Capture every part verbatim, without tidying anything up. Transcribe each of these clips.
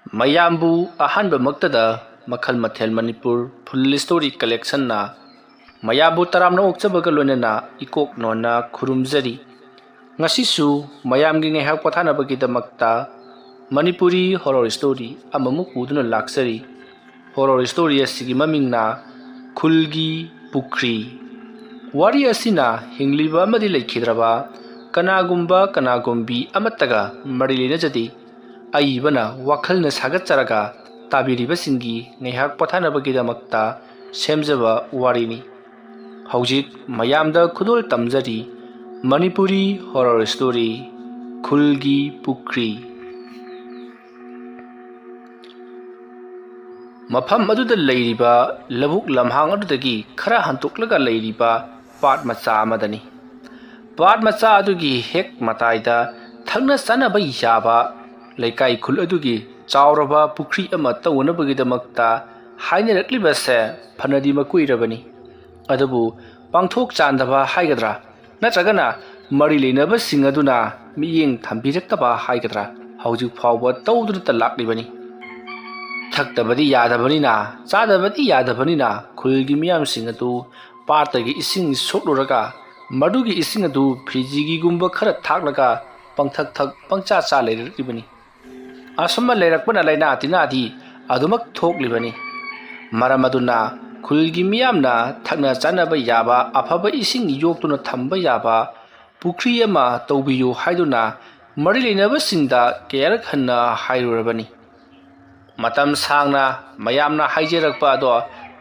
ꯃꯌꯥꯝꯕꯨ ꯑꯍꯥꯟꯕꯃꯛꯇꯗ ꯃꯈꯜ ꯃꯊꯦꯜ ꯃꯅꯤꯄꯨꯔ ꯐꯨꯜ ꯁ꯭ꯇꯣꯔꯤ ꯀꯂꯦꯛꯁꯟꯅ ꯃꯌꯥꯝꯕꯨ ꯇꯔꯥꯝꯅ ꯑꯣꯛꯆꯕꯒ ꯂꯣꯏꯅꯅ ꯏꯀꯣꯛ ꯅꯣꯟꯅ ꯈꯨꯔꯨꯝꯖꯔꯤ꯫ ꯉꯁꯤꯁꯨ ꯃꯌꯥꯝꯒꯤ ꯉꯥꯏꯍꯥꯛ ꯄꯣꯊꯥꯅꯕꯒꯤꯗꯃꯛꯇ ꯃꯅꯤꯄꯨꯔꯤ ꯍꯣꯔꯣꯔ ꯁ꯭ꯇꯣꯔꯤ ꯑꯃꯃꯨꯛ ꯄꯨꯗꯨꯅ ꯂꯥꯛꯆꯔꯤ꯫ ꯍꯣꯔꯣꯔ ꯁ꯭ꯇꯣꯔꯤ ꯑꯁꯤꯒꯤ ꯃꯃꯤꯡꯅ ꯈꯨꯜꯒꯤ ꯄꯨꯈ꯭ꯔꯤ꯫ ꯋꯥꯔꯤ ꯑꯁꯤꯅ ꯍꯤꯡꯂꯤꯕ ꯑꯃꯗꯤ ꯂꯩꯈꯤꯗ꯭ꯔꯕ ꯀꯅꯥꯒꯨꯝꯕ ꯀꯅꯥꯒꯨꯝꯕꯤ ꯑꯃꯠꯇꯒ ꯃꯔꯤ ꯂꯩꯅꯖꯗꯦ꯫ ꯑꯏꯕꯅ ꯋꯥꯈꯜꯅ ꯁꯥꯒꯠꯆꯔꯒ ꯇꯥꯕꯤꯔꯤꯕꯁꯤꯡꯒꯤ ꯉꯥꯏꯍꯥꯛ ꯄꯣꯊꯥꯅꯕꯒꯤꯗꯃꯛꯇ ꯁꯦꯝꯖꯕ ꯋꯥꯔꯤꯅꯤ꯫ ꯍꯧꯖꯤꯛ ꯃꯌꯥꯝꯗ ꯈꯨꯗꯣꯜ ꯇꯝꯖꯔꯤ ꯃꯅꯤꯄꯨꯔꯤ ꯍꯣꯔꯣꯔ ꯁ꯭ꯇꯣꯔꯤ ꯈꯨꯜꯒꯤ ꯄꯨꯈ꯭ꯔꯤ꯫ ꯃꯐꯝ ꯑꯗꯨꯗ ꯂꯩꯔꯤꯕ ꯂꯧꯕꯨꯛ ꯂꯝꯍꯥꯡ ꯑꯗꯨꯗꯒꯤ ꯈꯔ ꯍꯟꯇꯣꯛꯂꯒ ꯂꯩꯔꯤꯕ ꯄꯥꯠ ꯃꯆꯥ ꯑꯃꯗꯅꯤ꯫ ꯄꯥꯠ ꯃꯆꯥ ꯑꯗꯨꯒꯤ ꯍꯦꯛ ꯃꯇꯥꯏꯗ ꯊꯛꯅ ꯆꯥꯅꯕ ꯌꯥꯕ ꯂꯩꯀꯥꯏ ꯈꯨꯜ ꯑꯗꯨꯒꯤ ꯆꯥꯎꯔꯕ ꯄꯨꯈ꯭ꯔꯤ ꯑꯃ ꯇꯧꯅꯕꯒꯤꯗꯃꯛꯇ ꯍꯥꯏꯅꯔꯛꯂꯤꯕꯁꯦ ꯐꯅꯗꯤ ꯃꯀꯨꯏꯔꯕꯅꯤ꯫ ꯑꯗꯨꯕꯨ ꯄꯥꯡꯊꯣꯛ ꯆꯥꯟꯗꯕ ꯍꯥꯏꯒꯗ꯭ꯔꯥ, ꯅꯠꯇ꯭ꯔꯒꯅ ꯃꯔꯤ ꯂꯩꯅꯕꯁꯤꯡ ꯑꯗꯨꯅ ꯃꯤꯠꯌꯦꯡ ꯊꯝꯕꯤꯔꯛꯇꯕ ꯍꯥꯏꯒꯗ꯭ꯔꯥ, ꯍꯧꯖꯤꯛ ꯐꯥꯎꯕ ꯇꯧꯗꯨꯅꯇ ꯂꯥꯛꯂꯤꯕꯅꯤ꯫ ꯊꯛꯇꯕꯗꯤ ꯌꯥꯗꯕꯅꯤꯅ, ꯆꯥꯗꯕꯗꯤ ꯌꯥꯗꯕꯅꯤꯅ ꯈꯨꯜꯒꯤ ꯃꯤꯌꯥꯝꯁꯤꯡ ꯑꯗꯨ ꯄꯥꯠꯇꯒꯤ ꯏꯁꯤꯡ ꯁꯣꯛꯂꯨꯔꯒ ꯃꯗꯨꯒꯤ ꯏꯁꯤꯡ ꯑꯗꯨ ꯐꯤꯖꯤꯒꯤꯒꯨꯝꯕ ꯈꯔ ꯊꯥꯛꯂꯒ ꯄꯪꯊꯛ ꯊꯛ ꯄꯪꯆꯥ ꯆꯥ ꯂꯩꯔꯛꯂꯤꯕꯅꯤ꯫ ꯑꯁꯨꯝꯅ ꯂꯩꯔꯛꯄꯅ ꯂꯥꯏꯅꯥ ꯇꯤꯟꯅꯥꯗꯤ ꯑꯗꯨꯃꯛ ꯊꯣꯛꯂꯤꯕꯅꯤ꯫ ꯃꯔꯝ ꯑꯗꯨꯅ ꯈꯨꯜꯒꯤ ꯃꯤꯌꯥꯝꯅ ꯊꯛꯅ ꯆꯥꯅꯕ ꯌꯥꯕ ꯑꯐꯕ ꯏꯁꯤꯡ ꯌꯣꯛꯇꯨꯅ ꯊꯝꯕ ꯌꯥꯕ ꯄꯨꯈ꯭ꯔꯤ ꯑꯃ ꯇꯧꯕꯤꯌꯨ ꯍꯥꯏꯗꯨꯅ ꯃꯔꯤ ꯂꯩꯅꯕꯁꯤꯡꯗ ꯀꯌꯥꯔꯛ ꯍꯟꯅ ꯍꯥꯏꯔꯨꯔꯕꯅꯤ꯫ ꯃꯇꯝ ꯁꯥꯡꯅ ꯃꯌꯥꯝꯅ ꯍꯥꯏꯖꯔꯛꯄ ꯑꯗꯣ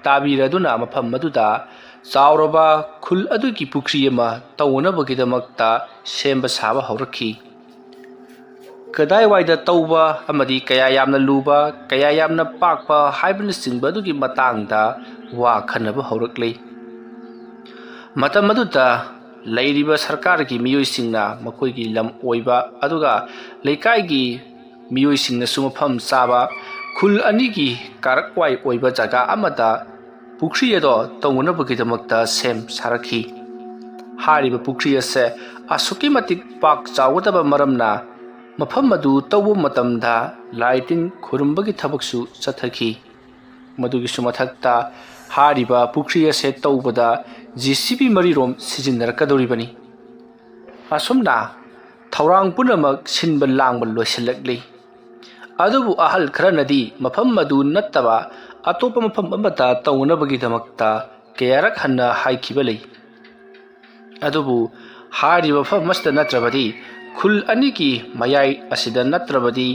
ꯇꯥꯕꯤꯔꯗꯨꯅ ꯃꯐꯝ ꯑꯗꯨꯗ ꯆꯥꯎꯔꯕ ꯈꯨꯜ ꯑꯗꯨꯒꯤ ꯄꯨꯈ꯭ꯔꯤ ꯑꯃ ꯇꯧꯅꯕꯒꯤꯗꯃꯛꯇ ꯁꯦꯝꯕ ꯁꯥꯕ ꯍꯧꯔꯛꯈꯤ꯫ ꯀꯗꯥꯏꯋꯥꯏꯗ ꯇꯧꯕ ꯑꯃꯗꯤ ꯀꯌꯥ ꯌꯥꯝꯅ ꯂꯨꯕ, ꯀꯌꯥ ꯌꯥꯝꯅ ꯄꯥꯛꯄ ꯍꯥꯏꯕꯅꯆꯤꯡꯕ ꯑꯗꯨꯒꯤ ꯃꯇꯥꯡꯗ ꯋꯥ ꯈꯟꯅꯕ ꯍꯧꯔꯛꯂꯤ꯫ ꯃꯇꯝ ꯑꯗꯨꯗ ꯂꯩꯔꯤꯕ ꯁꯔꯀꯥꯔꯒꯤ ꯃꯤꯑꯣꯏꯁꯤꯡꯅ ꯃꯈꯣꯏꯒꯤ ꯂꯝ ꯑꯣꯏꯕ ꯑꯗꯨꯒ ꯂꯩꯀꯥꯏꯒꯤ ꯃꯤꯑꯣꯏꯁꯤꯡꯅꯁꯨ ꯃꯐꯝ ꯆꯥꯕ ꯈꯨꯜ ꯑꯅꯤꯒꯤ ꯀꯥꯔꯛꯋꯥꯏ ꯑꯣꯏꯕ ꯖꯒꯥ ꯑꯃꯗ ꯄꯨꯈ꯭ꯔꯤ ꯑꯗꯣ ꯇꯧꯅꯅꯕꯒꯤꯗꯃꯛꯇ ꯁꯦꯝ ꯁꯥꯔꯛꯈꯤ꯫ ꯍꯥꯏꯔꯤꯕ ꯄꯨꯈ꯭ꯔꯤ ꯑꯁꯦ ꯑꯁꯨꯛꯀꯤ ꯃꯇꯤꯛ ꯄꯥꯛ ꯆꯥꯎꯒꯗꯕ ꯃꯔꯝꯅ ꯃꯐꯝ ꯑꯗꯨ ꯇꯧꯕ ꯃꯇꯝꯗ ꯂꯥꯏ ꯇꯤꯟ ꯈꯨꯔꯨꯝꯕꯒꯤ ꯊꯕꯛꯁꯨ ꯆꯠꯊꯈꯤ꯫ ꯃꯗꯨꯒꯤꯁꯨ ꯃꯊꯛꯇ ꯍꯥꯏꯔꯤꯕ ꯄꯨꯈ꯭ꯔꯤ ꯑꯁꯦ ꯇꯧꯕꯗ ꯖꯦ ꯁꯤ ꯕꯤ ꯃꯔꯤꯔꯣꯝ ꯁꯤꯖꯤꯟꯅꯔꯛꯀꯗꯧꯔꯤꯕꯅꯤ꯫ ꯑꯁꯨꯝꯅ ꯊꯧꯔꯥꯡ ꯄꯨꯝꯅꯃꯛ ꯁꯤꯟꯕ ꯂꯥꯡꯕ ꯂꯣꯏꯁꯤꯜꯂꯛꯂꯤ꯫ ꯑꯗꯨꯕꯨ ꯑꯍꯜ ꯈꯔꯅꯗꯤ ꯃꯐꯝ ꯑꯗꯨ ꯅꯠꯇꯕ ꯑꯇꯣꯞꯄ ꯃꯐꯝ ꯑꯃꯗ ꯇꯧꯅꯕꯒꯤꯗꯃꯛꯇ ꯀꯌꯥꯔꯛ ꯍꯟꯅ ꯍꯥꯏꯈꯤꯕ ꯂꯩ꯫ ꯑꯗꯨꯕꯨ ꯍꯥꯏꯔꯤꯕ ꯃꯐꯝ ꯑꯁꯤꯗ ꯅꯠꯇ꯭ꯔꯕꯗꯤ ꯈꯨꯜ ꯑꯅꯤꯒꯤ ꯃꯌꯥꯏ ꯑꯁꯤꯗ ꯅꯠꯇ꯭ꯔꯕꯗꯤ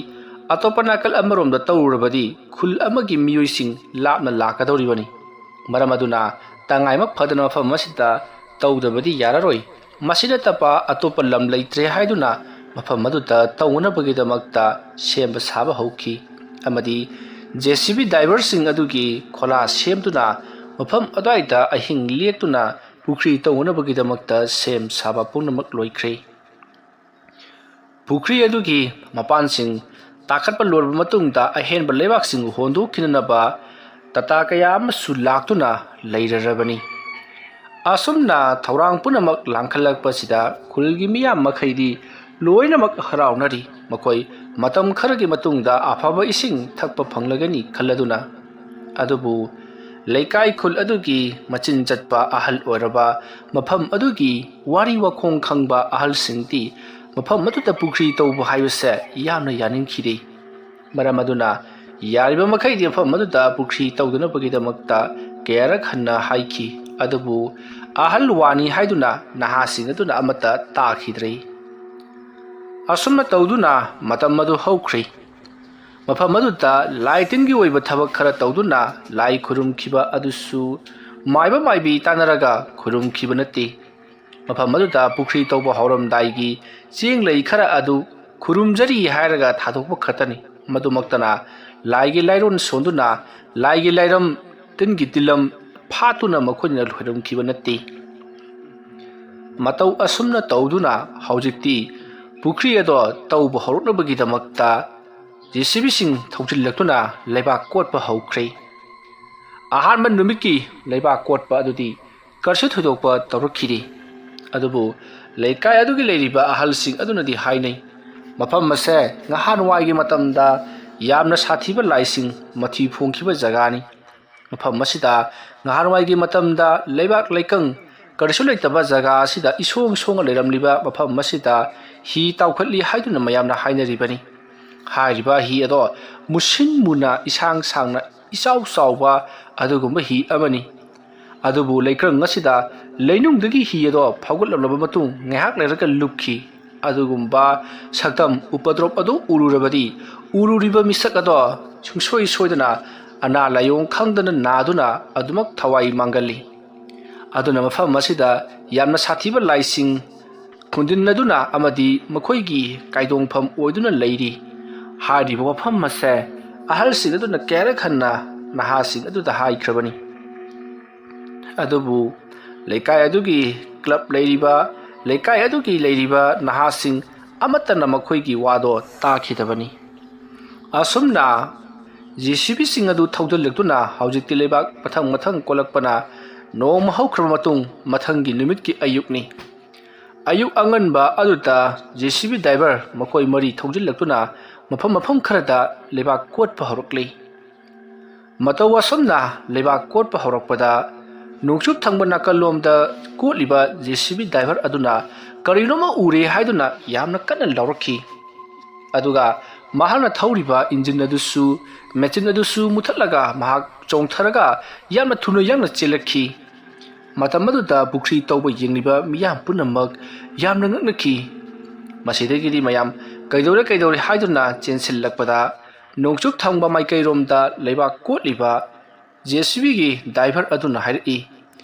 ꯑꯇꯣꯞꯄ ꯅꯥꯀꯜ ꯑꯃꯔꯣꯝꯗ ꯇꯧꯔꯨꯔꯕꯗꯤ ꯈꯨꯜ ꯑꯃꯒꯤ ꯃꯤꯑꯣꯏꯁꯤꯡ ꯂꯥꯞꯅ ꯂꯥꯛꯀꯗꯧꯔꯤꯕꯅꯤ꯫ ꯃꯔꯝ ꯑꯗꯨꯅ ꯇꯉꯥꯏꯃꯛ ꯐꯗꯅ ꯃꯐꯝ ꯑꯁꯤꯗ ꯇꯧꯗꯕꯗꯤ ꯌꯥꯔꯔꯣꯏ꯫ ꯃꯁꯤ ꯅꯠꯇꯕ ꯑꯇꯣꯞꯄ ꯂꯝ ꯂꯩꯇ꯭ꯔꯦ ꯍꯥꯏꯗꯨꯅ ꯃꯐꯝ ꯑꯗꯨꯗ ꯇꯧꯅꯕꯒꯤꯗꯃꯛꯇ ꯁꯦꯝꯕ ꯁꯥꯕ ꯍꯧꯈꯤ꯫ ꯑꯃꯗꯤ ꯖꯦ ꯁꯤ ꯕꯤ ꯗ꯭ꯔꯥꯏꯚꯔꯁꯤꯡ ꯑꯗꯨꯒꯤ ꯈꯣꯂꯥ ꯁꯦꯝꯗꯨꯅ ꯃꯐꯝ ꯑꯗꯨꯋꯥꯏꯗ ꯑꯍꯤꯡ ꯂꯦꯛꯇꯨꯅ ꯄꯨꯈ꯭ꯔꯤ ꯇꯧꯅꯕꯒꯤꯗꯃꯛꯇ ꯁꯦꯝ ꯁꯥꯕ ꯄꯨꯝꯅꯃꯛ ꯂꯣꯏꯈ꯭ꯔꯦ꯫ ꯄꯨꯈ꯭ꯔꯤ ꯑꯗꯨꯒꯤ ꯃꯄꯥꯟꯁꯤꯡ ꯇꯥꯈꯠꯄ ꯂꯣꯏꯔꯕ ꯃꯇꯨꯡꯗ ꯑꯍꯦꯟꯕ ꯂꯩꯕꯥꯛꯁꯤꯡ ꯍꯣꯟꯗꯣꯛꯈꯤꯅꯅꯕ ꯇꯥꯇꯥ ꯀꯌꯥ ꯑꯃꯁꯨ ꯂꯥꯛꯇꯨꯅ ꯂꯩꯔꯔꯕꯅꯤ꯫ ꯑꯁꯨꯝꯅ ꯊꯧꯔꯥꯡ ꯄꯨꯝꯅꯃꯛ ꯂꯥꯡꯈꯠꯂꯛꯄꯁꯤꯗ ꯈꯨꯜꯒꯤ ꯃꯤꯌꯥꯝ ꯃꯈꯩꯗꯤ ꯂꯣꯏꯅꯃꯛ ꯍꯔꯥꯎꯅꯔꯤ꯫ ꯃꯈꯣꯏ ꯃꯇꯝ ꯈꯔꯒꯤ ꯃꯇꯨꯡꯗ ꯑꯐꯕ ꯏꯁꯤꯡ ꯊꯛꯄ ꯐꯪꯂꯒꯅꯤ ꯈꯜꯂꯗꯨꯅ꯫ ꯑꯗꯨꯕꯨ ꯂꯩꯀꯥꯏ ꯈꯨꯜ ꯑꯗꯨꯒꯤ ꯃꯆꯤꯟ ꯆꯠꯄ ꯑꯍꯜ ꯑꯣꯏꯔꯕ ꯃꯐꯝ ꯑꯗꯨꯒꯤ ꯋꯥꯔꯤ ꯋꯥꯈꯣꯡ ꯈꯪꯕ ꯑꯍꯜꯁꯤꯡꯗꯤ ꯃꯐꯝ ꯑꯗꯨꯗ ꯄꯨꯈ꯭ꯔꯤ ꯇꯧꯕ ꯍꯥꯏꯕꯁꯦ ꯌꯥꯝꯅ ꯌꯥꯅꯤꯡꯈꯤꯗꯦ꯫ ꯃꯔꯝ ꯑꯗꯨꯅ ꯌꯥꯔꯤꯕ ꯃꯈꯩꯗꯤ ꯃꯐꯝ ꯑꯗꯨꯗ ꯄꯨꯈ꯭ꯔꯤ ꯇꯧꯗꯅꯕꯒꯤꯗꯃꯛꯇ ꯀꯌꯥꯔꯛ ꯍꯟꯅ ꯍꯥꯏꯈꯤ꯫ ꯑꯗꯨꯕꯨ ꯑꯍꯜ ꯋꯥꯅꯤ ꯍꯥꯏꯗꯨꯅ ꯅꯍꯥꯁꯤꯡ ꯑꯗꯨꯅ ꯑꯃꯠꯇ ꯇꯥꯈꯤꯗ꯭ꯔꯦ꯫ ꯑꯁꯨꯝꯅ ꯇꯧꯗꯨꯅ ꯃꯇꯝ ꯑꯗꯨ ꯍꯧꯈ꯭ꯔꯦ꯫ ꯃꯐꯝ ꯑꯗꯨꯗ ꯂꯥꯏ ꯇꯤꯟꯒꯤ ꯑꯣꯏꯕ ꯊꯕꯛ ꯈꯔ ꯇꯧꯗꯨꯅ ꯂꯥꯏ ꯈꯨꯔꯨꯝꯈꯤꯕ ꯑꯗꯨꯁꯨ ꯃꯥꯏꯕ ꯃꯥꯏꯕꯤ ꯇꯥꯟꯅꯔꯒ ꯈꯨꯔꯨꯝꯈꯤꯕ ꯅꯠꯇꯦ꯫ ꯃꯐꯝ ꯑꯗꯨꯗ ꯄꯨꯈ꯭ꯔꯤ ꯇꯧꯕ ꯍꯧꯔꯝꯗꯥꯏꯒꯤ ꯆꯦꯡ ꯂꯩ ꯈꯔ ꯑꯗꯨ ꯈꯨꯔꯨꯝꯖꯔꯤ ꯍꯥꯏꯔꯒ ꯊꯥꯗꯣꯛꯄ ꯈꯛꯇꯅꯤ꯫ ꯃꯗꯨꯃꯛꯇꯅ ꯂꯥꯏꯒꯤ ꯂꯥꯏꯔꯣꯟ ꯁꯣꯟꯗꯨꯅ ꯂꯥꯏꯒꯤ ꯂꯥꯏꯔꯝ ꯇꯤꯟꯒꯤ ꯇꯤꯜꯂꯝ ꯐꯥꯠꯇꯨꯅ ꯃꯈꯣꯏꯅ ꯈꯨꯔꯨꯝꯈꯤꯕ ꯅꯠꯇꯦ꯫ ꯃꯇꯧ ꯑꯁꯨꯝꯅ ꯇꯧꯗꯨꯅ ꯍꯧꯖꯤꯛꯇꯤ ꯄꯨꯈ꯭ꯔꯤ ꯑꯗꯣ ꯇꯧꯕ ꯍꯧꯔꯛꯅꯕꯒꯤꯗꯃꯛꯇ ꯖꯦ ꯁꯤ ꯕꯤꯁꯤꯡ ꯊꯧꯖꯤꯜꯂꯛꯇꯨꯅ ꯂꯩꯕꯥꯛ ꯀꯣꯠꯄ ꯍꯧꯈ꯭ꯔꯦ꯫ ꯑꯍꯥꯟꯕ ꯅꯨꯃꯤꯠꯀꯤ ꯂꯩꯕꯥꯛ ꯀꯣꯠꯄ ꯑꯗꯨꯗꯤ ꯀꯔꯤꯁꯨ ꯊꯣꯏꯗꯣꯛꯄ ꯇꯧꯔꯛꯈꯤꯗꯦ꯫ ꯑꯗꯨꯕꯨ ꯂꯩꯀꯥꯏ ꯑꯗꯨꯒꯤ ꯂꯩꯔꯤꯕ ꯑꯍꯜꯁꯤꯡ ꯑꯗꯨꯅꯗꯤ ꯍꯥꯏꯅꯩ, ꯃꯐꯝ ꯑꯁꯦ ꯉꯍꯥꯟꯋꯥꯏꯒꯤ ꯃꯇꯝꯗ ꯌꯥꯝꯅ ꯁꯥꯊꯤꯕ ꯂꯥꯏꯁꯤꯡ ꯃꯊꯤ ꯐꯣꯡꯈꯤꯕ ꯖꯒꯥꯅꯤ꯫ ꯃꯐꯝ ꯑꯁꯤꯗ ꯉꯍꯥꯟꯋꯥꯏꯒꯤ ꯃꯇꯝꯗ ꯂꯩꯕꯥꯛ ꯂꯩꯀꯪ ꯀꯔꯤꯁꯨ ꯂꯩꯇꯕ ꯖꯒꯥ ꯑꯁꯤꯗ ꯏꯁꯣꯡ ꯁꯣꯡꯅ ꯂꯩꯔꯝꯂꯤꯕ ꯃꯐꯝ ꯑꯁꯤꯗ ꯍꯤ ꯇꯥꯎꯈꯠꯂꯤ ꯍꯥꯏꯗꯨꯅ ꯃꯌꯥꯝꯅ ꯍꯥꯏꯅꯔꯤꯕꯅꯤ꯫ ꯍꯥꯏꯔꯤꯕ ꯍꯤ ꯑꯗꯣ ꯃꯨꯁꯤꯟ ꯃꯨꯅ ꯏꯁꯥꯡ ꯁꯥꯡꯅ ꯏꯆꯥꯎ ꯆꯥꯎꯕ ꯑꯗꯨꯒꯨꯝꯕ ꯍꯤ ꯑꯃꯅꯤ꯫ ꯑꯗꯨꯕꯨ ꯂꯩꯀꯪ ꯑꯁꯤꯗ ꯂꯩꯅꯨꯡꯗꯒꯤ ꯍꯤ ꯑꯗꯣ ꯐꯥꯎꯒꯠꯂꯛꯂꯕ ꯃꯇꯨꯡ ꯉꯥꯏꯍꯥꯛ ꯂꯩꯔꯒ ꯂꯨꯞꯈꯤ꯫ ꯑꯗꯨꯒꯨꯝꯕ ꯁꯛꯇꯝ ꯎꯄꯗ꯭ꯔꯣꯞ ꯑꯗꯨ ꯎꯔꯨꯔꯕꯗꯤ ꯎꯔꯨꯔꯤꯕ ꯃꯤꯁꯛ ꯑꯗꯣ ꯁꯨꯡꯁꯣꯏ ꯁꯣꯏꯗꯅ ꯑꯅꯥ ꯂꯥꯏꯌꯣꯡ ꯈꯪꯗꯅ ꯅꯥꯗꯨꯅ ꯑꯗꯨꯃꯛ ꯊꯋꯥꯏ ꯃꯥꯡꯒꯜꯂꯤ꯫ ꯑꯗꯨꯅ ꯃꯐꯝ ꯑꯁꯤꯗ ꯌꯥꯝꯅ ꯁꯥꯊꯤꯕ ꯂꯥꯏꯁꯤꯡ ꯈꯨꯟꯗꯤꯟꯅꯗꯨꯅ ꯑꯃꯗꯤ ꯃꯈꯣꯏꯒꯤ ꯀꯥꯏꯗꯣꯡꯐꯝ ꯑꯣꯏꯗꯨꯅ ꯂꯩꯔꯤ꯫ ꯍꯥꯏꯔꯤꯕ ꯋꯥꯐꯝ ꯑꯁꯦ ꯑꯍꯜꯁꯤꯡ ꯑꯗꯨꯅ ꯀꯌꯥꯔꯛ ꯍꯟꯅ ꯅꯍꯥꯁꯤꯡ ꯑꯗꯨꯗ ꯍꯥꯏꯈ꯭ꯔꯕꯅꯤ꯫ ꯑꯗꯨꯕꯨ ꯂꯩꯀꯥꯏ ꯑꯗꯨꯒꯤ ꯀ꯭ꯂꯕ ꯂꯩꯔꯤꯕ, ꯂꯩꯀꯥꯏ ꯑꯗꯨꯒꯤ ꯂꯩꯔꯤꯕ ꯅꯍꯥꯁꯤꯡ ꯑꯃꯠꯇꯅ ꯃꯈꯣꯏꯒꯤ ꯋꯥꯗꯣ ꯇꯥꯈꯤꯗꯕꯅꯤ꯫ ꯑꯁꯨꯝꯅ ꯖꯦ ꯁꯤ ꯕꯤꯁꯤꯡ ꯑꯗꯨ ꯊꯧꯖꯤꯜꯂꯛꯇꯨꯅ ꯍꯧꯖꯤꯛꯇꯤ ꯂꯩꯕꯥꯛ ꯃꯊꯪ ꯃꯊꯪ ꯀꯣꯜꯂꯛꯄꯅ ꯅꯣꯡꯃ ꯍꯧꯈ꯭ꯔꯕ ꯃꯇꯨꯡ ꯃꯊꯪꯒꯤ ꯅꯨꯃꯤꯠꯀꯤ ꯑꯌꯨꯛꯅꯤ꯫ ꯑꯌꯨꯛ ꯑꯉꯟꯕ ꯑꯗꯨꯗ ꯖꯦ ꯁꯤ ꯕꯤ ꯗ꯭ꯔꯥꯏꯚꯔ ꯃꯈꯣꯏ ꯃꯔꯤ ꯊꯧꯖꯤꯜꯂꯛꯇꯨꯅ ꯃꯐꯝ ꯃꯐꯝ ꯈꯔꯗ ꯂꯩꯕꯥꯛ ꯀꯣꯠꯄ ꯍꯧꯔꯛꯂꯤ꯫ ꯃꯇꯧ ꯑꯁꯨꯝꯅ ꯂꯩꯕꯥꯛ ꯀꯣꯠꯄ ꯍꯧꯔꯛꯄꯗ ꯅꯣꯡꯆꯨꯞ ꯊꯪꯕ ꯅꯥꯀꯜꯂꯣꯝꯗ ꯀꯣꯠꯂꯤꯕ ꯖꯦ ꯁꯤ ꯕꯤ ꯗ꯭ꯔꯥꯏꯚꯔ ꯑꯗꯨꯅ ꯀꯔꯤꯅꯣꯃ ꯎꯔꯦ ꯍꯥꯏꯗꯨꯅ ꯌꯥꯝꯅ ꯀꯟꯅ ꯂꯥꯎꯔꯛꯈꯤ꯫ ꯑꯗꯨꯒ ꯃꯍꯥꯛꯅ ꯊꯧꯔꯤꯕ ꯏꯟꯖꯤꯟ ꯑꯗꯨꯁꯨ, ꯃꯦꯆꯤꯟ ꯑꯗꯨꯁꯨ ꯃꯨꯊꯠꯂꯒ ꯃꯍꯥꯛ ꯆꯣꯡꯊꯔꯒ ꯌꯥꯝꯅ ꯊꯨꯅ ꯌꯥꯡꯅ ꯆꯦꯜꯂꯛꯈꯤ꯫ ꯃꯇꯝ ꯑꯗꯨꯗ ꯄꯨꯈ꯭ꯔꯤ ꯇꯧꯕ ꯌꯦꯡꯂꯤꯕ ꯃꯤꯌꯥꯝ ꯄꯨꯝꯅꯃꯛ ꯌꯥꯝꯅ ꯉꯛꯅꯈꯤ꯫ ꯃꯁꯤꯗꯒꯤꯗꯤ ꯃꯌꯥꯝ ꯀꯩꯗꯧꯔꯦ ꯀꯩꯗꯧꯔꯦ ꯍꯥꯏꯗꯨꯅ ꯆꯦꯟꯁꯤꯜꯂꯛꯄꯗ ꯅꯣꯡꯆꯨꯞ ꯊꯪꯕ ꯃꯥꯏꯀꯩꯔꯣꯝꯗ ꯂꯩꯕꯥꯛ ꯀꯣꯠꯂꯤꯕ ꯖꯦ ꯁꯤ ꯕꯤꯒꯤ ꯗ꯭ꯔꯥꯏꯚꯔ ꯑꯗꯨꯅ ꯍꯥꯏꯔꯛꯏ,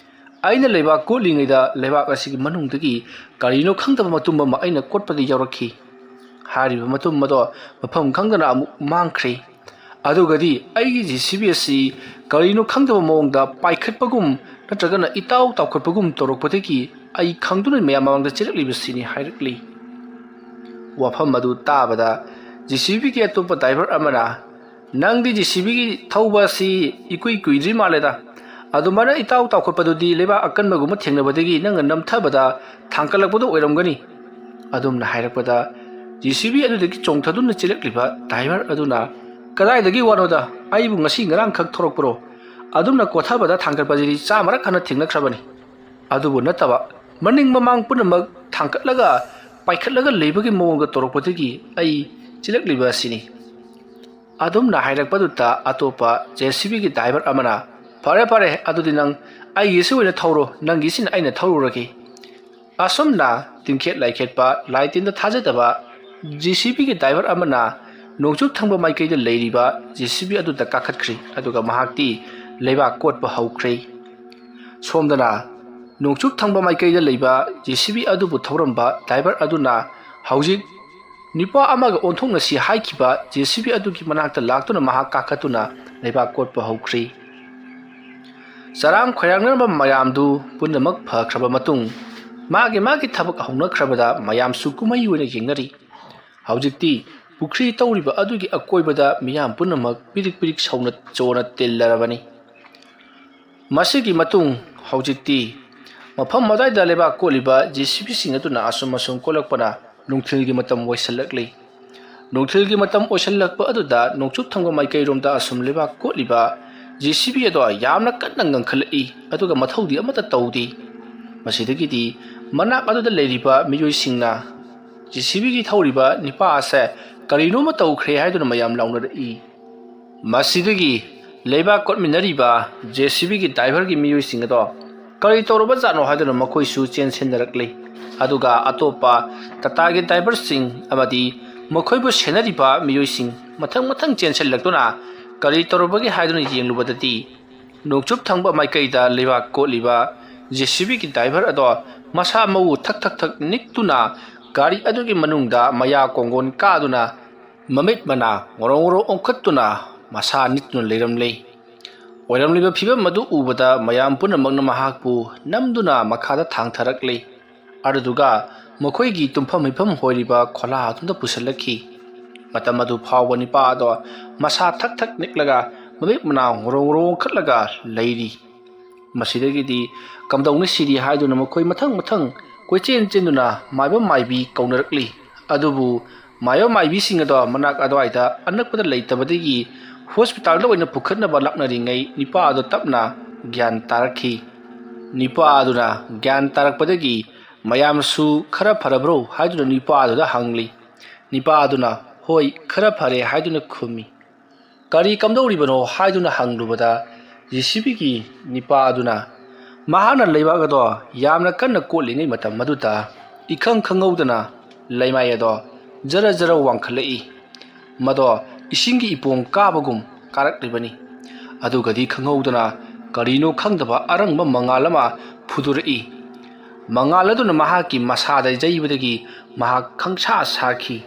"ꯑꯩꯅ ꯂꯩꯕꯥꯛ ꯀꯣꯠꯂꯤꯉꯩꯗ ꯂꯩꯕꯥꯛ ꯑꯁꯤꯒꯤ ꯃꯅꯨꯡꯗꯒꯤ ꯀꯔꯤꯅꯣ ꯈꯪꯗꯕ ꯃꯇꯨꯝ ꯑꯃ ꯑꯩꯅ ꯀꯣꯠꯄꯗ ꯌꯥꯎꯔꯛꯈꯤ"꯫ ꯍꯥꯏꯔꯤꯕ ꯃꯇꯨꯝ ꯑꯗꯣ ꯃꯐꯝ ꯈꯪꯗꯅ ꯑꯃꯨꯛ ꯃꯥꯡꯈ꯭ꯔꯦ꯫ ꯑꯗꯨꯒꯗꯤ ꯑꯩꯒꯤ ꯖꯦ ꯁꯤ ꯕꯤ ꯑꯁꯤ ꯀꯔꯤꯅꯣ ꯈꯪꯗꯕ ꯃꯑꯣꯡꯗ ꯄꯥꯏꯈꯠꯄꯒꯨꯝ ꯅꯠꯇ꯭ꯔꯒꯅ ꯏꯇꯥꯎ ꯇꯥꯎꯈꯠꯄꯒꯨꯝ ꯇꯧꯔꯛꯄꯗꯒꯤ ꯑꯩ ꯈꯪꯗꯨꯅ ꯃꯌꯥꯝ ꯃꯃꯥꯡꯗ ꯆꯦꯜꯂꯛꯂꯤꯕꯁꯤꯅꯤ ꯍꯥꯏꯔꯛꯂꯤ꯫ ꯋꯥꯐꯝ ꯑꯗꯨ ꯇꯥꯕꯗ ꯖꯦ ꯁꯤ ꯕꯤꯒꯤ ꯑꯇꯣꯞꯄ ꯗ꯭ꯔꯥꯏꯚꯔ ꯑꯃꯅ, "ꯅꯪꯗꯤ ꯖꯦ ꯁꯤ ꯕꯤꯒꯤ ꯊꯧꯕ ꯑꯁꯤ ꯏꯀꯨꯏ ꯀꯨꯏꯗ꯭ꯔꯤ ꯃꯥꯜꯂꯦꯗ꯫ ꯑꯗꯨꯃꯥꯏꯅ ꯏꯇꯥꯎ ꯇꯥꯎꯈꯠꯄꯗꯨꯗꯤ ꯂꯩꯕꯥꯛ ꯑꯀꯟꯕꯒꯨꯝꯕ ꯊꯦꯡꯅꯕꯗꯒꯤ ꯅꯪꯅ ꯅꯝꯊꯕꯗ ꯊꯥꯡꯀꯠꯂꯛꯄꯗꯨ ꯑꯣꯏꯔꯝꯒꯅꯤ"꯫ ꯑꯗꯨꯝꯅ ꯍꯥꯏꯔꯛꯄꯗ ꯖꯦ ꯁꯤ ꯕꯤ ꯑꯗꯨꯗꯒꯤ ꯆꯣꯡꯊꯗꯨꯅ ꯆꯦꯜꯂꯛꯂꯤꯕ ꯗ꯭ꯔꯥꯏꯚꯔ ꯑꯗꯨꯅ, "ꯀꯗꯥꯏꯗꯒꯤ ꯋꯥꯅꯣꯗ? ꯑꯩꯕꯨ ꯉꯁꯤ ꯉꯔꯥꯡꯈꯛ ꯊꯣꯔꯛꯄ꯭ꯔꯣ? ꯑꯗꯨꯝꯅ ꯀꯣꯊꯕꯗ ꯊꯥꯡꯒꯠꯄꯁꯤꯗꯤ ꯆꯥꯝꯃꯔꯛ ꯍꯥꯟꯅ ꯊꯦꯡꯅꯈ꯭ꯔꯕꯅꯤ꯫ ꯑꯗꯨꯕꯨ ꯅꯠꯇꯕ, ꯃꯅꯤꯡ ꯃꯃꯥꯡ ꯄꯨꯝꯅꯃꯛ ꯊꯥꯡꯒꯠꯂꯒ ꯄꯥꯏꯈꯠꯂꯒ ꯂꯩꯕꯒꯤ ꯃꯑꯣꯡꯗ ꯇꯧꯔꯛꯄꯗꯒꯤ ꯑꯩ ꯆꯦꯜꯂꯛꯂꯤꯕ ꯑꯁꯤꯅꯤ"꯫ ꯑꯗꯨꯝꯅ ꯍꯥꯏꯔꯛꯄꯗꯨꯗ ꯑꯇꯣꯞꯄ ꯖꯦ ꯁꯤ ꯕꯤꯒꯤ ꯗ꯭ꯔꯥꯏꯚꯔ ꯑꯃꯅ, "ꯐꯔꯦ ꯐꯔꯦ, ꯑꯗꯨꯗꯤ ꯅꯪ ꯑꯩꯒꯤꯁꯤ ꯑꯣꯏꯅ ꯊꯧꯔꯣ, ꯅꯪꯒꯤꯁꯤꯅ ꯑꯩꯅ ꯊꯧꯔꯨꯔꯒꯦ"꯫ ꯑꯁꯨꯝꯅ ꯇꯤꯡꯈꯦꯠ ꯂꯥꯏꯈꯦꯠꯄ, ꯂꯥꯏꯇꯤꯟꯗ ꯊꯥꯖꯗꯕ ꯖꯦ ꯁꯤ ꯕꯤꯒꯤ ꯗ꯭ꯔꯥꯏꯚꯔ ꯑꯃꯅ ꯅꯣꯡꯆꯨꯞ ꯊꯪꯕ ꯃꯥꯏꯀꯩꯗ ꯂꯩꯔꯤꯕ ꯖꯦ ꯁꯤ ꯕꯤ ꯑꯗꯨꯗ ꯀꯥꯈꯠꯈ꯭ꯔꯤ, ꯑꯗꯨꯒ ꯃꯍꯥꯛꯇꯤ ꯂꯩꯕꯥꯛ ꯀꯣꯠꯄ ꯍꯧꯈ꯭ꯔꯦ꯫ ꯁꯣꯝꯗꯅ ꯅꯣꯡꯆꯨꯞ ꯊꯪꯕ ꯃꯥꯏꯀꯩꯗ ꯂꯩꯕ ꯖꯦ ꯁꯤ ꯕꯤ ꯑꯗꯨꯕꯨ ꯊꯧꯔꯝꯕ ꯗ꯭ꯔꯥꯏꯚꯔ ꯑꯗꯨꯅ ꯍꯧꯖꯤꯛ ꯅꯨꯄꯥ ꯑꯃꯒ ꯑꯣꯟꯊꯣꯛꯅꯁꯤ ꯍꯥꯏꯈꯤꯕ ꯖꯦ ꯁꯤ ꯕꯤ ꯑꯗꯨꯒꯤ ꯃꯅꯥꯛꯇ ꯂꯥꯛꯇꯨꯅ ꯃꯍꯥꯛ ꯀꯥꯈꯠꯇꯨꯅ ꯂꯩꯕꯥꯛ ꯀꯣꯠꯄ ꯍꯧꯈ꯭ꯔꯤ꯫ ꯆꯔꯥꯡ ꯈꯣꯏꯔꯥꯡꯅꯔꯝꯕ ꯃꯌꯥꯝꯗꯨ ꯄꯨꯝꯅꯃꯛ ꯐꯈ꯭ꯔꯕ ꯃꯇꯨꯡ, ꯃꯥꯒꯤ ꯃꯥꯒꯤ ꯊꯕꯛ ꯍꯧꯅꯈ꯭ꯔꯕꯗ ꯃꯌꯥꯝꯁꯨ ꯀꯨꯝꯍꯩ ꯑꯣꯏꯅ ꯌꯦꯡꯅꯔꯤ꯫ ꯍꯧꯖꯤꯛꯇꯤ ꯄꯨꯈ꯭ꯔꯤ ꯇꯧꯔꯤꯕ ꯑꯗꯨꯒꯤ ꯑꯀꯣꯏꯕꯗ ꯃꯤꯌꯥꯝ ꯄꯨꯝꯅꯃꯛ ꯄꯤꯔꯤꯛ ꯄꯤꯔꯤꯛ ꯁꯧꯅ ꯆꯣꯅ ꯇꯤꯜꯂꯔꯕꯅꯤ꯫ ꯃꯁꯤꯒꯤ ꯃꯇꯨꯡ ꯍꯧꯖꯤꯛꯇꯤ ꯃꯐꯝ ꯑꯗꯨꯋꯥꯏꯗ ꯂꯩꯕꯥꯛ ꯀꯣꯠꯂꯤꯕ ꯖꯦ ꯁꯤ ꯕꯤꯁꯤꯡ ꯑꯗꯨꯅ ꯑꯁꯨꯝ ꯑꯁꯨꯝ ꯀꯣꯠꯂꯛꯄꯅ ꯅꯨꯡꯊꯤꯜꯒꯤ ꯃꯇꯝ ꯑꯣꯏꯁꯤꯜꯂꯛꯂꯤ꯫ ꯅꯨꯡꯊꯤꯜꯒꯤ ꯃꯇꯝ ꯑꯣꯏꯁꯤꯜꯂꯛꯄ ꯑꯗꯨꯗ ꯅꯣꯡꯆꯨꯞ ꯊꯪꯕ ꯃꯥꯏꯀꯩꯔꯣꯝꯗ ꯑꯁꯨꯝ ꯂꯩꯕꯥꯛ ꯀꯣꯠꯂꯤꯕ ꯖꯦ ꯁꯤ ꯕꯤ ꯑꯗꯣ ꯌꯥꯝꯅ ꯀꯟꯅ ꯉꯪꯈꯠꯂꯛꯏ, ꯑꯗꯨꯒ ꯃꯊꯧꯗꯤ ꯑꯃꯠꯇ ꯇꯧꯗꯦ꯫ ꯃꯁꯤꯗꯒꯤꯗꯤ ꯃꯅꯥꯛ ꯑꯗꯨꯗ ꯂꯩꯔꯤꯕ ꯃꯤꯑꯣꯏꯁꯤꯡꯅ ꯖꯦ ꯁꯤ ꯕꯤꯒꯤ ꯊꯧꯔꯤꯕ ꯅꯤꯄꯥ ꯑꯁꯦ ꯀꯔꯤꯅꯣꯃ ꯇꯧꯈ꯭ꯔꯦ ꯍꯥꯏꯗꯨꯅ ꯃꯌꯥꯝ ꯂꯥꯎꯅꯔꯛꯏ꯫ ꯃꯁꯤꯗꯒꯤ ꯂꯩꯕꯥꯛ ꯀꯣꯠꯃꯤꯟꯅꯔꯤꯕ ꯖꯦ ꯁꯤ ꯕꯤꯒꯤ ꯗ꯭ꯔꯥꯏꯚꯔꯒꯤ ꯃꯤꯑꯣꯏꯁꯤꯡ ꯑꯗꯣ ꯀꯔꯤ ꯇꯧꯔꯕꯖꯥꯠꯅꯣ ꯍꯥꯏꯗꯨꯅ ꯃꯈꯣꯏꯁꯨ ꯆꯦꯟꯁꯤꯟꯅꯔꯛꯂꯤ꯫ ꯑꯗꯨꯒ ꯑꯇꯣꯞꯄ ꯇꯥꯇꯥꯒꯤ ꯗ꯭ꯔꯥꯏꯚꯔꯁꯤꯡ ꯑꯃꯗꯤ ꯃꯈꯣꯏꯕꯨ ꯁꯦꯟꯅꯔꯤꯕ ꯃꯤꯑꯣꯏꯁꯤꯡ ꯃꯊꯪ ꯃꯊꯪ ꯆꯦꯟꯁꯤꯜꯂꯛꯇꯨꯅ ꯀꯔꯤ ꯇꯧꯔꯕꯒꯦ ꯍꯥꯏꯗꯨꯅ ꯌꯦꯡꯂꯨꯕꯗꯗꯤ, ꯅꯣꯡꯆꯨꯞ ꯊꯪꯕ ꯃꯥꯏꯀꯩꯗ ꯂꯩꯕꯥꯛ ꯀꯣꯠꯂꯤꯕ ꯖꯦ ꯁꯤ ꯕꯤꯒꯤ ꯗ꯭ꯔꯥꯏꯚꯔ ꯑꯗꯣ ꯃꯁꯥ ꯃꯎ ꯊꯛ ꯊꯛ ꯊꯛ ꯅꯤꯛꯇꯨꯅ ꯒꯥꯔꯤ ꯑꯗꯨꯒꯤ ꯃꯅꯨꯡꯗ ꯃꯌꯥ ꯀꯣꯡꯒꯣꯟ ꯀꯥꯗꯨꯅ ꯃꯃꯤꯠ ꯃꯅꯥ ꯉꯣꯔꯣ ꯉꯣꯔꯣ ꯑꯣꯟꯈꯠꯇꯨꯅ ꯃꯁꯥ ꯅꯤꯛꯇꯨꯅ ꯂꯩꯔꯝꯂꯦ꯫ ꯑꯣꯏꯔꯝꯂꯤꯕ ꯐꯤꯕꯝ ꯑꯗꯨ ꯎꯕꯗ ꯃꯌꯥꯝ ꯄꯨꯝꯅꯃꯛꯅ ꯃꯍꯥꯛꯄꯨ ꯅꯝꯗꯨꯅ ꯃꯈꯥꯗ ꯊꯥꯡꯊꯔꯛꯂꯦ꯫ ꯑꯗꯨꯗꯨꯒ ꯃꯈꯣꯏꯒꯤ ꯇꯨꯝꯐꯝ ꯍꯤꯞꯐꯝ ꯑꯣꯏꯔꯤꯕ ꯈꯣꯂꯥ ꯑꯗꯨꯗ ꯄꯨꯁꯤꯜꯂꯛꯈꯤ꯫ ꯃꯇꯝ ꯑꯗꯨ ꯐꯥꯎꯕ ꯅꯤꯄꯥ ꯑꯗꯣ ꯃꯁꯥ ꯊꯛ ꯊꯛ ꯅꯤꯛꯂꯒ ꯃꯃꯤꯠ ꯃꯅꯥ ꯉꯣꯔꯣ ꯉꯣꯔꯣ ꯑꯣꯟꯈꯠꯂꯒ ꯂꯩꯔꯤ꯫ ꯃꯁꯤꯗꯒꯤꯗꯤ ꯀꯝꯗꯧꯅꯤ ꯁꯤꯗꯤ ꯍꯥꯏꯗꯨꯅ ꯃꯈꯣꯏ ꯃꯊꯪ ꯃꯊꯪ ꯀꯣꯏꯆꯦꯟ ꯆꯦꯟꯗꯨꯅ ꯃꯥꯏꯕ ꯃꯥꯏꯕꯤ ꯀꯧꯅꯔꯛꯂꯤ꯫ ꯑꯗꯨꯕꯨ ꯃꯥꯏꯕ ꯃꯥꯏꯕꯤꯁꯤꯡ ꯑꯗꯣ ꯃꯅꯥꯛ ꯑꯗꯨꯋꯥꯏꯗ ꯑꯅꯛꯄꯗ ꯂꯩꯇꯕꯗꯒꯤ ꯍꯣꯁꯄꯤꯇꯥꯜꯗ ꯑꯣꯏꯅ ꯄꯨꯈꯠꯅꯕ ꯂꯥꯛꯅꯔꯤꯉꯩ ꯅꯤꯄꯥ ꯑꯗꯣ ꯇꯞꯅ ꯒ꯭ꯌꯥꯟ ꯇꯥꯔꯛꯈꯤ꯫ ꯅꯤꯄꯥ ꯑꯗꯨꯅ ꯒ꯭ꯌꯥꯟ ꯇꯥꯔꯛꯄꯗꯒꯤ ꯃꯌꯥꯝꯁꯨ "ꯈꯔ ꯐꯔꯕ꯭ꯔꯣ?" ꯍꯥꯏꯗꯨꯅ ꯅꯤꯄꯥ ꯑꯗꯨꯗ ꯍꯪꯂꯤ꯫ ꯅꯤꯄꯥ ꯑꯗꯨꯅ "ꯍꯣꯏ, ꯈꯔ ꯐꯔꯦ" ꯍꯥꯏꯗꯨꯅ ꯈꯨꯝꯃꯤ꯫ "ꯀꯔꯤ ꯀꯝꯗꯧꯔꯤꯕꯅꯣ?" ꯍꯥꯏꯗꯨꯅ ꯍꯪꯂꯨꯕꯗ, ꯖꯦ ꯁꯤ ꯕꯤꯒꯤ ꯅꯤꯄꯥ ꯑꯗꯨꯅ ꯃꯍꯥꯛꯅ ꯂꯩꯕꯥꯛ ꯑꯗꯣ ꯌꯥꯝꯅ ꯀꯟꯅ ꯀꯣꯠꯂꯤꯉꯩ ꯃꯇꯝ ꯑꯗꯨꯗ ꯏꯈꯪ ꯈꯪꯍꯧꯗꯅ ꯂꯩꯃꯥꯏ ꯑꯗꯣ ꯖꯔ ꯖꯔ ꯋꯥꯡꯈꯠꯂꯛꯏ꯫ ꯃꯗꯣ ꯏꯁꯤꯡꯒꯤ ꯏꯄꯣꯝ ꯀꯥꯕꯒꯨꯝ ꯀꯥꯔꯛꯂꯤꯕꯅꯤ꯫ ꯑꯗꯨꯒꯗꯤ ꯈꯪꯍꯧꯗꯅ ꯀꯔꯤꯅꯣ ꯈꯪꯗꯕ ꯑꯔꯪꯕ ꯃꯉꯥꯜ ꯑꯃ ꯐꯨꯗꯣꯔꯛꯏ꯫ ꯃꯉꯥꯜ ꯑꯗꯨꯅ ꯃꯍꯥꯛꯀꯤ ꯃꯁꯥꯗ ꯌꯩꯕꯗꯒꯤ ꯃꯍꯥꯛ ꯈꯪꯁꯥ ꯁꯥꯈꯤ꯫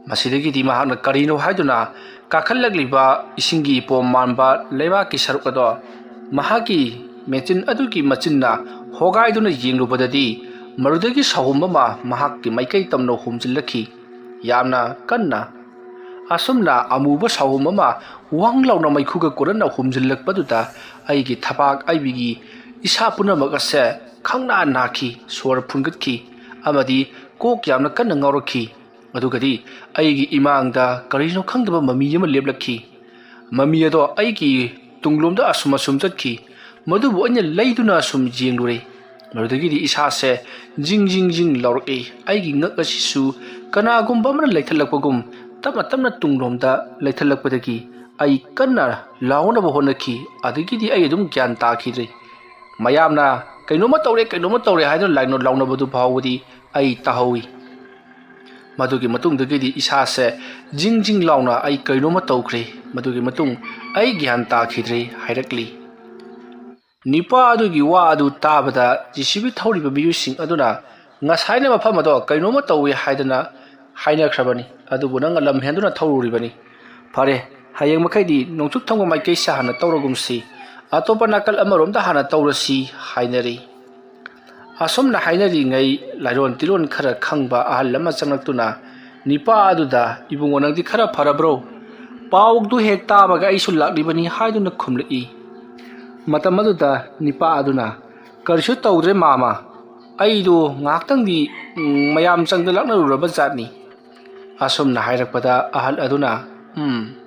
ꯃꯁꯤꯗꯒꯤꯗꯤ ꯃꯍꯥꯛꯅ ꯀꯔꯤꯅꯣ ꯍꯥꯏꯗꯨꯅ ꯀꯥꯈꯠꯂꯛꯂꯤꯕ ꯏꯁꯤꯡꯒꯤ ꯏꯄꯣꯝ ꯃꯥꯟꯕ ꯂꯩꯕꯥꯛꯀꯤ ꯁꯔꯨꯛ ꯑꯗꯣ ꯃꯍꯥꯛꯀꯤ ꯃꯦꯆꯤꯟ ꯑꯗꯨꯒꯤ ꯃꯆꯤꯟꯅ ꯍꯣꯒꯥꯏꯗꯨꯅ ꯌꯦꯡꯂꯨꯕꯗꯗꯤ, ꯃꯗꯨꯗꯒꯤ ꯁꯥꯍꯨꯝ ꯑꯃ ꯃꯍꯥꯛꯀꯤ ꯃꯥꯏꯀꯩ ꯇꯝꯅ ꯍꯨꯝꯖꯤꯜꯂꯛꯈꯤ꯫ ꯌꯥꯝꯅ ꯀꯟꯅ꯫ ꯑꯁꯨꯝꯅ ꯑꯃꯨꯕ ꯁꯥꯍꯨꯝ ꯑꯃ ꯋꯪ ꯂꯥꯎꯅ ꯃꯩꯈꯨꯒ ꯀꯣꯔꯟꯅ ꯍꯨꯝꯖꯤꯜꯂꯛꯄꯗꯨꯗ ꯑꯩꯒꯤ ꯊꯕꯥꯛ, ꯑꯩꯒꯤ ꯏꯁꯥ ꯄꯨꯝꯅꯃꯛ ꯑꯁꯦ ꯈꯪꯅꯥ ꯅꯥꯈꯤ, ꯁꯣꯔ ꯐꯨꯟꯒꯠꯈꯤ ꯑꯃꯗꯤ ꯀꯣꯛ ꯌꯥꯝꯅ ꯀꯟꯅ ꯉꯥꯎꯔꯛꯈꯤ꯫ ꯑꯗꯨꯒꯗꯤ ꯑꯩꯒꯤ ꯏꯃꯥꯡꯗ ꯀꯔꯤꯅꯣ ꯈꯪꯗꯕ ꯃꯃꯤ ꯑꯃ ꯂꯦꯞꯂꯛꯈꯤ꯫ ꯃꯃꯤ ꯑꯗꯣ ꯑꯩꯒꯤ ꯇꯨꯡꯂꯣꯝꯗ ꯑꯁꯨꯝ ꯑꯁꯨꯝ ꯆꯠꯈꯤ꯫ ꯃꯗꯨꯕꯨ ꯑꯩꯅ ꯂꯩꯗꯨꯅ ꯑꯁꯨꯝ ꯌꯦꯡꯂꯨꯔꯦ꯫ ꯃꯗꯨꯗꯒꯤꯗꯤ ꯏꯁꯥꯁꯦ ꯖꯤꯡ ꯖꯤꯡ ꯖꯤꯡ ꯂꯥꯎꯔꯛꯏ꯫ ꯑꯩꯒꯤ ꯉꯛ ꯑꯁꯤꯁꯨ ꯀꯅꯥꯒꯨꯝꯕ ꯑꯃꯅ ꯂꯩꯊꯠꯂꯛꯄꯒꯨꯝ ꯇꯞꯅ ꯇꯞꯅ ꯇꯨꯡꯂꯣꯝꯗ ꯂꯩꯊꯠꯂꯛꯄꯗꯒꯤ ꯑꯩ ꯀꯟꯅ ꯂꯥꯎꯅꯕ ꯍꯣꯠꯅꯈꯤ꯫ ꯑꯗꯒꯤꯗꯤ ꯑꯩ ꯑꯗꯨꯝ ꯒ꯭ꯌꯥꯟ ꯇꯥꯈꯤꯗ꯭ꯔꯦ꯫ ꯃꯌꯥꯝꯅ "ꯀꯩꯅꯣꯝꯃ ꯇꯧꯔꯦ, ꯀꯩꯅꯣꯝꯃ ꯇꯧꯔꯦ" ꯍꯥꯏꯗꯨꯅ ꯂꯥꯎꯅ-, ꯂꯥꯎꯅꯕꯗꯨ ꯐꯥꯎꯕꯗꯤ ꯑꯩ ꯇꯥꯍꯧꯏ꯫ ꯃꯗꯨꯒꯤ ꯃꯇꯨꯡꯗꯒꯤꯗꯤ ꯏꯁꯥꯁꯦ ꯖꯤꯡ ꯖꯤꯡ ꯂꯥꯎꯅ ꯑꯩ ꯀꯩꯅꯣꯝꯃ ꯇꯧꯈ꯭ꯔꯦ꯫ ꯃꯗꯨꯒꯤ ꯃꯇꯨꯡ ꯑꯩ ꯒ꯭ꯌꯥꯟ ꯇꯥꯈꯤꯗ꯭ꯔꯦ ꯍꯥꯏꯔꯛꯂꯤ꯫ ꯅꯤꯄꯥ ꯑꯗꯨꯒꯤ ꯋꯥ ꯑꯗꯨ ꯇꯥꯕꯗ ꯖꯦ ꯁꯤ ꯕꯤ ꯊꯧꯔꯤꯕ ꯃꯤꯑꯣꯏꯁꯤꯡ ꯑꯗꯨꯅ ꯉꯁꯥꯏꯅ ꯃꯐꯝ ꯑꯗꯣ ꯀꯩꯅꯣꯝꯃ ꯇꯧꯏ ꯍꯥꯏꯗꯅ ꯍꯥꯏꯅꯈ꯭ꯔꯕꯅꯤ, ꯑꯗꯨꯕꯨ ꯅꯪꯅ ꯂꯝ ꯍꯦꯟꯗꯨꯅ ꯊꯧꯔꯨꯔꯤꯕꯅꯤ꯫ "ꯐꯔꯦ, ꯍꯌꯦꯡ ꯃꯈꯩꯗꯤ ꯅꯣꯡꯆꯨꯞ ꯊꯪꯕ ꯃꯥꯏꯀꯩꯁꯦ ꯍꯥꯟꯅ ꯇꯧꯔꯒꯨꯝꯁꯤ, ꯑꯇꯣꯞꯄ ꯅꯥꯀꯜ ꯑꯃꯔꯣꯝꯗ ꯍꯥꯟꯅ ꯇꯧꯔꯁꯤ" ꯍꯥꯏꯅꯔꯤ꯫ ꯑꯁꯨꯝꯅ ꯍꯥꯏꯅꯔꯤꯉꯩ ꯂꯥꯏꯔꯣꯟ ꯇꯤꯔꯣꯟ ꯈꯔ ꯈꯪꯕ ꯑꯍꯜ ꯑꯃ ꯆꯪꯂꯛꯇꯨꯅ ꯅꯤꯄꯥ ꯑꯗꯨꯗ, "ꯏꯕꯨꯡꯉꯣ, ꯅꯪꯗꯤ ꯈꯔ ꯐꯔꯕ꯭ꯔꯣ?" ꯄꯥꯎꯗꯨ ꯍꯦꯛ ꯇꯥꯕꯒ "ꯑꯩꯁꯨ ꯂꯥꯛꯂꯤꯕꯅꯤ" ꯍꯥꯏꯗꯨꯅ ꯈꯨꯝꯂꯛꯏ꯫ ꯃꯇꯝ ꯑꯗꯨꯗ ꯅꯤꯄꯥ ꯑꯗꯨꯅ, "ꯀꯔꯤꯁꯨ ꯇꯧꯗ꯭ꯔꯦ ꯃꯥꯃ, ꯑꯩꯗꯣ ꯉꯥꯏꯍꯥꯛꯇꯪꯗꯤ, ꯎꯝ, ꯃꯌꯥꯝ ꯆꯪꯗ ꯂꯥꯛꯅꯔꯨꯔꯕ ꯖꯥꯠꯅꯤ꯫ ꯑꯁꯨꯝꯅ ꯍꯥꯏꯔꯛꯄꯗ ꯑꯍꯜ ꯑꯗꯨꯅ, "ꯎꯝ,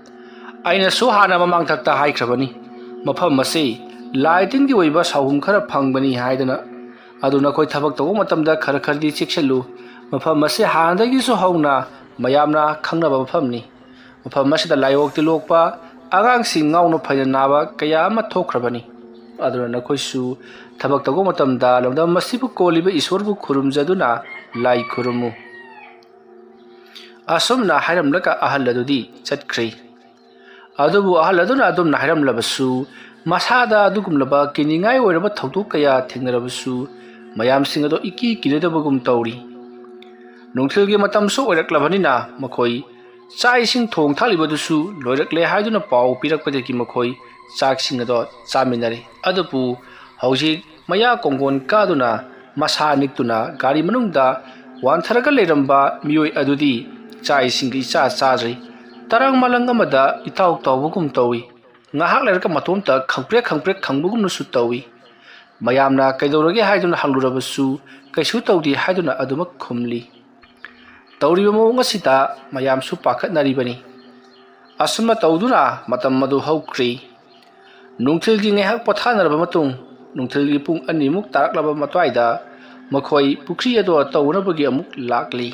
ꯑꯩꯅꯁꯨ ꯍꯥꯟꯅ ꯃꯃꯥꯡꯊꯛꯇ ꯍꯥꯏꯈ꯭ꯔꯕꯅꯤ, ꯃꯐꯝ ꯑꯁꯤ ꯂꯥꯏ ꯇꯤꯟꯒꯤ ꯑꯣꯏꯕ ꯁꯥꯎꯍꯨꯝ ꯈꯔ ꯐꯪꯕꯅꯤ ꯍꯥꯏꯗꯅ꯫ ꯑꯗꯨ ꯅꯈꯣꯏ ꯊꯕꯛ ꯇꯧꯕ ꯃꯇꯝꯗ ꯈꯔ ꯈꯔꯗꯤ ꯆꯦꯛꯁꯤꯜꯂꯨ꯫ ꯃꯐꯝ ꯑꯁꯤ ꯍꯥꯟꯅꯗꯒꯤꯁꯨ ꯍꯧꯅ ꯃꯌꯥꯝꯅ ꯈꯪꯅꯕ ꯃꯐꯝꯅꯤ꯫ ꯃꯐꯝ ꯑꯁꯤꯗ ꯂꯥꯏꯑꯣꯛ ꯇꯤꯜꯂꯣꯛꯄ, ꯑꯉꯥꯡꯁꯤꯡ ꯉꯥꯎꯅ ꯐꯩꯅ ꯅꯥꯕ ꯀꯌꯥ ꯑꯃ ꯊꯣꯛꯈ꯭ꯔꯕꯅꯤ꯫ ꯑꯗꯨꯅ ꯅꯈꯣꯏꯁꯨ ꯊꯕꯛ ꯇꯧꯕ ꯃꯇꯝꯗ ꯂꯝꯗꯝ ꯑꯁꯤꯕꯨ ꯀꯣꯜꯂꯤꯕ ꯏꯁꯣꯔꯕꯨ ꯈꯨꯔꯨꯝꯖꯗꯨꯅ ꯂꯥꯏ ꯈꯨꯔꯨꯝꯃꯨ"꯫ ꯑꯁꯨꯝꯅ ꯍꯥꯏꯔꯝꯂꯒ ꯑꯍꯜ ꯑꯗꯨꯗꯤ ꯆꯠꯈ꯭ꯔꯦ꯫ ꯑꯗꯨꯕꯨ ꯑꯍꯜ ꯑꯗꯨꯅ ꯑꯗꯨꯝꯅ ꯍꯥꯏꯔꯝꯂꯕꯁꯨ, ꯃꯁꯥꯗ ꯑꯗꯨꯒꯨꯝꯂꯕ ꯀꯤꯅꯤꯡꯉꯥꯏ ꯑꯣꯏꯔꯕ ꯊꯧꯗꯣꯛ ꯀꯌꯥ ꯊꯦꯡꯅꯔꯕꯁꯨ, ꯃꯌꯥꯝꯁꯤꯡ ꯑꯗꯣ ꯏꯀꯤ ꯀꯤꯅꯗꯕꯒꯨꯝ ꯇꯧꯔꯤ꯫ ꯅꯨꯡꯊꯤꯜꯒꯤ ꯃꯇꯝꯁꯨ ꯑꯣꯏꯔꯛꯂꯕꯅꯤꯅ ꯃꯈꯣꯏ ꯆꯥꯛ ꯏꯁꯤꯡ ꯊꯣꯡ ꯊꯥꯛꯂꯤꯕꯗꯨꯁꯨ ꯂꯣꯏꯔꯛꯂꯦ ꯍꯥꯏꯗꯨꯅ ꯄꯥꯎ ꯄꯤꯔꯛꯄꯗꯒꯤ ꯃꯈꯣꯏ ꯆꯥꯛꯁꯤꯡ ꯑꯗꯣ ꯆꯥꯃꯤꯟꯅꯔꯦ꯫ ꯑꯗꯨꯕꯨ ꯍꯧꯖꯤꯛ ꯃꯌꯥ ꯀꯣꯡꯒꯣꯟ ꯀꯥꯗꯨꯅ ꯃꯁꯥ ꯅꯤꯛꯇꯨꯅ ꯒꯥꯔꯤ ꯃꯅꯨꯡꯗ ꯋꯥꯟꯊꯔꯒ ꯂꯩꯔꯝꯕ ꯃꯤꯑꯣꯏ ꯑꯗꯨꯗꯤ ꯆꯥꯛ ꯏꯁꯤꯡꯒ ꯏꯆꯥ ꯆꯥꯗ꯭ꯔꯤ꯫ ꯇꯔꯪ ꯃꯂꯪ ꯑꯃꯗ ꯏꯇꯥꯎ ꯇꯥꯎꯕꯒꯨꯝ ꯇꯧꯏ꯫ ꯉꯥꯏꯍꯥꯛ ꯂꯩꯔꯒ ꯃꯇꯣꯝꯇ ꯈꯪꯄ꯭ꯔꯦꯛ ꯈꯪꯄ꯭ꯔꯦꯛ ꯈꯪꯕꯒꯨꯝꯅꯁꯨ ꯇꯧꯏ꯫ ꯃꯌꯥꯝꯅ "ꯀꯩꯗꯧꯔꯒꯦ?" ꯍꯥꯏꯗꯨꯅ ꯍꯪꯂꯨꯔꯕꯁꯨ ꯀꯩꯁꯨ ꯇꯧꯗꯦ ꯍꯥꯏꯗꯨꯅ ꯑꯗꯨꯃꯛ ꯈꯨꯝꯂꯤ꯫ ꯇꯧꯔꯤꯕ ꯃꯑꯣꯡ ꯑꯁꯤꯗ ꯃꯌꯥꯝꯁꯨ ꯄꯥꯈꯠꯅꯔꯤꯕꯅꯤ꯫ ꯑꯁꯨꯝꯅ ꯇꯧꯗꯨꯅ ꯃꯇꯝ ꯑꯗꯨ ꯍꯧꯈ꯭ꯔꯤ꯫ ꯅꯨꯡꯊꯤꯜꯒꯤ ꯉꯥꯏꯍꯥꯛ ꯄꯣꯊꯥꯅꯔꯕ ꯃꯇꯨꯡ, ꯅꯨꯡꯊꯤꯜꯒꯤ ꯄꯨꯡ ꯑꯅꯤꯃꯨꯛ ꯇꯥꯔꯛꯂꯕ ꯃꯇ꯭ꯋꯥꯏꯗ ꯃꯈꯣꯏ ꯄꯨꯈ꯭ꯔꯤ ꯑꯗꯣ ꯇꯧꯅꯕꯒꯤ ꯑꯃꯨꯛ ꯂꯥꯛꯂꯤ꯫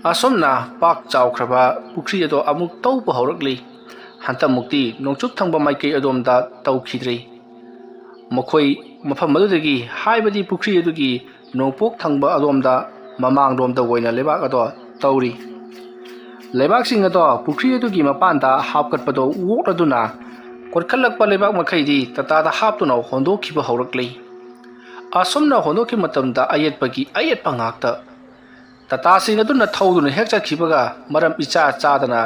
ꯑꯁꯨꯝꯅ ꯄꯥꯛ ꯆꯥꯎꯈ꯭ꯔꯕ ꯄꯨꯈ꯭ꯔꯤ ꯑꯗꯣ ꯑꯃꯨꯛ ꯇꯧꯕ ꯍꯧꯔꯛꯂꯤ꯫ ꯍꯟꯗꯛꯃꯨꯛꯇꯤ ꯅꯣꯡꯆꯨꯞ ꯊꯪꯕ ꯃꯥꯏꯀꯩ ꯑꯗꯣꯝꯗ ꯇꯧꯈꯤꯗ꯭ꯔꯤ꯫ ꯃꯈꯣꯏ ꯃꯐꯝ ꯑꯗꯨꯗꯒꯤ, ꯍꯥꯏꯕꯗꯤ ꯄꯨꯈ꯭ꯔꯤ ꯑꯗꯨꯒꯤ ꯅꯣꯡꯄꯣꯛ ꯊꯪꯕ ꯑꯗꯣꯝꯗ, ꯃꯃꯥꯡꯂꯣꯝꯗ ꯑꯣꯏꯅ ꯂꯩꯕꯥꯛ ꯑꯗꯣ ꯇꯧꯔꯤ꯫ ꯂꯩꯕꯥꯛꯁꯤꯡ ꯑꯗꯣ ꯄꯨꯈ꯭ꯔꯤ ꯑꯗꯨꯒꯤ ꯃꯄꯥꯟꯗ ꯍꯥꯞꯀꯠꯄꯗꯣ ꯑꯣꯛꯂꯗꯨꯅ ꯀꯣꯠꯈꯠꯂꯛꯄ ꯂꯩꯕꯥꯛ ꯃꯈꯩꯗꯤ ꯇꯇꯥꯗ ꯍꯥꯞꯇꯨꯅ ꯍꯣꯟꯗꯣꯛꯈꯤꯕ ꯍꯧꯔꯛꯂꯤ꯫ ꯑꯁꯨꯝꯅ ꯍꯣꯟꯗꯣꯛꯈꯤꯕ ꯃꯇꯝꯗ ꯑꯌꯦꯠꯄꯒꯤ ꯑꯌꯦꯠꯄ ꯉꯥꯛꯇ꯫ ꯇꯇꯥꯁꯤꯡ ꯑꯗꯨꯅ ꯊꯧꯗꯨꯅ ꯍꯦꯛ ꯆꯠꯈꯤꯕꯒ ꯃꯔꯝ ꯏꯆꯥ ꯆꯥꯗꯅ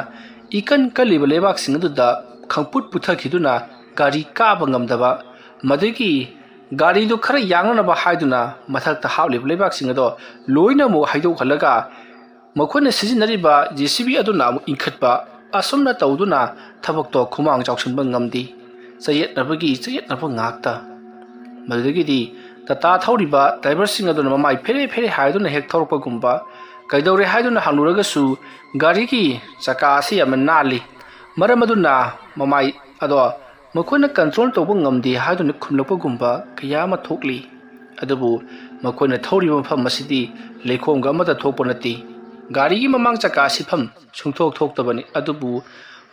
ꯏꯀꯟ ꯀꯜꯂꯤꯕ ꯂꯩꯕꯥꯛꯁꯤꯡ ꯑꯗꯨꯗ ꯈꯪꯄꯨꯠ ꯄꯨꯊꯈꯤꯗꯨꯅ ꯒꯥꯔꯤ ꯀꯥꯕ ꯉꯝꯗꯕ, ꯃꯗꯨꯒꯤ ꯒꯥꯔꯤꯗꯨ ꯈꯔ ꯌꯥꯡꯅꯅꯕ ꯍꯥꯏꯗꯨꯅ ꯃꯊꯛꯇ ꯍꯥꯞꯂꯤꯕ ꯂꯩꯕꯥꯛꯁꯤꯡ ꯑꯗꯣ ꯂꯣꯏꯅꯃꯛ ꯍꯩꯗꯣꯛꯍꯜꯂꯒ ꯃꯈꯣꯏꯅ ꯁꯤꯖꯤꯟꯅꯔꯤꯕ ꯖꯦ ꯁꯤ ꯕꯤ ꯑꯗꯨꯅ ꯑꯃꯨꯛ ꯏꯟꯈꯠꯄ, ꯑꯁꯨꯝꯅ ꯇꯧꯗꯨꯅ ꯊꯕꯛꯇꯣ ꯈꯨꯃꯥꯡ ꯆꯥꯎꯁꯤꯟꯕ ꯉꯝꯗꯦ꯫ ꯆꯌꯦꯠꯅꯕꯒꯤ ꯆꯌꯦꯠꯅꯕ ꯉꯥꯛꯇ꯫ ꯃꯗꯨꯗꯒꯤꯗꯤ ꯇꯥꯇꯥ ꯊꯧꯔꯤꯕ ꯗ꯭ꯔꯥꯏꯚꯔꯁꯤꯡ ꯑꯗꯨꯅ ꯃꯃꯥꯏ ꯐꯦꯔꯦ ꯐꯦꯔꯦ ꯍꯥꯏꯗꯨꯅ ꯍꯦꯛ ꯊꯧꯔꯛꯄꯒꯨꯝꯕ, ꯀꯩꯗꯧꯔꯦ ꯍꯥꯏꯗꯨꯅ ꯍꯪꯂꯨꯔꯒꯁꯨ ꯒꯥꯔꯤꯒꯤ ꯆꯀꯥ ꯑꯁꯤ ꯌꯥꯝꯅ ꯅꯥꯜꯂꯤ, ꯃꯔꯝ ꯑꯗꯨꯅ ꯃꯃꯥꯏ ꯑꯗꯣ ꯃꯈꯣꯏꯅ ꯀꯟꯇ꯭ꯔꯣꯜ ꯇꯧꯕ ꯉꯝꯗꯦ ꯍꯥꯏꯗꯨꯅ ꯈꯨꯝꯂꯛꯄꯒꯨꯝꯕ ꯀꯌꯥ ꯑꯃ ꯊꯣꯛꯂꯤ꯫ ꯑꯗꯨꯕꯨ ꯃꯈꯣꯏꯅ ꯊꯧꯔꯤꯕ ꯃꯐꯝ ꯑꯁꯤꯗꯤ ꯂꯩꯈꯣꯝꯒ ꯑꯃꯠꯇ ꯊꯣꯛꯄ ꯅꯠꯇꯦ꯫ ꯒꯥꯔꯤꯒꯤ ꯃꯃꯥꯡ ꯆꯀꯥ ꯁꯤꯠꯐꯝ ꯁꯨꯡꯊꯣꯛ ꯊꯣꯛꯇꯕꯅꯤ꯫ ꯑꯗꯨꯕꯨ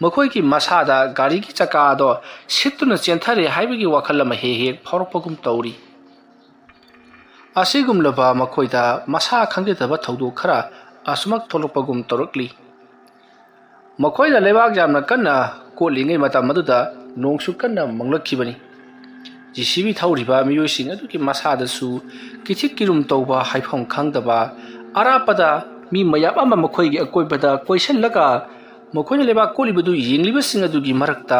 ꯃꯈꯣꯏꯒꯤ ꯃꯁꯥꯗ ꯒꯥꯔꯤꯒꯤ ꯆꯀꯥ ꯑꯗꯣ ꯁꯤꯠꯇꯨꯅ ꯆꯦꯟꯊꯔꯦ ꯍꯥꯏꯕꯒꯤ ꯋꯥꯈꯜ ꯑꯃ ꯍꯦꯛ ꯍꯦꯛ ꯐꯥꯎꯔꯛꯄꯒꯨꯝ ꯇꯧꯔꯤ꯫ ꯑꯁꯤꯒꯨꯝꯂꯕ ꯃꯈꯣꯏꯗ ꯃꯁꯥ ꯈꯪꯖꯗꯕ ꯊꯧꯗꯣꯛ ꯈꯔ ꯑꯁꯨꯃꯛ ꯊꯣꯛꯂꯛꯄꯒꯨꯝ ꯇꯧꯔꯛꯂꯤ꯫ ꯃꯈꯣꯏꯅ ꯂꯩꯕꯥꯛ ꯌꯥꯝꯅ ꯀꯟꯅ ꯀꯣꯠꯂꯤꯉꯩ ꯃꯇꯝ ꯑꯗꯨꯗ ꯅꯣꯡꯁꯨ ꯀꯟꯅ ꯃꯪꯂꯛꯈꯤꯕꯅꯤ꯫ ꯖꯤ ꯁꯤ ꯕꯤ ꯊꯧꯔꯤꯕ ꯃꯤꯑꯣꯏꯁꯤꯡ ꯑꯗꯨꯒꯤ ꯃꯁꯥꯗꯁꯨ ꯀꯤꯊꯤꯛ ꯀꯤꯔꯨꯝ ꯇꯧꯕ ꯍꯥꯏꯐꯝ ꯈꯪꯗꯕ, ꯑꯔꯥꯞꯄꯗ ꯃꯤ ꯃꯌꯥꯝ ꯑꯃ ꯃꯈꯣꯏꯒꯤ ꯑꯀꯣꯏꯕꯗ ꯀꯣꯏꯁꯤꯜꯂꯒ ꯃꯈꯣꯏꯅ ꯂꯩꯕꯥꯛ ꯀꯣꯠꯂꯤꯕꯗꯨ ꯌꯦꯡꯂꯤꯕꯁꯤꯡ ꯑꯗꯨꯒꯤ ꯃꯔꯛꯇ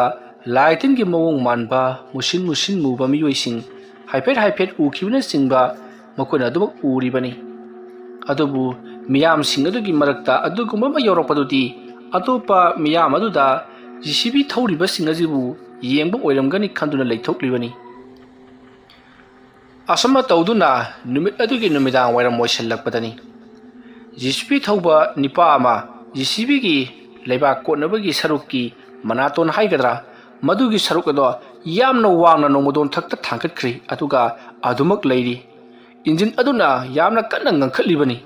ꯂꯥꯏ ꯇꯤꯟꯒꯤ ꯃꯑꯣꯡ ꯃꯥꯟꯕ ꯃꯨꯁꯤꯟ ꯃꯨꯁꯤꯟ ꯃꯨꯕ ꯃꯤꯑꯣꯏꯁꯤꯡ ꯍꯥꯏꯐꯦꯠ ꯍꯥꯏꯐꯦꯠ ꯎꯈꯤꯕꯅꯆꯤꯡꯕ ꯃꯈꯣꯏꯅ ꯑꯗꯨꯃꯛ ꯎꯔꯤꯕꯅꯤ꯫ ꯑꯗꯨꯕꯨ ꯃꯤꯌꯥꯝꯁꯤꯡ ꯑꯗꯨꯒꯤ ꯃꯔꯛꯇ ꯑꯗꯨꯒꯨꯝꯕ ꯑꯃ ꯌꯧꯔꯛꯄꯗꯨꯗꯤ ꯑꯇꯣꯞꯄ ꯃꯤꯌꯥꯝ ꯑꯗꯨꯗ ꯖꯤ ꯁꯤ ꯕꯤ ꯊꯧꯔꯤꯕꯁꯤꯡ ꯑꯁꯤꯕꯨ ꯌꯦꯡꯕ ꯑꯣꯏꯔꯝꯒꯅꯤ ꯈꯟꯗꯨꯅ ꯂꯩꯊꯣꯛꯂꯤꯕꯅꯤ꯫ ꯑꯁꯨꯝꯅ ꯇꯧꯗꯨꯅ ꯅꯨꯃꯤꯠ ꯑꯗꯨꯒꯤ ꯅꯨꯃꯤꯗꯥꯡ ꯋꯥꯏꯔꯝ ꯑꯣꯏꯁꯤꯜꯂꯛꯄꯗꯅꯤ꯫ ꯖꯤ ꯁꯤ ꯕꯤ ꯊꯧꯕ ꯅꯤꯄꯥ ꯑꯃ ꯖꯤ ꯁꯤ ꯕꯤꯒꯤ ꯂꯩꯕꯥꯛ ꯀꯣꯠꯅꯕꯒꯤ ꯁꯔꯨꯛꯀꯤ ꯃꯅꯥꯇꯣꯟ ꯍꯥꯏꯒꯗ꯭ꯔꯥ, ꯃꯗꯨꯒꯤ ꯁꯔꯨꯛ ꯑꯗꯣ ꯌꯥꯝꯅ ꯋꯥꯡꯅ ꯅꯣꯡꯃꯗꯣꯟ ꯊꯛꯇ ꯊꯥꯡꯒꯠꯈ꯭ꯔꯦ, ꯑꯗꯨꯒ ꯑꯗꯨꯃꯛ ꯂꯩꯔꯤ꯫ ꯏꯟꯖꯤꯟ ꯑꯗꯨꯅ ꯌꯥꯝꯅ ꯀꯟꯅ ꯉꯪꯈꯠꯂꯤꯕꯅꯤ꯫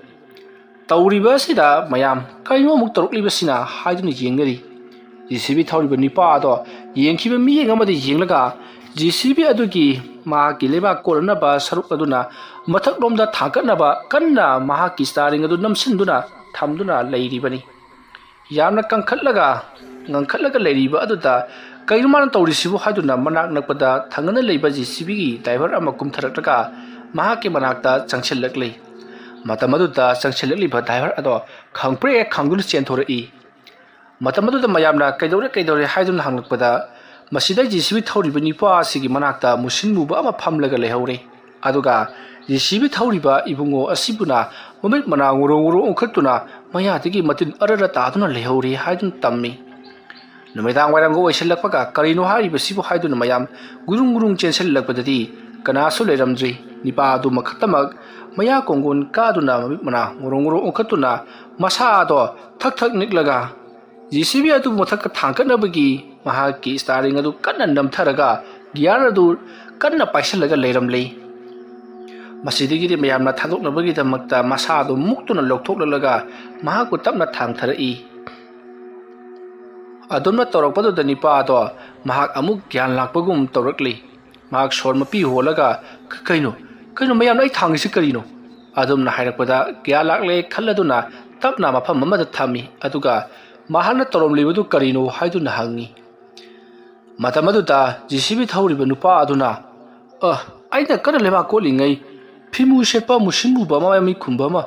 ꯇꯧꯔꯤꯕ ꯑꯁꯤꯗ ꯃꯌꯥꯝ "ꯀꯔꯤꯅꯣ ꯑꯃꯨꯛ ꯇꯧꯔꯛꯂꯤꯕꯁꯤꯅ?" ꯍꯥꯏꯗꯨꯅ ꯌꯦꯡꯅꯔꯤ꯫ ꯖꯤ ꯁꯤ ꯕꯤ ꯊꯧꯔꯤꯕ ꯅꯤꯄꯥ ꯑꯗꯣ ꯌꯦꯡꯈꯤꯕ ꯃꯤꯠꯌꯦꯡ ꯑꯃꯗ ꯌꯦꯡꯂꯒ, ꯖꯤ ꯁꯤ ꯕꯤ ꯑꯗꯨꯒꯤ ꯃꯍꯥꯛꯀꯤ ꯂꯩꯕꯥꯛ ꯀꯣꯠꯅꯅꯕ ꯁꯔꯨꯛ ꯑꯗꯨꯅ ꯃꯊꯛꯂꯣꯝꯗ ꯊꯥꯡꯒꯠꯅꯕ ꯀꯟꯅ ꯃꯍꯥꯛꯀꯤ ꯁ꯭ꯇꯥꯔꯤꯡ ꯑꯗꯨ ꯅꯝꯁꯤꯟꯗꯨꯅ ꯊꯝꯗꯨꯅ ꯂꯩꯔꯤꯕꯅꯤ꯫ ꯌꯥꯝꯅ ꯀꯟꯈꯠꯂꯒ, ꯉꯪꯈꯠꯂꯒ ꯂꯩꯔꯤꯕ ꯑꯗꯨꯗ "ꯀꯩꯅꯣ ꯃꯥꯅ ꯇꯧꯔꯤꯁꯤꯕꯨ?" ꯍꯥꯏꯗꯨꯅ ꯃꯅꯥꯛ ꯅꯛꯄꯗ ꯊꯪꯅꯅ ꯂꯩꯕ ꯖꯤ ꯁꯤ ꯕꯤꯒꯤ ꯗ꯭ꯔꯥꯏꯚꯔ ꯑꯃ ꯀꯨꯝꯊꯔꯛꯂꯒ ꯃꯍꯥꯛꯀꯤ ꯃꯅꯥꯛꯇ ꯆꯪꯁꯤꯜꯂꯛꯂꯤ꯫ ꯃꯇꯝ ꯑꯗꯨꯗ ꯆꯪꯁꯤꯜꯂꯛꯂꯤꯕ ꯗ꯭ꯔꯥꯏꯚꯔ ꯑꯗꯣ ꯈꯪꯄ꯭ꯔꯦꯛ ꯈꯪꯗꯨꯅ ꯆꯦꯟꯊꯣꯔꯛꯏ꯫ ꯃꯇꯝ ꯑꯗꯨꯗ ꯃꯌꯥꯝꯅ "ꯀꯩꯗꯧꯔꯦ, ꯀꯩꯗꯧꯔꯦ?" ꯍꯥꯏꯗꯨꯅ ꯍꯪꯂꯛꯄꯗ, ꯃꯁꯤꯗ ꯖꯤ ꯁꯤ ꯕꯤ ꯊꯧꯔꯤꯕ ꯅꯤꯄꯥ ꯑꯁꯤꯒꯤ ꯃꯅꯥꯛꯇ ꯃꯨꯁꯤꯟ ꯃꯨꯕ ꯑꯃ ꯐꯝꯂꯒ ꯂꯩꯍꯧꯔꯦ꯫ ꯑꯗꯨꯒ ꯖꯤ ꯁꯤ ꯕꯤ ꯊꯧꯔꯤꯕ ꯏꯕꯨꯡꯉꯣ ꯑꯁꯤꯕꯨꯅ ꯃꯃꯤꯠ ꯃꯅꯥ ꯉꯨꯔꯣ ꯉꯨꯔꯣ ꯑꯣꯟꯈꯠꯇꯨꯅ ꯃꯌꯥꯗꯒꯤ ꯃꯇꯤꯟ ꯑꯔꯔ ꯇꯥꯗꯨꯅ ꯂꯩꯍꯧꯔꯦ ꯍꯥꯏꯗꯨꯅ ꯇꯝꯃꯤ꯫ ꯅꯨꯃꯤꯗꯥꯡ ꯋꯥꯏꯔꯝꯒ ꯑꯣꯏꯁꯤꯜꯂꯛꯄꯒ "ꯀꯔꯤꯅꯣ ꯍꯥꯏꯔꯤꯕꯁꯤꯕꯨ?" ꯍꯥꯏꯗꯨꯅ ꯃꯌꯥꯝ ꯒꯨꯔꯨꯡ ꯒꯨꯔꯨꯡ ꯆꯦꯟꯁꯤꯜꯂꯛꯄꯗꯗꯤ, ꯀꯅꯥꯁꯨ ꯂꯩꯔꯝꯗ꯭ꯔꯤ꯫ ꯅꯤꯄꯥ ꯑꯗꯨ ꯃꯈꯛꯇꯃꯛ ꯃꯌꯥ ꯀꯣꯡꯒꯣꯟ ꯀꯥꯗꯨꯅ ꯃꯃꯤꯠ ꯃꯅꯥ ꯉꯣꯔꯣꯡ ꯉꯣꯔꯣꯡ ꯑꯣꯟꯈꯠꯇꯨꯅ ꯃꯁꯥꯗꯣ ꯊꯛ ꯊꯛ ꯅꯤꯛꯂꯒ ꯖꯦ ꯁꯤ ꯕꯤ ꯑꯗꯨꯕꯨ ꯃꯊꯛꯇ ꯊꯥꯡꯒꯠꯅꯕꯒꯤ ꯃꯍꯥꯛꯀꯤ ꯏꯁꯇꯥꯔꯤꯡ ꯑꯗꯨ ꯀꯟꯅ ꯅꯝꯊꯔꯒ ꯒꯤꯌꯥꯔ ꯑꯗꯨ ꯀꯟꯅ ꯄꯥꯏꯁꯤꯜꯂꯒ ꯂꯩꯔꯝꯂꯤ꯫ ꯃꯁꯤꯗꯒꯤꯗꯤ ꯃꯌꯥꯝꯅ ꯊꯥꯗꯣꯛꯅꯕꯒꯤꯗꯃꯛꯇ ꯃꯁꯥꯗꯨ ꯃꯨꯛꯇꯨꯅ ꯂꯧꯊꯣꯛꯂꯛꯂꯒ ꯃꯍꯥꯛꯄꯨ ꯇꯞꯅ ꯊꯥꯡꯊꯔꯛꯏ꯫ ꯑꯗꯨꯝꯅ ꯇꯧꯔꯛꯄꯗꯨꯗ ꯅꯤꯄꯥ ꯑꯗꯣ ꯃꯍꯥꯛ ꯑꯃꯨꯛ ꯒ꯭ꯌꯥꯟ ꯂꯥꯛꯄꯒꯨꯝ ꯇꯧꯔꯛꯂꯤ꯫ ꯃꯍꯥꯛ ꯁꯣꯔ ꯃꯄꯤ ꯍꯣꯜꯂꯒ, "ꯀ-, ꯀꯩꯅꯣ? ꯀꯩꯅꯣ ꯃꯌꯥꯝꯅ ꯑꯩ ꯊꯥꯡꯉꯤꯁꯤ ꯀꯔꯤꯅꯣ?" ꯑꯗꯨꯝꯅ ꯍꯥꯏꯔꯛꯄꯗ ꯒ꯭ꯌꯥꯟ ꯂꯥꯛꯂꯦ ꯈꯜꯂꯗꯨꯅ ꯇꯞꯅ ꯃꯐꯝ ꯑꯃꯗ ꯊꯝꯃꯤ꯫ ꯑꯗꯨꯒ ꯃꯍꯥꯛꯅ ꯇꯧꯔꯝꯂꯤꯕꯗꯨ ꯀꯔꯤꯅꯣ ꯍꯥꯏꯗꯨꯅ ꯍꯪꯉꯤ꯫ ꯃꯇꯝ ꯑꯗꯨꯗ ꯖꯦ ꯁꯤ ꯕꯤ ꯊꯧꯔꯤꯕ ꯅꯨꯄꯥ ꯑꯗꯨꯅ, "ꯑ, ꯑꯩꯅ ꯀꯟꯅ ꯂꯩꯕꯥꯛ ꯀꯣꯠꯂꯤꯉꯩ ꯐꯤꯃꯨ ꯁꯦꯠꯄ ꯃꯨꯁꯤꯟ ꯃꯨꯕ ꯑꯃ, ꯃꯃꯥꯏ ꯃꯃꯤꯠ ꯈꯨꯝꯕ ꯑꯃ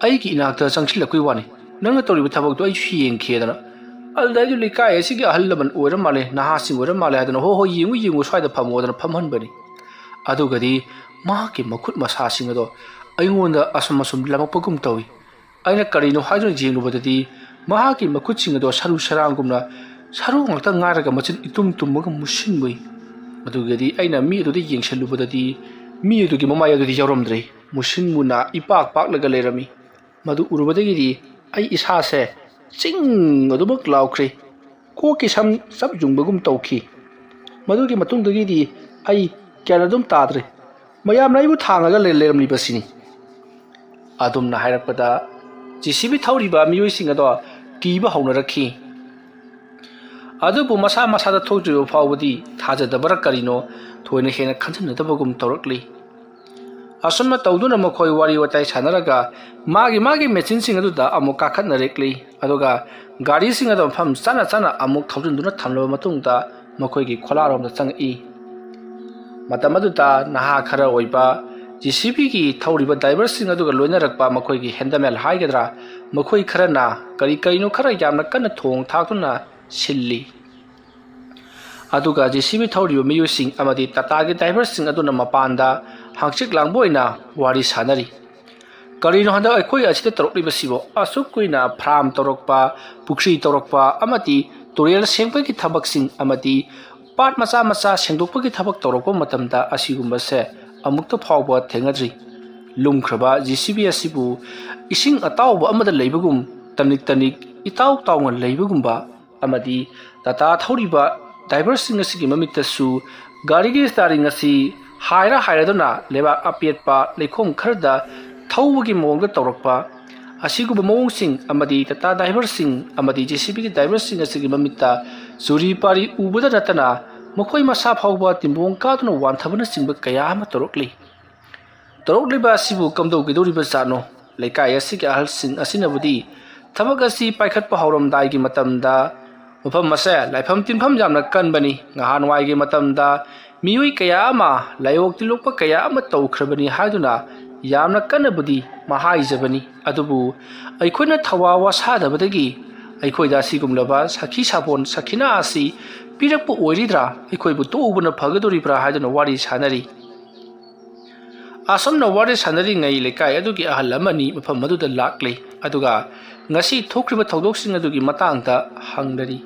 ꯑꯩꯒꯤ ꯏꯅꯥꯛꯇ ꯆꯪꯁꯤꯜꯂꯛꯄꯒꯤ ꯋꯥꯅꯤ꯫ ꯅꯪꯅ ꯇꯧꯔꯤꯕ ꯊꯕꯛꯇꯣ ꯑꯩꯁꯨ ꯌꯦꯡꯈꯤꯗꯅ꯫ ꯑꯗꯨꯗ ꯑꯩꯁꯨ ꯂꯩꯀꯥꯏ ꯑꯁꯤꯒꯤ ꯑꯍꯜ ꯂꯃꯟ ꯑꯣꯏꯔ ꯃꯥꯜꯂꯦ, ꯅꯍꯥꯁꯤꯡ ꯑꯣꯏꯔ ꯃꯥꯜꯂꯦ ꯍꯥꯏꯗꯅ, 'ꯍꯣ ꯍꯣꯏ, ꯌꯦꯡꯉꯨ ꯌꯦꯡꯉꯨ, ꯁ꯭ꯋꯥꯏꯗ ꯐꯝꯃꯣ' ꯍꯥꯏꯗꯅ ꯐꯝꯍꯟꯕꯅꯤ꯫ ꯑꯗꯨꯒꯗꯤ ꯃꯍꯥꯛꯀꯤ ꯃꯈꯨꯠ ꯃꯁꯥꯁꯤꯡ ꯑꯗꯣ ꯑꯩꯉꯣꯟꯗ ꯑꯁꯨꯝ ꯑꯁꯨꯝ ꯂꯃꯛꯄꯒꯨꯝ ꯇꯧꯏ꯫ ꯑꯩꯅ ꯀꯔꯤꯅꯣ ꯍꯥꯏꯗꯨꯅ ꯌꯦꯡꯂꯨꯕꯗꯗꯤ ꯃꯍꯥꯛꯀꯤ ꯃꯈꯨꯠꯁꯤꯡ ꯑꯗꯣ ꯁꯔꯨ ꯁꯔꯥꯡꯒꯨꯝꯅ ꯁꯔꯨ ꯉꯥꯛꯇ ꯉꯥꯏꯔꯒ ꯃꯆꯤꯟ ꯏꯇꯨꯝ ꯇꯨꯝꯃꯒ ꯃꯨꯁꯤꯟ ꯃꯨꯏ꯫ ꯑꯗꯨꯒꯗꯤ ꯑꯩꯅ ꯃꯤ ꯑꯗꯨꯗ ꯌꯦꯡꯁꯤꯜꯂꯨꯕꯗꯗꯤ ꯃꯤ ꯑꯗꯨꯒꯤ ꯃꯃꯥꯏ ꯑꯗꯨꯗꯤ ꯌꯥꯎꯔꯝꯗ꯭ꯔꯦ꯫ ꯃꯨꯁꯤꯟ ꯃꯨꯅ ꯏꯄꯥꯛ ꯄꯥꯛꯂꯒ ꯂꯩꯔꯝꯃꯤ꯫ ꯃꯗꯨ ꯎꯔꯨꯕꯗꯒꯤꯗꯤ ꯑꯩ ꯏꯁꯥꯁꯦ ꯆꯤꯡ ꯑꯗꯨꯃꯛ ꯂꯥꯎꯈ꯭ꯔꯦ꯫ ꯀꯣꯛꯀꯤ ꯁꯝ ꯆꯞ ꯌꯨꯡꯕꯒꯨꯝ ꯇꯧꯈꯤ꯫ ꯃꯗꯨꯒꯤ ꯃꯇꯨꯡꯗꯒꯤꯗꯤ ꯑꯩ ꯒ꯭ꯌꯥꯟ ꯑꯗꯨꯝ ꯇꯥꯗ꯭ꯔꯦ꯫ ꯃꯌꯥꯝꯅ ꯑꯩꯕꯨ ꯊꯥꯡꯉꯒ ꯂꯩ-, ꯂꯩꯔꯝꯂꯤꯕꯁꯤꯅꯤ꯫ ꯑꯗꯨꯝꯅ ꯍꯥꯏꯔꯛꯄꯗ ꯖꯦ ꯁꯤ ꯕꯤ ꯊꯧꯔꯤꯕ ꯃꯤꯑꯣꯏꯁꯤꯡ ꯑꯗꯣ ꯀꯤꯕ ꯍꯧꯅꯔꯛꯈꯤ꯫ ꯑꯗꯨꯕꯨ ꯃꯁꯥ ꯃꯁꯥꯗ ꯊꯣꯛꯇ꯭ꯔꯤꯕ ꯐꯥꯎꯕꯗꯤ ꯊꯥꯖꯗꯕꯔ ꯀꯔꯤꯅꯣ ꯊꯣꯏꯅ ꯍꯦꯟꯅ ꯈꯟꯖꯤꯟꯅꯗꯕꯒꯨꯝ ꯇꯧꯔꯛꯂꯤ꯫ ꯑꯁꯨꯝꯅ ꯇꯧꯗꯨꯅ ꯃꯈꯣꯏ ꯋꯥꯔꯤ ꯋꯥꯇꯥꯏ ꯁꯥꯟꯅꯔꯒ ꯃꯥꯒꯤ ꯃꯥꯒꯤ ꯃꯦꯆꯤꯟꯁꯤꯡ ꯑꯗꯨꯗ ꯑꯃꯨꯛ ꯀꯥꯈꯠꯅꯔꯛꯂꯤ꯫ ꯑꯗꯨꯒ ꯒꯥꯔꯤꯁꯤꯡ ꯑꯗꯨ ꯃꯐꯝ ꯆꯥꯅ ꯆꯥꯅ ꯑꯃꯨꯛ ꯊꯧꯖꯤꯟꯗꯨꯅ ꯊꯝꯂꯕ ꯃꯇꯨꯡꯗ ꯃꯈꯣꯏꯒꯤ ꯈꯣꯂꯥꯔꯣꯝꯗ ꯆꯪꯉꯛꯏ꯫ ꯃꯇꯝ ꯑꯗꯨꯗ ꯅꯍꯥ ꯈꯔ ꯑꯣꯏꯕ ꯖꯦ ꯁꯤ ꯕꯤꯒꯤ ꯊꯧꯔꯤꯕ ꯗ꯭ꯔꯥꯏꯚꯔꯁꯤꯡ ꯑꯗꯨꯒ ꯂꯣꯏꯅꯔꯛꯄ ꯃꯈꯣꯏꯒꯤ ꯍꯦꯟꯗꯃꯦꯟ ꯍꯥꯏꯒꯗ꯭ꯔꯥ, ꯃꯈꯣꯏ ꯈꯔꯅ ꯀꯔꯤ ꯀꯔꯤꯅꯣ ꯈꯔ ꯌꯥꯝꯅ ꯀꯟꯅ ꯊꯣꯡ ꯊꯥꯛꯇꯨꯅ ꯁꯤꯜꯂꯤ꯫ ꯑꯗꯨꯒ ꯖꯦ ꯁꯤ ꯕꯤ ꯊꯧꯔꯤꯕ ꯃꯤꯑꯣꯏꯁꯤꯡ ꯑꯃꯗꯤ ꯇꯥꯇꯥꯒꯤ ꯗ꯭ꯔꯥꯏꯚꯔꯁꯤꯡ ꯑꯗꯨꯅ ꯃꯄꯥꯟꯗ ꯍꯥꯡꯆꯤꯛ ꯂꯥꯡꯕ ꯑꯣꯏꯅ ꯋꯥꯔꯤ ꯁꯥꯅꯔꯤ꯫ "ꯀꯔꯤꯅꯣ ꯍꯟꯗꯛ ꯑꯩꯈꯣꯏ ꯑꯁꯤꯗ ꯇꯧꯔꯛꯂꯤꯕꯁꯤꯕꯣ? ꯑꯁꯨꯛ ꯀꯨꯏꯅ ꯐꯥꯔꯝ ꯇꯧꯔꯛꯄ, ꯄꯨꯈ꯭ꯔꯤ ꯇꯧꯔꯛꯄ ꯑꯃꯗꯤ ꯇꯨꯔꯦꯜ ꯁꯦꯡꯕꯒꯤ ꯊꯕꯛꯁꯤꯡ ꯑꯃꯗꯤ ꯄꯥꯠ ꯃꯆꯥ ꯃꯆꯥ ꯁꯦꯡꯗꯣꯛꯄꯒꯤ ꯊꯕꯛ ꯇꯧꯔꯛꯄ ꯃꯇꯝꯗ ꯑꯁꯤꯒꯨꯝꯕꯁꯦ ꯑꯃꯨꯛꯇ ꯐꯥꯎꯕ ꯊꯦꯡꯅꯗ꯭ꯔꯤ꯫ ꯂꯨꯝꯈ꯭ꯔꯕ ꯖꯦ ꯁꯤ ꯕꯤ ꯑꯁꯤꯕꯨ ꯏꯁꯤꯡ ꯑꯇꯥꯎꯕ ꯑꯃꯗ ꯂꯩꯕꯒꯨꯝ ꯇꯅꯤꯛ ꯇꯅꯤꯛ ꯏꯇꯥꯎ ꯇꯥꯎꯅ ꯂꯩꯕꯒꯨꯝꯕ ꯑꯃꯗꯤ ꯇꯥꯇꯥ ꯊꯧꯔꯤꯕ ꯗ꯭ꯔꯥꯏꯚꯔꯁꯤꯡ ꯑꯁꯤꯒꯤ ꯃꯃꯤꯠꯇꯁꯨ ꯒꯥꯔꯤꯒꯤ ꯁ꯭ꯇꯥꯔꯤꯡ ꯑꯁꯤ ꯍꯥꯏꯔ ꯍꯥꯏꯔꯗꯨꯅ ꯂꯩꯕꯥꯛ ꯑꯄꯦꯠꯄ ꯂꯩꯈꯣꯝ ꯈꯔꯗ ꯊꯧꯕꯒꯤ ꯃꯑꯣꯡꯗ ꯇꯧꯔꯛꯄ ꯑꯁꯤꯒꯨꯝꯕ ꯃꯑꯣꯡꯁꯤꯡ ꯑꯃꯗꯤ ꯇꯥꯇꯥ ꯗ꯭ꯔꯥꯏꯚꯔꯁꯤꯡ ꯑꯃꯗꯤ ꯖꯦ ꯁꯤ ꯕꯤꯒꯤ ꯗ꯭ꯔꯥꯏꯚꯔꯁꯤꯡ ꯑꯁꯤꯒꯤ ꯃꯃꯤꯠꯇ ꯆꯨꯔꯤ ꯄꯥꯔꯤ ꯎꯕꯗ ꯅꯠꯇꯅ ꯃꯈꯣꯏ ꯃꯁꯥ ꯐꯥꯎꯕ ꯇꯤꯝꯕꯣꯡ ꯀꯥꯗꯨꯅ ꯋꯥꯟꯊꯕꯅꯆꯤꯡꯕ ꯀꯌꯥ ꯑꯃ ꯇꯧꯔꯛꯂꯤ꯫ ꯇꯧꯔꯛꯂꯤꯕ ꯑꯁꯤꯕꯨ ꯀꯝꯗꯧꯒꯗꯧꯔꯤꯕ ꯖꯥꯠꯅꯣ? ꯂꯩꯀꯥꯏ ꯑꯁꯤꯒꯤ ꯑꯍꯜꯁꯤꯡ ꯑꯁꯤꯅꯕꯨꯗꯤ ꯊꯕꯛ ꯑꯁꯤ ꯄꯥꯏꯈꯠꯄ ꯍꯧꯔꯝꯗꯥꯏꯒꯤ ꯃꯇꯝꯗ ꯃꯐꯝ ꯑꯁꯦ ꯂꯥꯏꯐꯝ ꯇꯤꯟꯐꯝ ꯌꯥꯝꯅ ꯀꯟꯕꯅꯤ, ꯉꯍꯥꯟꯋꯥꯏꯒꯤ ꯃꯇꯝꯗ ꯃꯤꯑꯣꯏ ꯀꯌꯥ ꯑꯃ ꯂꯥꯏꯑꯣꯛ ꯇꯤꯜꯂꯣꯛꯄ ꯀꯌꯥ ꯑꯃ ꯇꯧꯈ꯭ꯔꯕꯅꯤ ꯍꯥꯏꯗꯨꯅ ꯌꯥꯝꯅ ꯀꯟꯅꯕꯨꯗꯤ ꯃꯍꯥꯏꯖꯕꯅꯤ꯫ ꯑꯗꯨꯕꯨ ꯑꯩꯈꯣꯏꯅ ꯊꯋꯥ ꯋꯥꯁꯥꯗꯕꯗꯒꯤ ꯑꯩꯈꯣꯏꯗ ꯑꯁꯤꯒꯨꯝꯂꯕ ꯁꯥꯈꯤ ꯁꯥꯕꯣꯟ ꯁꯥꯈꯤꯅꯥ ꯑꯁꯤ ꯄꯤꯔꯛꯄ ꯑꯣꯏꯔꯤꯗ꯭ꯔꯥ, ꯑꯩꯈꯣꯏꯕꯨ ꯇꯣꯛꯎꯕꯅ ꯐꯒꯗꯧꯔꯤꯕ꯭ꯔꯥ ꯍꯥꯏꯗꯨꯅ ꯋꯥꯔꯤ ꯁꯥꯅꯔꯤ꯫ ꯑꯁꯨꯝꯅ ꯋꯥꯔꯤ ꯁꯥꯅꯔꯤꯉꯩ ꯂꯩꯀꯥꯏ ꯑꯗꯨꯒꯤ ꯑꯍꯜ ꯑꯃꯅꯤ ꯃꯐꯝ ꯑꯗꯨꯗ ꯂꯥꯛꯂꯦ꯫ ꯑꯗꯨꯒ ꯉꯁꯤ ꯊꯣꯛꯈ꯭ꯔꯤꯕ ꯊꯧꯗꯣꯛꯁꯤꯡ ꯑꯗꯨꯒꯤ ꯃꯇꯥꯡꯗ ꯍꯪꯅꯔꯤ꯫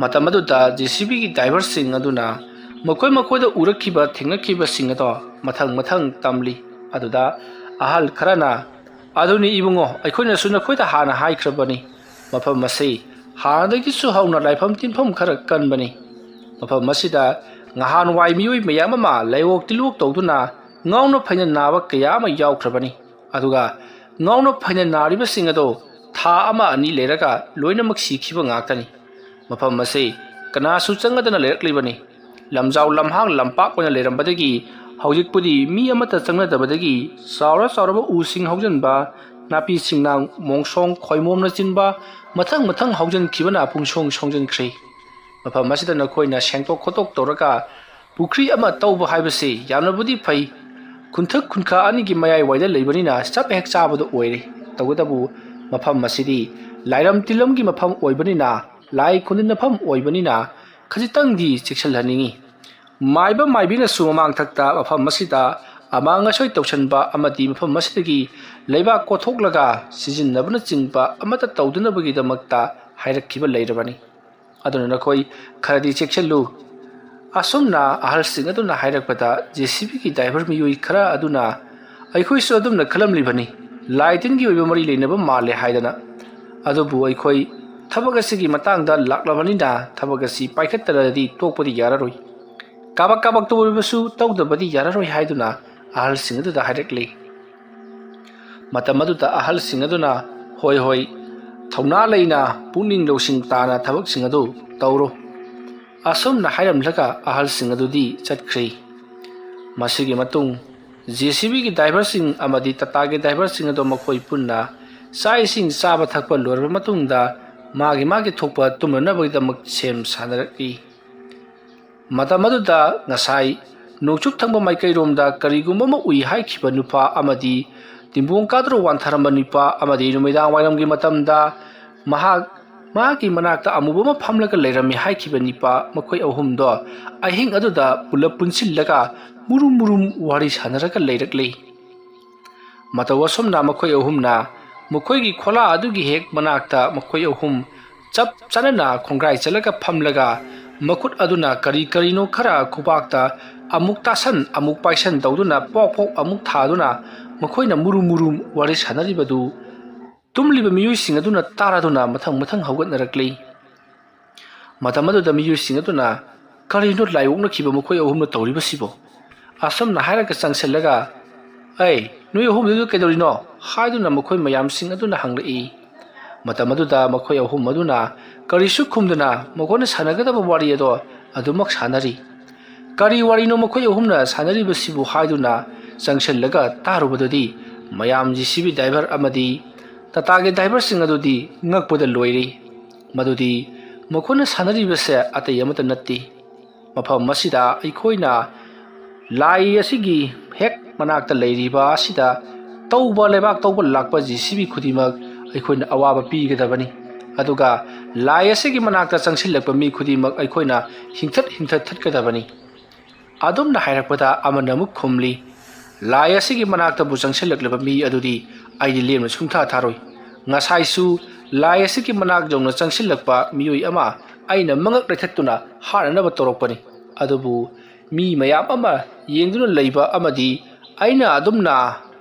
ꯃꯇꯝ ꯑꯗꯨꯗ ꯖꯦ ꯁꯤ ꯕꯤꯒꯤ ꯗ꯭ꯔꯥꯏꯚꯔꯁꯤꯡ ꯑꯗꯨꯅ ꯃꯈꯣꯏ ꯃꯈꯣꯏꯗ ꯎꯔꯛꯈꯤꯕ ꯊꯦꯡꯅꯈꯤꯕꯁꯤꯡ ꯑꯗꯣ ꯃꯊꯪ ꯃꯊꯪ ꯇꯝꯂꯤ꯫ ꯑꯗꯨꯗ ꯑꯍꯜ ꯈꯔꯅ, "ꯑꯗꯨꯅꯤ ꯏꯕꯨꯡꯉꯣ, ꯑꯩꯈꯣꯏꯅꯁꯨ ꯅꯈꯣꯏꯗ ꯍꯥꯟꯅ ꯍꯥꯏꯈ꯭ꯔꯕꯅꯤ, ꯃꯐꯝ ꯑꯁꯤ ꯍꯥꯟꯅꯗꯒꯤꯁꯨ ꯍꯧꯅ ꯂꯥꯏꯐꯝ ꯇꯤꯟꯐꯝ ꯈꯔ ꯀꯟꯕꯅꯤ꯫ ꯃꯐꯝ ꯑꯁꯤꯗ ꯉꯍꯥꯟꯋꯥꯏ ꯃꯤꯑꯣꯏ ꯃꯌꯥꯝ ꯑꯃ ꯂꯥꯏꯑꯣꯛ ꯇꯤꯜꯂꯣꯛ ꯇꯧꯗꯨꯅ ꯉꯥꯎꯅ ꯐꯩꯅ ꯅꯥꯕ ꯀꯌꯥ ꯑꯃ ꯌꯥꯎꯈ꯭ꯔꯕꯅꯤ꯫ ꯑꯗꯨꯒ ꯉꯥꯎꯅ ꯐꯩꯅ ꯅꯥꯔꯤꯕꯁꯤꯡ ꯑꯗꯣ ꯊꯥ ꯑꯃ ꯑꯅꯤ ꯂꯩꯔꯒ ꯂꯣꯏꯅꯃꯛ ꯁꯤꯈꯤꯕ ꯉꯥꯛꯇꯅꯤ꯫ ꯃꯐꯝ ꯑꯁꯤ ꯀꯅꯥꯁꯨ ꯆꯪꯉꯗꯅ ꯂꯩꯔꯛꯂꯤꯕꯅꯤ꯫ ꯂꯝꯖꯥꯎ ꯂꯝꯍꯥꯡ ꯂꯝꯄꯥꯛ ꯑꯣꯏꯅ ꯂꯩꯔꯝꯕꯗꯒꯤ ꯍꯧꯖꯤꯛꯄꯨꯗꯤ ꯃꯤ ꯑꯃꯠꯇ ꯆꯪꯅꯗꯕꯗꯒꯤ ꯆꯥꯎꯔ ꯆꯥꯎꯔꯕ ꯎꯁꯤꯡ ꯍꯧꯖꯤꯟꯕ, ꯅꯥꯄꯤ ꯁꯤꯡꯅꯥꯡ, ꯃꯣꯡꯁꯣꯡ ꯈꯣꯏꯃꯣꯝꯅꯆꯤꯡꯕ ꯃꯊꯪ ꯃꯊꯪ ꯍꯧꯖꯤꯟꯈꯤꯕꯅ ꯄꯨꯡꯁꯣꯡ ꯁꯣꯡꯖꯤꯟꯈ꯭ꯔꯦ꯫ ꯃꯐꯝ ꯑꯁꯤꯗ ꯅꯈꯣꯏꯅ ꯁꯦꯡꯗꯣꯛ ꯈꯣꯠꯇꯣꯛ ꯇꯧꯔꯒ ꯄꯨꯈ꯭ꯔꯤ ꯑꯃ ꯇꯧꯕ ꯍꯥꯏꯕꯁꯤ ꯌꯥꯝꯅꯕꯨꯗꯤ ꯐꯩ꯫ ꯈꯨꯟꯊꯛ ꯈꯨꯟꯈꯥ ꯑꯅꯤꯒꯤ ꯃꯌꯥꯏꯋꯥꯏꯗ ꯂꯩꯕꯅꯤꯅ ꯆꯞ ꯍꯦꯛ ꯆꯥꯕꯗꯣ ꯑꯣꯏꯔꯦ꯫ ꯇꯧꯕꯇꯕꯨ ꯃꯐꯝ ꯑꯁꯤꯗꯤ ꯂꯥꯏꯔꯝ ꯇꯤꯜꯂꯝꯒꯤ ꯃꯐꯝ ꯑꯣꯏꯕꯅꯤꯅ, ꯂꯥꯏ ꯈꯨꯟꯅꯐꯝ ꯑꯣꯏꯕꯅꯤꯅ ꯈꯖꯤꯛꯇꯪꯗꯤ ꯆꯦꯛꯁꯤꯜꯍꯟꯅꯤꯡꯏ꯫ ꯃꯥꯏꯕ ꯃꯥꯏꯕꯤꯅꯁꯨ ꯃꯃꯥꯡꯊꯛꯇ ꯃꯐꯝ ꯑꯁꯤꯗ ꯑꯃꯥꯡ ꯑꯁꯣꯏ ꯇꯧꯁꯟꯕ ꯑꯃꯗꯤ ꯃꯐꯝ ꯑꯁꯤꯗꯒꯤ ꯂꯩꯕꯥꯛ ꯀꯣꯊꯣꯛꯂꯒ ꯁꯤꯖꯤꯟꯅꯕꯅꯆꯤꯡꯕ ꯑꯃꯠꯇ ꯇꯧꯗꯅꯕꯒꯤꯗꯃꯛꯇ ꯍꯥꯏꯔꯛꯈꯤꯕ ꯂꯩꯔꯕꯅꯤ꯫ ꯑꯗꯨꯅ ꯅꯈꯣꯏ ꯈꯔꯗꯤ ꯆꯦꯛꯁꯤꯜꯂꯨ꯫ ꯑꯁꯨꯝꯅ ꯑꯍꯜꯁꯤꯡ ꯑꯗꯨꯅ ꯍꯥꯏꯔꯛꯄꯗ, ꯖꯦ ꯁꯤ ꯕꯤꯒꯤ ꯗ꯭ꯔꯥꯏꯚꯔ ꯃꯤꯑꯣꯏ ꯈꯔ ꯑꯗꯨꯅ, "ꯑꯩꯈꯣꯏꯁꯨ ꯑꯗꯨꯝꯅ ꯈꯜꯂꯝꯂꯤꯕꯅꯤ, ꯂꯥꯏ ꯇꯤꯟꯒꯤ ꯑꯣꯏꯕ ꯃꯔꯤ ꯂꯩꯅꯕ ꯃꯥꯜꯂꯦ" ꯍꯥꯏꯗꯅ꯫ "ꯑꯗꯨꯕꯨ ꯑꯩꯈꯣꯏ ꯊꯕꯛ ꯑꯁꯤꯒꯤ ꯃꯇꯥꯡꯗ ꯂꯥꯛꯂꯕꯅꯤꯅ, ꯊꯕꯛ ꯑꯁꯤ ꯄꯥꯏꯈꯠꯇꯅꯗꯤ ꯇꯣꯛꯄꯗꯤ ꯌꯥꯔꯔꯣꯏ꯫ ꯀꯥꯕꯛ ꯀꯥꯕꯛꯇ ꯑꯣꯏꯔꯕꯁꯨ ꯇꯧꯗꯕꯗꯤ ꯌꯥꯔꯔꯣꯏ" ꯍꯥꯏꯗꯨꯅ ꯑꯍꯜꯁꯤꯡ ꯑꯗꯨꯗ ꯍꯥꯏꯔꯛꯂꯤ꯫ ꯃꯇꯝ ꯑꯗꯨꯗ ꯑꯍꯜꯁꯤꯡ ꯑꯗꯨꯅ, "ꯍꯣꯏ, ꯍꯣꯏ, ꯊꯧꯅꯥ ꯂꯩꯅ, ꯄꯨꯛꯅꯤꯡ ꯂꯧꯁꯤꯡ ꯇꯥꯅ ꯊꯕꯛꯁꯤꯡ ꯑꯗꯨ ꯇꯧꯔꯣ" ꯑꯁꯨꯝꯅ ꯍꯥꯏꯔꯝꯂꯒ ꯑꯍꯜꯁꯤꯡ ꯑꯗꯨꯗꯤ ꯆꯠꯈ꯭ꯔꯦ꯫ ꯃꯁꯤꯒꯤ ꯃꯇꯨꯡ ꯖꯦ ꯁꯤ ꯕꯤꯒꯤ ꯗ꯭ꯔꯥꯏꯚꯔꯁꯤꯡ ꯑꯃꯗꯤ ꯇꯥꯇꯥꯒꯤ ꯗ꯭ꯔꯥꯏꯚꯔꯁꯤꯡ ꯑꯗꯨ ꯃꯈꯣꯏ ꯄꯨꯟꯅ ꯆꯥꯛ ꯏꯁꯤꯡ ꯆꯥꯕ ꯊꯛꯄ ꯂꯣꯏꯔꯕ ꯃꯇꯨꯡꯗ, ꯃꯥꯒꯤ ꯃꯥꯒꯤ ꯊꯣꯛꯄ ꯇꯨꯝꯅꯅꯕꯒꯤꯗꯃꯛ ꯁꯦꯝ ꯁꯥꯅꯔꯛꯏ꯫ ꯃꯇꯝ ꯑꯗꯨꯗ ꯉꯁꯥꯏ ꯅꯣꯡꯆꯨꯞ ꯊꯪꯕ ꯃꯥꯏꯀꯩꯔꯣꯝꯗ ꯀꯔꯤꯒꯨꯝꯕ ꯑꯃ ꯎꯏ ꯍꯥꯏꯈꯤꯕ ꯅꯨꯄꯥ ꯑꯃꯗꯤ ꯇꯤꯝꯕꯣꯡ ꯀꯥꯗ꯭ꯔꯣ ꯋꯥꯟꯊꯔꯝꯕ ꯅꯨꯄꯥ ꯑꯃꯗꯤ ꯅꯨꯃꯤꯗꯥꯡ ꯋꯥꯏꯔꯝꯒꯤ ꯃꯇꯝꯗ ꯃꯍꯥꯛ ꯃꯥꯒꯤ ꯃꯅꯥꯛꯇ ꯑꯃꯨꯕ ꯑꯃ ꯐꯝꯂꯒ ꯂꯩꯔꯝꯃꯤ ꯍꯥꯏꯈꯤꯕ ꯅꯨꯄꯥ, ꯃꯈꯣꯏ ꯑꯍꯨꯝꯗꯣ ꯑꯍꯤꯡ ꯑꯗꯨꯗ ꯄꯨꯂꯞ ꯄꯨꯟꯁꯤꯜꯂꯒ ꯃꯨꯔꯨꯝ ꯃꯨꯔꯨꯝ ꯋꯥꯔꯤ ꯁꯥꯟꯅꯔꯒ ꯂꯩꯔꯛꯂꯤ꯫ ꯃꯇꯧ ꯑꯁꯨꯝꯅ ꯃꯈꯣꯏ ꯑꯍꯨꯝꯅ ꯃꯈꯣꯏꯒꯤ ꯈꯣꯂꯥ ꯑꯗꯨꯒꯤ ꯍꯦꯛ ꯃꯅꯥꯛꯇ ꯃꯈꯣꯏ ꯑꯍꯨꯝ ꯆꯞ ꯆꯥꯅꯅ ꯈꯣꯡꯒ꯭ꯔꯥꯏ ꯆꯠꯂꯒ ꯐꯝꯂꯒ, ꯃꯈꯨꯠ ꯑꯗꯨꯅ ꯀꯔꯤ ꯀꯔꯤꯅꯣ ꯈꯔ ꯈꯨꯕꯥꯛꯇ ꯑꯃꯨꯛ ꯇꯥꯁꯟ ꯑꯃꯨꯛ ꯄꯥꯏꯁꯟ ꯇꯧꯗꯨꯅ, ꯄꯣꯛ ꯄꯣꯛ ꯑꯃꯨꯛ ꯊꯥꯗꯨꯅ, ꯃꯈꯣꯏꯅ ꯃꯨꯔꯨꯝ ꯃꯨꯔꯨꯝ ꯋꯥꯔꯤ ꯁꯥꯟꯅꯔꯤꯕꯗꯨ ꯇꯨꯝꯂꯤꯕ ꯃꯤꯑꯣꯏꯁꯤꯡ ꯑꯗꯨꯅ ꯇꯥꯔꯗꯨꯅ ꯃꯊꯪ ꯃꯊꯪ ꯍꯧꯒꯠꯅꯔꯛꯂꯤ꯫ ꯃꯇꯝ ꯑꯗꯨꯗ ꯃꯤꯑꯣꯏꯁꯤꯡ ꯑꯗꯨꯅ, "ꯀꯔꯤꯅꯣ ꯂꯥꯏꯑꯣꯛꯅꯈꯤꯕ ꯃꯈꯣꯏ ꯑꯍꯨꯝꯅ ꯇꯧꯔꯤꯕꯁꯤꯕꯣ?" ꯑꯁꯨꯝꯅ ꯍꯥꯏꯔꯒ ꯆꯪꯁꯤꯜꯂꯒ, "ꯑꯩ, ꯅꯣꯏ ꯑꯍꯨꯝꯗꯨꯗ ꯀꯩꯗꯧꯔꯤꯅꯣ?" ꯍꯥꯏꯗꯨꯅ ꯃꯈꯣꯏ ꯃꯌꯥꯝꯁꯤꯡ ꯑꯗꯨꯅ ꯍꯪꯂꯛꯏ꯫ ꯃꯇꯝ ꯑꯗꯨꯗ ꯃꯈꯣꯏ ꯑꯍꯨꯝ ꯑꯗꯨꯅ ꯀꯔꯤꯁꯨ ꯈꯨꯝꯗꯅ ꯃꯈꯣꯏꯅ ꯁꯥꯟꯅꯒꯗꯕ ꯋꯥꯔꯤ ꯑꯗꯣ ꯑꯗꯨꯃꯛ ꯁꯥꯟꯅꯔꯤ꯫ ꯀꯔꯤ ꯋꯥꯔꯤꯅꯣ ꯃꯈꯣꯏ ꯑꯍꯨꯝꯅ ꯁꯥꯟꯅꯔꯤꯕꯁꯤꯕꯨ ꯍꯥꯏꯗꯨꯅ ꯆꯪꯁꯤꯜꯂꯒ ꯇꯥꯔꯨꯕꯗꯗꯤ, ꯃꯌꯥꯝ ꯖꯦ ꯁꯤ ꯕꯤ ꯗ꯭ꯔꯥꯏꯚꯔ ꯑꯃꯗꯤ ꯇꯥꯇꯥꯒꯤ ꯗ꯭ꯔꯥꯏꯚꯔꯁꯤꯡ ꯑꯗꯨꯗꯤ ꯉꯛꯄꯗ ꯂꯣꯏꯔꯤ꯫ ꯃꯗꯨꯗꯤ ꯃꯈꯣꯏꯅ ꯁꯥꯟꯅꯔꯤꯕꯁꯦ ꯑꯇꯩ ꯑꯃꯠꯇ ꯅꯠꯇꯦ꯫ ꯃꯐꯝ ꯑꯁꯤꯗ ꯑꯩꯈꯣꯏꯅ ꯂꯥꯏ ꯑꯁꯤꯒꯤ ꯍꯦꯛ ꯃꯅꯥꯛꯇ ꯂꯩꯔꯤꯕ ꯑꯁꯤꯗ ꯇꯧꯕ, ꯂꯩꯕꯥꯛ ꯇꯧꯕ ꯂꯥꯛꯄ ꯖꯦ ꯁꯤ ꯕꯤ ꯈꯨꯗꯤꯡꯃꯛ ꯑꯩꯈꯣꯏꯅ ꯑꯋꯥꯕ ꯄꯤꯒꯗꯕꯅꯤ꯫ ꯑꯗꯨꯒ ꯂꯥꯏ ꯑꯁꯤꯒꯤ ꯃꯅꯥꯛꯇ ꯆꯪꯁꯤꯜꯂꯛꯄ ꯃꯤ ꯈꯨꯗꯤꯡꯃꯛ ꯑꯩꯈꯣꯏꯅ ꯍꯤꯡꯊꯠ ꯍꯤꯡꯊꯠ ꯊꯠꯀꯗꯕꯅꯤ꯫ ꯑꯗꯨꯝꯅ ꯍꯥꯏꯔꯛꯄꯗ ꯑꯃꯅ ꯑꯃꯨꯛ ꯈꯨꯝꯂꯤ, "ꯂꯥꯏ ꯑꯁꯤꯒꯤ ꯃꯅꯥꯛꯇꯕꯨ ꯆꯪꯁꯤꯜꯂꯛꯂꯕ ꯃꯤ ꯑꯗꯨꯗꯤ ꯑꯩꯗꯤ ꯂꯦꯝꯅ ꯁꯨꯡꯊꯥ ꯊꯥꯔꯣꯏ꯫ ꯉꯁꯥꯏꯁꯨ ꯂꯥꯏ ꯑꯁꯤꯒꯤ ꯃꯅꯥꯛ ꯌꯧꯅ ꯆꯪꯁꯤꯜꯂꯛꯄ ꯃꯤꯑꯣꯏ ꯑꯃ ꯑꯩꯅ ꯃꯉꯛ ꯂꯩꯊꯠꯇꯨꯅ ꯍꯥꯠꯅꯅꯕ ꯇꯧꯔꯛꯄꯅꯤ꯫ ꯑꯗꯨꯕꯨ ꯃꯤ ꯃꯌꯥꯝ ꯑꯃ ꯌꯦꯡꯗꯨꯅ ꯂꯩꯕ ꯑꯃꯗꯤ ꯑꯩꯅ ꯑꯗꯨꯝꯅ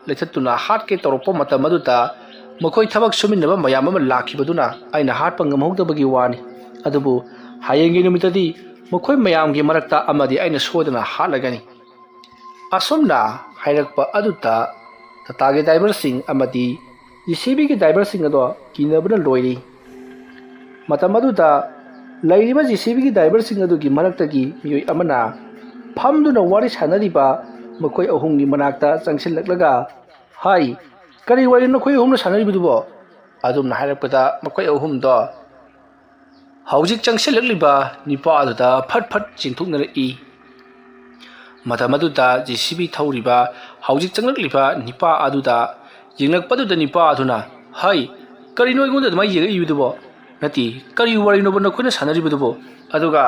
ꯂꯩꯊꯠꯇꯨꯅ ꯍꯥꯠꯀꯦ ꯇꯧꯔꯛꯄ ꯃꯇꯝ ꯑꯗꯨꯗ ꯃꯈꯣꯏ ꯊꯕꯛ ꯁꯨꯃꯤꯟꯅꯕ ꯃꯌꯥꯝ ꯑꯃ ꯂꯥꯛꯈꯤꯕꯗꯨꯅ ꯑꯩꯅ ꯍꯥꯠꯄ ꯉꯝꯍꯧꯗꯕꯒꯤ ꯋꯥꯅꯤ꯫ ꯑꯗꯨꯕꯨ ꯍꯌꯦꯡꯒꯤ ꯅꯨꯃꯤꯠꯇꯗꯤ ꯃꯈꯣꯏ ꯃꯌꯥꯝꯒꯤ ꯃꯔꯛꯇ ꯑꯃꯗꯤ ꯑꯩꯅ ꯁꯣꯏꯗꯅ ꯍꯥꯠꯂꯒꯅꯤ꯫ ꯑꯁꯨꯝꯅ ꯍꯥꯏꯔꯛꯄ ꯑꯗꯨꯗ ꯇꯥꯇꯥꯒꯤ ꯗ꯭ꯔꯥꯏꯚꯔꯁꯤꯡ ꯑꯃꯗꯤ ꯖꯦ ꯁꯤ ꯕꯤꯒꯤ ꯗ꯭ꯔꯥꯏꯚꯔꯁꯤꯡ ꯑꯗꯣ ꯀꯤꯅꯕꯅ ꯂꯣꯏꯔꯤ꯫ ꯃꯇꯝ ꯑꯗꯨꯗ ꯂꯩꯔꯤꯕ ꯖꯦ ꯁꯤ ꯕꯤꯒꯤ ꯗ꯭ꯔꯥꯏꯚꯔꯁꯤꯡ ꯑꯗꯨꯒꯤ ꯃꯔꯛꯇꯒꯤ ꯃꯤꯑꯣꯏ ꯑꯃꯅ ꯐꯝꯗꯨꯅ ꯋꯥꯔꯤ ꯁꯥꯟꯅꯔꯤꯕ ꯃꯈꯣꯏ ꯑꯍꯨꯝꯒꯤ ꯃꯅꯥꯛꯇ ꯆꯪꯁꯤꯜꯂꯛꯂꯒ, "ꯍꯥꯏ, ꯀꯔꯤ ꯋꯥꯔꯤ ꯅꯈꯣꯏ ꯑꯍꯨꯝꯅ ꯁꯥꯟꯅꯔꯤꯕꯗꯨꯕꯣ?" ꯑꯗꯨꯝꯅ ꯍꯥꯏꯔꯛꯄꯗ ꯃꯈꯣꯏ ꯑꯍꯨꯝꯗꯣ ꯍꯧꯖꯤꯛ ꯆꯪꯁꯤꯜꯂꯛꯂꯤꯕ ꯅꯤꯄꯥ ꯑꯗꯨꯗ ꯐꯠ ꯐꯠ ꯆꯦꯟꯊꯣꯛꯅꯔꯛꯏ꯫ ꯃꯇꯝ ꯑꯗꯨꯗ ꯖꯦ ꯁꯤ ꯕꯤ ꯊꯧꯔꯤꯕ ꯍꯧꯖꯤꯛ ꯆꯪꯂꯛꯂꯤꯕ ꯅꯤꯄꯥ ꯑꯗꯨꯗ ꯌꯦꯡꯂꯛꯄꯗꯨꯗ ꯅꯤꯄꯥ ꯑꯗꯨꯅ, "ꯍꯩ, ꯀꯔꯤꯅꯣ ꯑꯩꯉꯣꯟꯗ ꯑꯗꯨꯃꯥꯏꯅ ꯌꯦꯡꯂꯛꯏꯕꯗꯨꯕꯣ? ꯅꯠꯇꯦ, ꯀꯔꯤ ꯋꯥꯔꯤꯅꯣꯕ ꯅꯈꯣꯏꯅ ꯁꯥꯟꯅꯔꯤꯕꯗꯨꯕꯣ? ꯑꯗꯨꯒ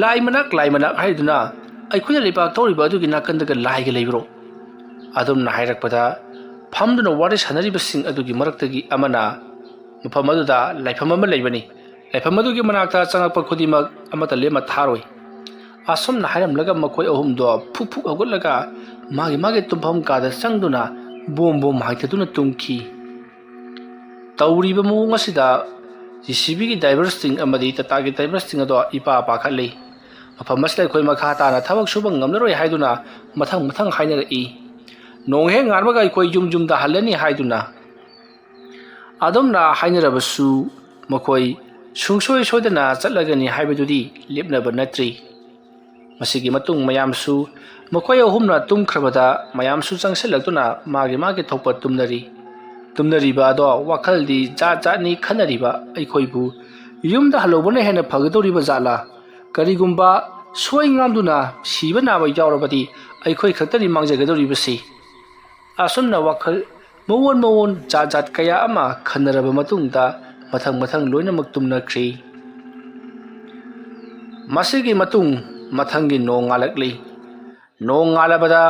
ꯂꯥꯏ ꯃꯅꯥꯛ, ꯂꯥꯏ ꯃꯅꯥꯛ ꯍꯥꯏꯗꯨꯅ ꯑꯩꯈꯣꯏꯅ ꯂꯩꯕꯥꯛ ꯊꯧꯔꯤꯕ ꯑꯗꯨꯒꯤ ꯅꯥꯀꯟꯗꯒ ꯂꯥꯏꯒ ꯂꯩꯕ꯭ꯔꯣ?" ꯑꯗꯨꯝꯅ ꯍꯥꯏꯔꯛꯄꯗ ꯐꯝꯗꯨꯅ ꯋꯥꯔꯤ ꯁꯥꯟꯅꯔꯤꯕꯁꯤꯡ ꯑꯗꯨꯒꯤ ꯃꯔꯛꯇꯒꯤ ꯑꯃꯅ, "ꯃꯐꯝ ꯑꯗꯨꯗ ꯂꯥꯏꯐꯝ ꯑꯃ ꯂꯩꯕꯅꯤ꯫ ꯂꯥꯏꯐꯝ ꯑꯗꯨꯒꯤ ꯃꯅꯥꯛꯇ ꯆꯪꯂꯛꯄ ꯈꯨꯗꯤꯡꯃꯛ ꯑꯃꯠꯇ ꯂꯦꯝꯅ ꯊꯥꯔꯣꯏ"꯫ ꯑꯁꯨꯝꯅ ꯍꯥꯏꯔꯝꯂꯒ ꯃꯈꯣꯏ ꯑꯍꯨꯝꯗꯣ ꯐꯨꯛ ꯐꯨꯛ ꯍꯧꯒꯠꯂꯒ ꯃꯥꯒꯤ ꯃꯥꯒꯤ ꯇꯨꯝꯐꯝ ꯀꯥꯗ ꯆꯪꯗꯨꯅ ꯕꯣꯝ ꯕꯣꯝ ꯍꯥꯏꯊꯗꯨꯅ ꯇꯨꯝꯈꯤ꯫ ꯇꯧꯔꯤꯕ ꯃꯑꯣꯡ ꯑꯁꯤꯗ ꯖꯦ ꯁꯤ ꯕꯤꯒꯤ ꯗ꯭ꯔꯥꯏꯚꯔꯁꯤꯡ ꯑꯃꯗꯤ ꯇꯥꯇꯥꯒꯤ ꯗ꯭ꯔꯥꯏꯚꯔꯁꯤꯡ ꯑꯗꯣ ꯏꯄꯥ ꯄꯥꯈꯠꯂꯤ꯫ ꯃꯐꯝ ꯑꯁꯤꯗ ꯑꯩꯈꯣꯏ ꯃꯈꯥ ꯇꯥꯅ ꯊꯕꯛ ꯁꯨꯕ ꯉꯝꯂꯔꯣꯏ ꯍꯥꯏꯗꯨꯅ ꯃꯊꯪ ꯃꯊꯪ ꯍꯥꯏꯅꯔꯛꯏ꯫ "ꯅꯣꯡ ꯍꯦꯛ ꯉꯥꯟꯕꯒ ꯑꯩꯈꯣꯏ ꯌꯨꯝ ꯌꯨꯝꯗ ꯍꯜꯂꯅꯤ" ꯍꯥꯏꯗꯨꯅ꯫ ꯑꯗꯨꯝꯅ ꯍꯥꯏꯅꯔꯕꯁꯨ ꯃꯈꯣꯏ ꯁꯨꯡꯁꯣꯏ ꯁꯣꯏꯗꯅ ꯆꯠꯂꯒꯅꯤ ꯍꯥꯏꯕꯗꯨꯗꯤ ꯂꯦꯞꯅꯕ ꯅꯠꯇ꯭ꯔꯤ꯫ ꯃꯁꯤꯒꯤ ꯃꯇꯨꯡ ꯃꯌꯥꯝꯁꯨ ꯃꯈꯣꯏ ꯑꯍꯨꯝꯅ ꯇꯨꯝꯈ꯭ꯔꯕꯗ ꯃꯌꯥꯝꯁꯨ ꯆꯪꯁꯤꯜꯂꯛꯇꯨꯅ ꯃꯥꯒꯤ ꯃꯥꯒꯤ ꯊꯣꯛꯄ ꯇꯨꯝꯅꯔꯤ꯫ ꯇꯨꯝꯅꯔꯤꯕ ꯑꯗꯣ ꯋꯥꯈꯜꯗꯤ ꯖꯥꯠ ꯖꯥꯠꯅꯤ ꯈꯟꯅꯔꯤꯕ ꯑꯩꯈꯣꯏꯕꯨ ꯌꯨꯝꯗ ꯍꯜꯍꯧꯕꯅ ꯍꯦꯟꯅ ꯐꯒꯗꯧꯔꯤꯕ ꯖꯥꯠꯂꯥ? ꯀꯔꯤꯒꯨꯝꯕ ꯁꯣꯏ ꯉꯥꯝꯗꯨꯅ ꯁꯤꯕ ꯅꯥꯕ ꯌꯥꯎꯔꯕꯗꯤ ꯑꯩꯈꯣꯏ ꯈꯛꯇꯅꯤ ꯃꯥꯡꯖꯒꯗꯧꯔꯤꯕꯁꯤ꯫ ꯑꯁꯨꯝꯅ ꯋꯥꯈꯜ ꯃꯑꯣꯟ ꯃꯑꯣꯟ ꯖꯥꯠ ꯖꯥꯠ ꯀꯌꯥ ꯑꯃ ꯈꯟꯅꯔꯕ ꯃꯇꯨꯡꯗ ꯃꯊꯪ ꯃꯊꯪ ꯂꯣꯏꯅꯃꯛ ꯇꯨꯝꯅꯈ꯭ꯔꯤ꯫ ꯃꯁꯤꯒꯤ ꯃꯇꯨꯡ ꯃꯊꯪꯒꯤ ꯅꯣꯡ ꯉꯥꯜꯂꯛꯂꯤ꯫ ꯅꯣꯡ ꯉꯥꯜꯂꯕꯗ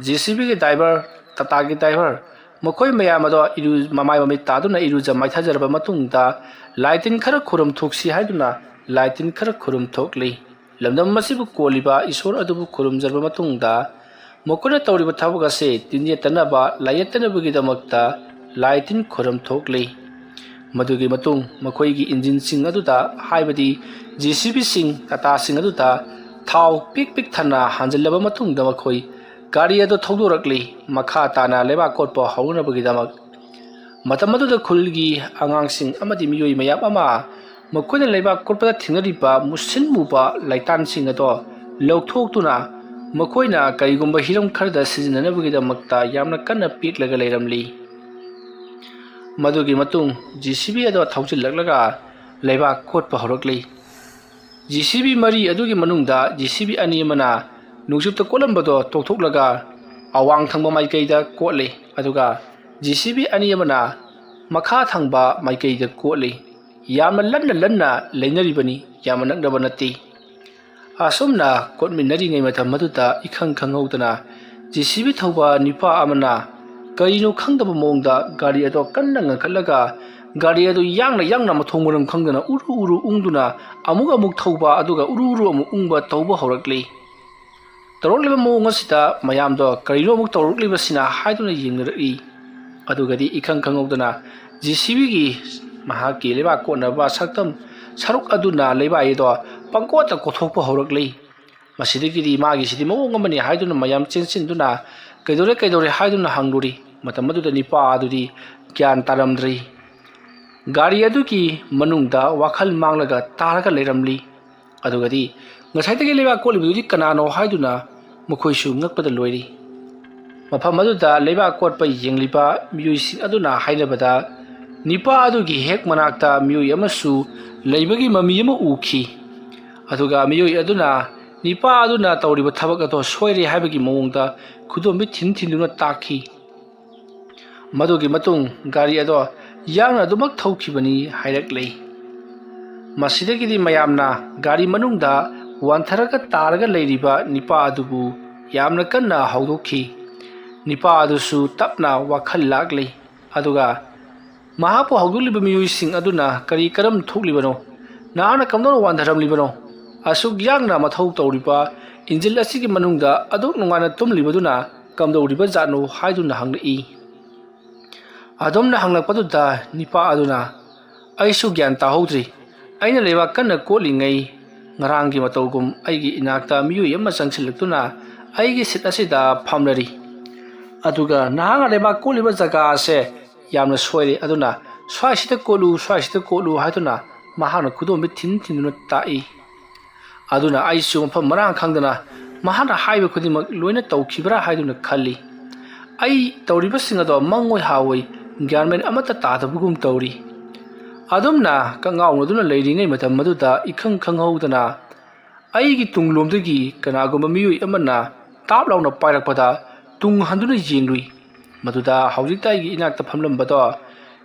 ꯖꯦ ꯁꯤ ꯕꯤꯒꯤ ꯗ꯭ꯔꯥꯏꯚꯔ, ꯇꯥꯇꯥꯒꯤ ꯗ꯭ꯔꯥꯏꯚꯔ, ꯃꯈꯣꯏ ꯃꯌꯥꯝ ꯑꯗꯣ ꯏꯔꯨ-, ꯃꯃꯥꯏ ꯃꯃꯤꯠ ꯇꯥꯗꯨꯅ ꯏꯔꯨꯖ ꯃꯥꯏꯊꯖꯔꯕ ꯃꯇꯨꯡꯗ ꯂꯥꯏ ꯇꯤꯟ ꯈꯔ ꯈꯨꯔꯨꯝ ꯊꯣꯛꯁꯤ ꯍꯥꯏꯗꯨꯅ ꯂꯥꯏ ꯇꯤꯟ ꯈꯔ ꯈꯨꯔꯨꯝ ꯊꯣꯛꯂꯤ꯫ ꯂꯝꯗꯝ ꯑꯁꯤꯕꯨ ꯀꯣꯜꯂꯤꯕ ꯏꯁꯣꯔ ꯑꯗꯨꯕꯨ ꯈꯨꯔꯨꯝꯖꯔꯕ ꯃꯇꯨꯡꯗ, ꯃꯈꯣꯏꯅ ꯇꯧꯔꯤꯕ ꯊꯕꯛ ꯑꯁꯤ ꯇꯤꯟ ꯌꯦꯠꯇꯅꯕ, ꯂꯥꯏ ꯌꯦꯠꯇꯅꯕꯒꯤꯗꯃꯛꯇ ꯂꯥꯏ ꯇꯤꯟ ꯈꯨꯔꯨꯝ ꯊꯣꯛꯂꯤ꯫ ꯃꯗꯨꯒꯤ ꯃꯇꯨꯡ ꯃꯈꯣꯏꯒꯤ ꯏꯟꯖꯤꯟꯁꯤꯡ ꯑꯗꯨꯗ, ꯍꯥꯏꯕꯗꯤ ꯖꯦ ꯁꯤ ꯕꯤꯁꯤꯡ, ꯇꯥꯇꯥꯁꯤꯡ ꯑꯗꯨꯗ ꯊꯥꯎ ꯄꯤꯛ ꯄꯤꯛ ꯊꯟꯅ ꯍꯥꯟꯖꯤꯜꯂꯕ ꯃꯇꯨꯡꯗ, ꯃꯈꯣꯏ ꯒꯥꯔꯤ ꯑꯗꯨ ꯊꯧꯗꯣꯔꯛꯂꯤ, ꯃꯈꯥ ꯇꯥꯅ ꯂꯩꯕꯥꯛ ꯀꯣꯠꯄ ꯍꯧꯅꯕꯒꯤꯗꯃꯛ꯫ ꯃꯇꯝ ꯑꯗꯨꯗ ꯈꯨꯜꯒꯤ ꯑꯉꯥꯡꯁꯤꯡ ꯑꯃꯗꯤ ꯃꯤꯑꯣꯏ ꯃꯌꯥꯝ ꯑꯃ ꯃꯈꯣꯏꯅ ꯂꯩꯕꯥꯛ ꯀꯣꯠꯄꯗ ꯊꯦꯡꯅꯔꯤꯕ ꯃꯨꯁꯤꯟ ꯃꯨꯕ ꯂꯩꯇꯥꯟꯁꯤꯡ ꯑꯗꯣ ꯂꯧꯊꯣꯛꯇꯨꯅ, ꯃꯈꯣꯏꯅ ꯀꯔꯤꯒꯨꯝꯕ ꯍꯤꯔꯝ ꯈꯔꯗ ꯁꯤꯖꯤꯟꯅꯅꯕꯒꯤꯗꯃꯛꯇ ꯌꯥꯝꯅ ꯀꯟꯅ ꯄꯦꯛꯂꯒ ꯂꯩꯔꯝꯂꯤ꯫ ꯃꯗꯨꯒꯤ ꯃꯇꯨꯡ ꯖꯦ ꯁꯤ ꯕꯤ ꯑꯗꯣ ꯊꯧꯖꯤꯜꯂꯛꯂꯒ ꯂꯩꯕꯥꯛ ꯀꯣꯠꯄ ꯍꯧꯔꯛꯂꯤ꯫ ꯖꯦ ꯁꯤ ꯕꯤ ꯃꯔꯤ ꯑꯗꯨꯒꯤ ꯃꯅꯨꯡꯗ ꯖꯦ ꯁꯤ ꯕꯤ ꯑꯅꯤ ꯑꯃꯅ ꯅꯣꯡꯆꯨꯞꯇ ꯀꯣꯠꯂꯝꯕꯗꯣ ꯇꯣꯛꯊꯣꯛꯂꯒ ꯑꯋꯥꯡ ꯊꯪꯕ ꯃꯥꯏꯀꯩꯗ ꯀꯣꯠꯂꯤ, ꯑꯗꯨꯒ ꯖꯦ ꯁꯤ ꯕꯤ ꯑꯅꯤ ꯑꯃꯅ ꯃꯈꯥ ꯊꯪꯕ ꯃꯥꯏꯀꯩꯗ ꯀꯣꯠꯂꯤ꯫ ꯌꯥꯝꯅ ꯂꯟꯅ ꯂꯟꯅ ꯂꯩꯅꯔꯤꯕꯅꯤ, ꯌꯥꯝꯅ ꯅꯛꯅꯕ ꯅꯠꯇꯦ꯫ ꯑꯁꯨꯝꯅ ꯀꯣꯠꯃꯤꯟꯅꯔꯤꯉꯩ ꯃꯇꯝ ꯑꯗꯨꯗ ꯏꯈꯪ ꯈꯪꯍꯧꯗꯅ ꯖꯦ ꯁꯤ ꯕꯤ ꯊꯧꯕ ꯅꯨꯄꯥ ꯑꯃꯅ ꯀꯔꯤꯅꯣ ꯈꯪꯗꯕ ꯃꯑꯣꯡꯗ ꯒꯥꯔꯤ ꯑꯗꯨ ꯀꯟꯅ ꯉꯪꯈꯠꯂꯒ, ꯒꯥꯔꯤ ꯑꯗꯨ ꯌꯥꯡꯅ ꯌꯥꯡꯅ ꯃꯊꯣꯡ ꯃꯔꯝ ꯈꯪꯗꯅ ꯎꯔꯨ ꯎꯔꯨ ꯎꯪꯗꯨꯅ ꯑꯃꯨꯛ ꯑꯃꯨꯛ ꯊꯧꯕ, ꯑꯗꯨꯒ ꯎꯔꯨ ꯎꯔꯨ ꯑꯃꯨꯛ ꯎꯪꯕ ꯇꯧꯕ ꯍꯧꯔꯛꯂꯤ꯫ ꯇꯧꯔꯛꯂꯤꯕ ꯃꯑꯣꯡ ꯑꯁꯤꯗ ꯃꯌꯥꯝꯗꯣ ꯀꯔꯤꯅꯣ ꯑꯃꯨꯛ ꯇꯧꯔꯛꯂꯤꯕꯁꯤꯅ ꯍꯥꯏꯗꯨꯅ ꯌꯦꯡꯅꯔꯛꯏ꯫ ꯑꯗꯨꯒꯗꯤ ꯏꯈꯪ ꯈꯪꯍꯧꯗꯅ ꯖꯦ ꯁꯤ ꯕꯤꯒꯤ ꯃꯍꯥꯛꯀꯤ ꯂꯩꯕꯥꯛ ꯀꯣꯠꯅꯕ ꯁꯛꯇꯝ ꯁꯔꯨꯛ ꯑꯗꯨꯅ ꯂꯩꯕꯥꯛ ꯑꯗꯣ ꯄꯪꯀꯣꯠꯇ ꯀꯣꯠꯊꯣꯛꯄ ꯍꯧꯔꯛꯂꯤ꯫ ꯃꯁꯤꯗꯒꯤꯗꯤ ꯃꯥꯒꯤꯁꯤꯗꯤ ꯃꯑꯣꯡ ꯑꯃꯅꯤ ꯍꯥꯏꯗꯨꯅ ꯃꯌꯥꯝ ꯆꯦꯟꯁꯤꯟꯗꯨꯅ "ꯀꯩꯗꯧꯔꯦ, ꯀꯩꯗꯧꯔꯦ?" ꯍꯥꯏꯗꯨꯅ ꯍꯪꯂꯨꯔꯤ꯫ ꯃꯇꯝ ꯑꯗꯨꯗ ꯅꯤꯄꯥ ꯑꯗꯨꯗꯤ ꯒ꯭ꯌꯥꯟ ꯇꯥꯔꯝꯗ꯭ꯔꯤ꯫ ꯒꯥꯔꯤ ꯑꯗꯨꯒꯤ ꯃꯅꯨꯡꯗ ꯋꯥꯈꯜ ꯃꯥꯡꯂꯒ ꯇꯥꯔꯒ ꯂꯩꯔꯝꯂꯤ꯫ ꯑꯗꯨꯒꯗꯤ ꯉꯁꯥꯏꯗꯒꯤ ꯂꯩꯕꯥꯛ ꯀꯣꯠꯂꯤꯕꯗꯨꯗꯤ ꯀꯅꯥꯅꯣ ꯍꯥꯏꯗꯨꯅ ꯃꯈꯣꯏꯁꯨ ꯉꯛꯄꯗ ꯂꯣꯏꯔꯤ꯫ ꯃꯐꯝ ꯑꯗꯨꯗ ꯂꯩꯕꯥꯛ ꯀꯣꯠꯄ ꯌꯦꯡꯂꯤꯕ ꯃꯤꯑꯣꯏꯁꯤꯡ ꯑꯗꯨꯅ ꯍꯥꯏꯅꯕꯗ, ꯅꯤꯄꯥ ꯑꯗꯨꯒꯤ ꯍꯦꯛ ꯃꯅꯥꯛꯇ ꯃꯤꯑꯣꯏ ꯑꯃꯁꯨ ꯂꯩꯕꯒꯤ ꯃꯃꯤ ꯑꯃ ꯎꯈꯤ꯫ ꯑꯗꯨꯒ ꯃꯤꯑꯣꯏ ꯑꯗꯨꯅ ꯅꯤꯄꯥ ꯑꯗꯨꯅ ꯇꯧꯔꯤꯕ ꯊꯕꯛ ꯑꯗꯨ ꯁꯣꯏꯔꯦ ꯍꯥꯏꯕꯒꯤ ꯃꯑꯣꯡꯗ ꯈꯨꯗꯣꯝꯕꯤ ꯊꯤꯟ ꯊꯤꯟꯗꯨꯅ ꯇꯥꯛꯈꯤ꯫ ꯃꯗꯨꯒꯤ ꯃꯇꯨꯡ ꯒꯥꯔꯤ ꯑꯗꯣ ꯌꯥꯡꯅ ꯑꯗꯨꯃꯛ ꯊꯧꯈꯤꯕꯅꯤ ꯍꯥꯏꯔꯛꯂꯦ꯫ ꯃꯁꯤꯗꯒꯤꯗꯤ ꯃꯌꯥꯝꯅ ꯒꯥꯔꯤ ꯃꯅꯨꯡꯗ ꯋꯥꯟꯊꯔꯒ ꯇꯥꯔꯒ ꯂꯩꯔꯤꯕ ꯅꯤꯄꯥ ꯑꯗꯨꯕꯨ ꯌꯥꯝꯅ ꯀꯟꯅ ꯍꯧꯗꯣꯛꯈꯤ꯫ ꯅꯤꯄꯥ ꯑꯗꯨꯁꯨ ꯇꯞꯅ ꯋꯥꯈꯜ ꯂꯥꯛꯂꯤ꯫ ꯑꯗꯨꯒ ꯃꯍꯥꯛꯄꯨ ꯍꯧꯗꯣꯛꯂꯤꯕ ꯃꯤꯑꯣꯏꯁꯤꯡ ꯑꯗꯨꯅ ꯀꯔꯤ ꯀꯔꯝ ꯊꯣꯛꯂꯤꯕꯅꯣ, "ꯅꯍꯥꯛꯅ ꯀꯝꯗꯧꯅ ꯋꯥꯟꯊꯔꯝꯂꯤꯕꯅꯣ? ꯑꯁꯨꯛ ꯌꯥꯡꯅ ꯃꯊꯧ ꯇꯧꯔꯤꯕ ꯏꯟꯖꯤꯟ ꯑꯁꯤꯒꯤ ꯃꯅꯨꯡꯗ ꯑꯗꯨꯛ ꯅꯨꯡꯉꯥꯏꯅ ꯇꯨꯝꯂꯤꯕꯗꯨꯅ ꯀꯝꯗꯧꯔꯤꯕ ꯖꯥꯠꯅꯣ?" ꯍꯥꯏꯗꯨꯅ ꯍꯪꯂꯛꯏ꯫ ꯑꯗꯨꯝꯅ ꯍꯪꯂꯛꯄꯗꯨꯗ ꯅꯤꯄꯥ ꯑꯗꯨꯅ, "ꯑꯩꯁꯨ ꯒ꯭ꯌꯥꯟ ꯇꯥꯍꯧꯗ꯭ꯔꯤ꯫ ꯑꯩꯅ ꯂꯩꯕꯥꯛ ꯀꯟꯅ ꯀꯣꯠꯂꯤꯉꯩ ꯉꯔꯥꯡꯒꯤ ꯃꯇꯧꯒꯨꯝ ꯑꯩꯒꯤ ꯏꯅꯥꯛꯇ ꯃꯤꯑꯣꯏ ꯑꯃ ꯆꯪꯁꯤꯜꯂꯛꯇꯨꯅ ꯑꯩꯒꯤ ꯁꯤꯠ ꯑꯁꯤꯗ ꯐꯝꯂꯔꯤ꯫ ꯑꯗꯨꯒ ꯅꯍꯥꯛꯅ ꯂꯩꯕꯥꯛ ꯀꯣꯠꯂꯤꯕ ꯖꯒꯥ ꯑꯁꯦ ꯌꯥꯝꯅ ꯁꯣꯏꯔꯦ, ꯑꯗꯨꯅ ꯁ꯭ꯋꯥꯏꯁꯤꯗ ꯀꯣꯠꯂꯨ, ꯁ꯭ꯋꯥꯏꯁꯤꯗ ꯀꯣꯠꯂꯨ" ꯍꯥꯏꯗꯨꯅ ꯃꯍꯥꯛꯅ ꯈꯨꯗꯣꯝꯕꯤ ꯊꯤꯟ ꯊꯤꯟꯗꯨꯅ ꯇꯥꯛꯏ꯫ ꯑꯗꯨꯅ ꯑꯩꯁꯨ ꯃꯐꯝ ꯃꯔꯥꯡ ꯈꯪꯗꯅ ꯃꯍꯥꯛꯅ ꯍꯥꯏꯕ ꯈꯨꯗꯤꯡꯃꯛ ꯂꯣꯏꯅ ꯇꯧꯈꯤꯕ꯭ꯔꯥ ꯍꯥꯏꯗꯨꯅ ꯈꯜꯂꯤ꯫ ꯑꯩ ꯇꯧꯔꯤꯕꯁꯤꯡ ꯑꯗꯣ ꯃꯪꯑꯣꯏ ꯍꯥꯑꯣꯏ, ꯒ꯭ꯌꯥꯟ ꯃꯦꯟ ꯑꯃꯠꯇ ꯇꯥꯗꯕꯒꯨꯝ ꯇꯧꯔꯤ꯫ ꯑꯗꯨꯝꯅ ꯀꯉꯥꯎꯅꯗꯨꯅ ꯂꯩꯔꯤꯉꯩ ꯃꯇꯝ ꯑꯗꯨꯗ ꯏꯈꯪ ꯈꯪꯍꯧꯗꯅ ꯑꯩꯒꯤ ꯇꯨꯡꯂꯣꯝꯗꯒꯤ ꯀꯅꯥꯒꯨꯝꯕ ꯃꯤꯑꯣꯏ ꯑꯃꯅ ꯇꯥꯞ ꯂꯥꯎꯅ ꯄꯥꯏꯔꯛꯄꯗ ꯇꯨꯡ ꯍꯟꯗꯨꯅ ꯌꯦꯡꯂꯨꯏ꯫ ꯃꯗꯨꯗ ꯍꯧꯖꯤꯛꯇ ꯑꯩꯒꯤ ꯏꯅꯥꯛꯇ ꯐꯝꯂꯝꯕꯗꯣ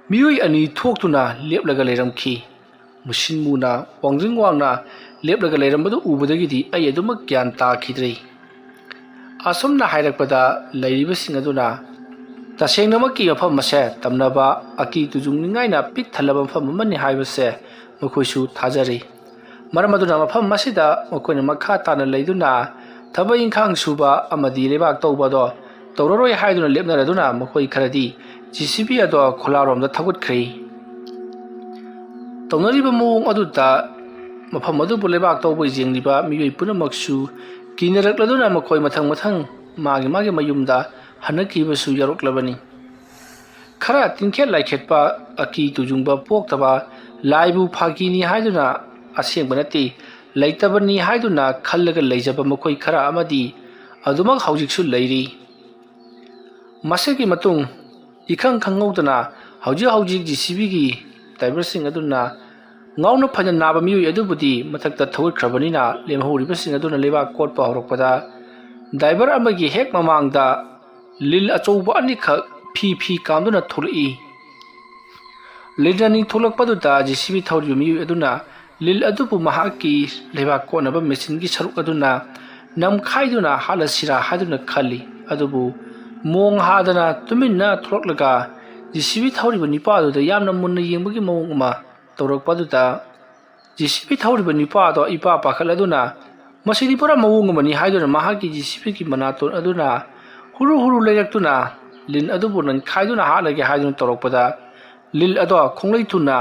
ꯃꯤꯑꯣꯏ ꯑꯅꯤ ꯊꯣꯛꯇꯨꯅ ꯂꯦꯞꯂꯒ ꯂꯩꯔꯝꯈꯤ꯫ ꯃꯨꯁꯤꯟ ꯃꯨꯅ ꯋꯥꯡꯖꯤꯡ ꯋꯥꯡꯅ ꯂꯦꯞꯂꯒ ꯂꯩꯔꯝꯕꯗꯨ ꯎꯕꯗꯒꯤꯗꯤ ꯑꯩ ꯑꯗꯨꯃꯛ ꯒ꯭ꯌꯥꯟ ꯇꯥꯈꯤꯗ꯭ꯔꯦ꯫ ꯑꯁꯨꯝꯅ ꯍꯥꯏꯔꯛꯄꯗ ꯂꯩꯔꯤꯕꯁꯤꯡ ꯑꯗꯨꯅ, "ꯇꯁꯦꯡꯅꯃꯛꯀꯤ ꯃꯐꯝ ꯑꯁꯦ ꯇꯝꯅꯕ ꯑꯀꯤ ꯇꯨꯖꯨꯡꯅꯤꯡꯉꯥꯏꯅ ꯄꯤꯛ ꯊꯜꯂꯕ ꯃꯐꯝ ꯑꯃꯅꯤ ꯍꯥꯏꯕꯁꯦ ꯃꯈꯣꯏꯁꯨ ꯊꯥꯖꯔꯤ꯫ ꯃꯔꯝ ꯑꯗꯨꯅ ꯃꯐꯝ ꯑꯁꯤꯗ ꯃꯈꯣꯏꯅ ꯃꯈꯥ ꯇꯥꯅ ꯂꯩꯗꯨꯅ ꯊꯕꯛ ꯏꯪꯈꯥꯡ ꯁꯨꯕ ꯑꯃꯗꯤ ꯂꯩꯕꯥꯛ ꯇꯧꯕ ꯑꯗꯣ ꯇꯧꯔꯔꯣꯏ" ꯍꯥꯏꯗꯨꯅ ꯂꯦꯞꯅꯔꯗꯨꯅ ꯃꯈꯣꯏ ꯈꯔꯗꯤ ꯖꯦ ꯁꯤ ꯕꯤ ꯑꯗꯣ ꯈꯣꯂꯥꯔꯣꯝꯗ ꯊꯧꯒꯠꯈ꯭ꯔꯦ꯫ ꯇꯧꯅꯔꯤꯕ ꯃꯑꯣꯡ ꯑꯗꯨꯗ ꯃꯐꯝ ꯑꯗꯨꯕꯨ ꯂꯩꯕꯥꯛ ꯇꯧꯕ ꯌꯦꯡꯂꯤꯕ ꯃꯤꯑꯣꯏ ꯄꯨꯝꯅꯃꯛꯁꯨ ꯀꯤꯅꯔꯛꯂꯗꯨꯅ ꯃꯈꯣꯏ ꯃꯊꯪ ꯃꯊꯪ ꯃꯥꯒꯤ ꯃꯥꯒꯤ ꯃꯌꯨꯝꯗ ꯍꯟꯅꯈꯤꯕꯁꯨ ꯌꯥꯎꯔꯛꯂꯕꯅꯤ꯫ ꯈꯔ ꯇꯤꯡꯈꯦꯠ ꯂꯥꯏꯈꯦꯠꯄ, ꯑꯀꯤ ꯇꯨꯖꯨꯡꯕ ꯄꯣꯛꯇꯕ, ꯂꯥꯏꯕꯨ ꯐꯥꯒꯤꯅꯤ ꯍꯥꯏꯗꯨꯅ, ꯑꯁꯦꯡꯕ ꯅꯠꯇꯦ, ꯂꯩꯇꯕꯅꯤ ꯍꯥꯏꯗꯨꯅ ꯈꯜꯂꯒ ꯂꯩꯖꯕ ꯃꯈꯣꯏ ꯈꯔ ꯑꯃꯗꯤ ꯑꯗꯨꯃꯛ ꯍꯧꯖꯤꯛꯁꯨ ꯂꯩꯔꯤ꯫ ꯃꯁꯤꯒꯤ ꯃꯇꯨꯡ ꯏꯈꯪ ꯈꯪꯍꯧꯗꯅ ꯍꯧꯖꯤꯛ ꯍꯧꯖꯤꯛ ꯖꯦ ꯁꯤ ꯕꯤꯒꯤ ꯗ꯭ꯔꯥꯏꯚꯔꯁꯤꯡ ꯑꯗꯨꯅ ꯉꯥꯎꯅ ꯐꯩꯅ ꯅꯥꯕ ꯃꯤꯑꯣꯏ ꯑꯗꯨꯕꯨꯗꯤ ꯃꯊꯛꯇ ꯊꯧꯒꯠꯈ꯭ꯔꯕꯅꯤꯅ ꯂꯦꯝꯍꯧꯔꯤꯕꯁꯤꯡ ꯑꯗꯨꯅ ꯂꯩꯕꯥꯛ ꯀꯣꯠꯄ ꯍꯧꯔꯛꯄꯗ ꯗ꯭ꯔꯥꯏꯚꯔ ꯑꯃꯒꯤ ꯍꯦꯛ ꯃꯃꯥꯡꯗ ꯂꯤꯟ ꯑꯆꯧꯕ ꯑꯅꯤꯈꯛ ꯐꯤ ꯐꯤ ꯀꯥꯝꯗꯨꯅ ꯊꯣꯛꯂꯛꯏ꯫ ꯂꯤꯟ ꯑꯅꯤ ꯊꯣꯛꯂꯛꯄꯗꯨꯗ ꯖꯦ ꯁꯤ ꯕꯤ ꯊꯧꯔꯤꯕ ꯃꯤꯑꯣꯏ ꯑꯗꯨꯅ ꯂꯤꯟ ꯑꯗꯨꯕꯨ ꯃꯍꯥꯛꯀꯤ ꯂꯩꯕꯥꯛ ꯀꯣꯠꯅꯕ ꯃꯦꯆꯤꯟꯒꯤ ꯁꯔꯨꯛ ꯑꯗꯨꯅ ꯅꯝꯈꯥꯏꯗꯨꯅ ꯍꯥꯠꯂꯁꯤꯔꯥ ꯍꯥꯏꯗꯨꯅ ꯈꯜꯂꯤ꯫ ꯑꯗꯨꯕꯨ ꯃꯣꯡ ꯍꯥꯗꯅ ꯇꯨꯃꯤꯟꯅ ꯊꯣꯛꯂꯛꯂꯒ ꯖꯦ ꯁꯤ ꯕꯤ ꯊꯧꯔꯤꯕ ꯅꯤꯄꯥ ꯑꯗꯨꯗ ꯌꯥꯝꯅ ꯃꯨꯟꯅ ꯌꯦꯡꯕꯒꯤ ꯃꯑꯣꯡ ꯑꯃ ꯇꯧꯔꯛꯄ ꯑꯗꯨꯗ ꯖꯦ ꯁꯤ ꯕꯤ ꯊꯧꯔꯤꯕ ꯅꯨꯄꯥ ꯑꯗꯣ ꯏꯄꯥ ꯄꯥꯈꯠꯂꯗꯨꯅ, "ꯃꯁꯤꯗꯤ ꯄꯨꯔꯥ ꯃꯑꯣꯡ ꯑꯃꯅꯤ" ꯍꯥꯏꯗꯨꯅ ꯃꯍꯥꯛꯀꯤ ꯖꯦ ꯁꯤ ꯕꯤꯒꯤ ꯃꯅꯥꯇꯣꯟ ꯑꯗꯨꯅ ꯍꯨꯔꯨ ꯍꯨꯔꯨ ꯂꯩꯔꯛꯇꯨꯅ ꯂꯤꯟ ꯑꯗꯨꯕꯨ ꯅꯟꯈꯥꯏꯗꯨꯅ ꯍꯥꯠꯂꯒꯦ ꯍꯥꯏꯗꯨꯅ ꯇꯧꯔꯛꯄꯗ, ꯂꯤꯟ ꯑꯗꯣ ꯈꯣꯡꯂꯩ ꯊꯨꯅ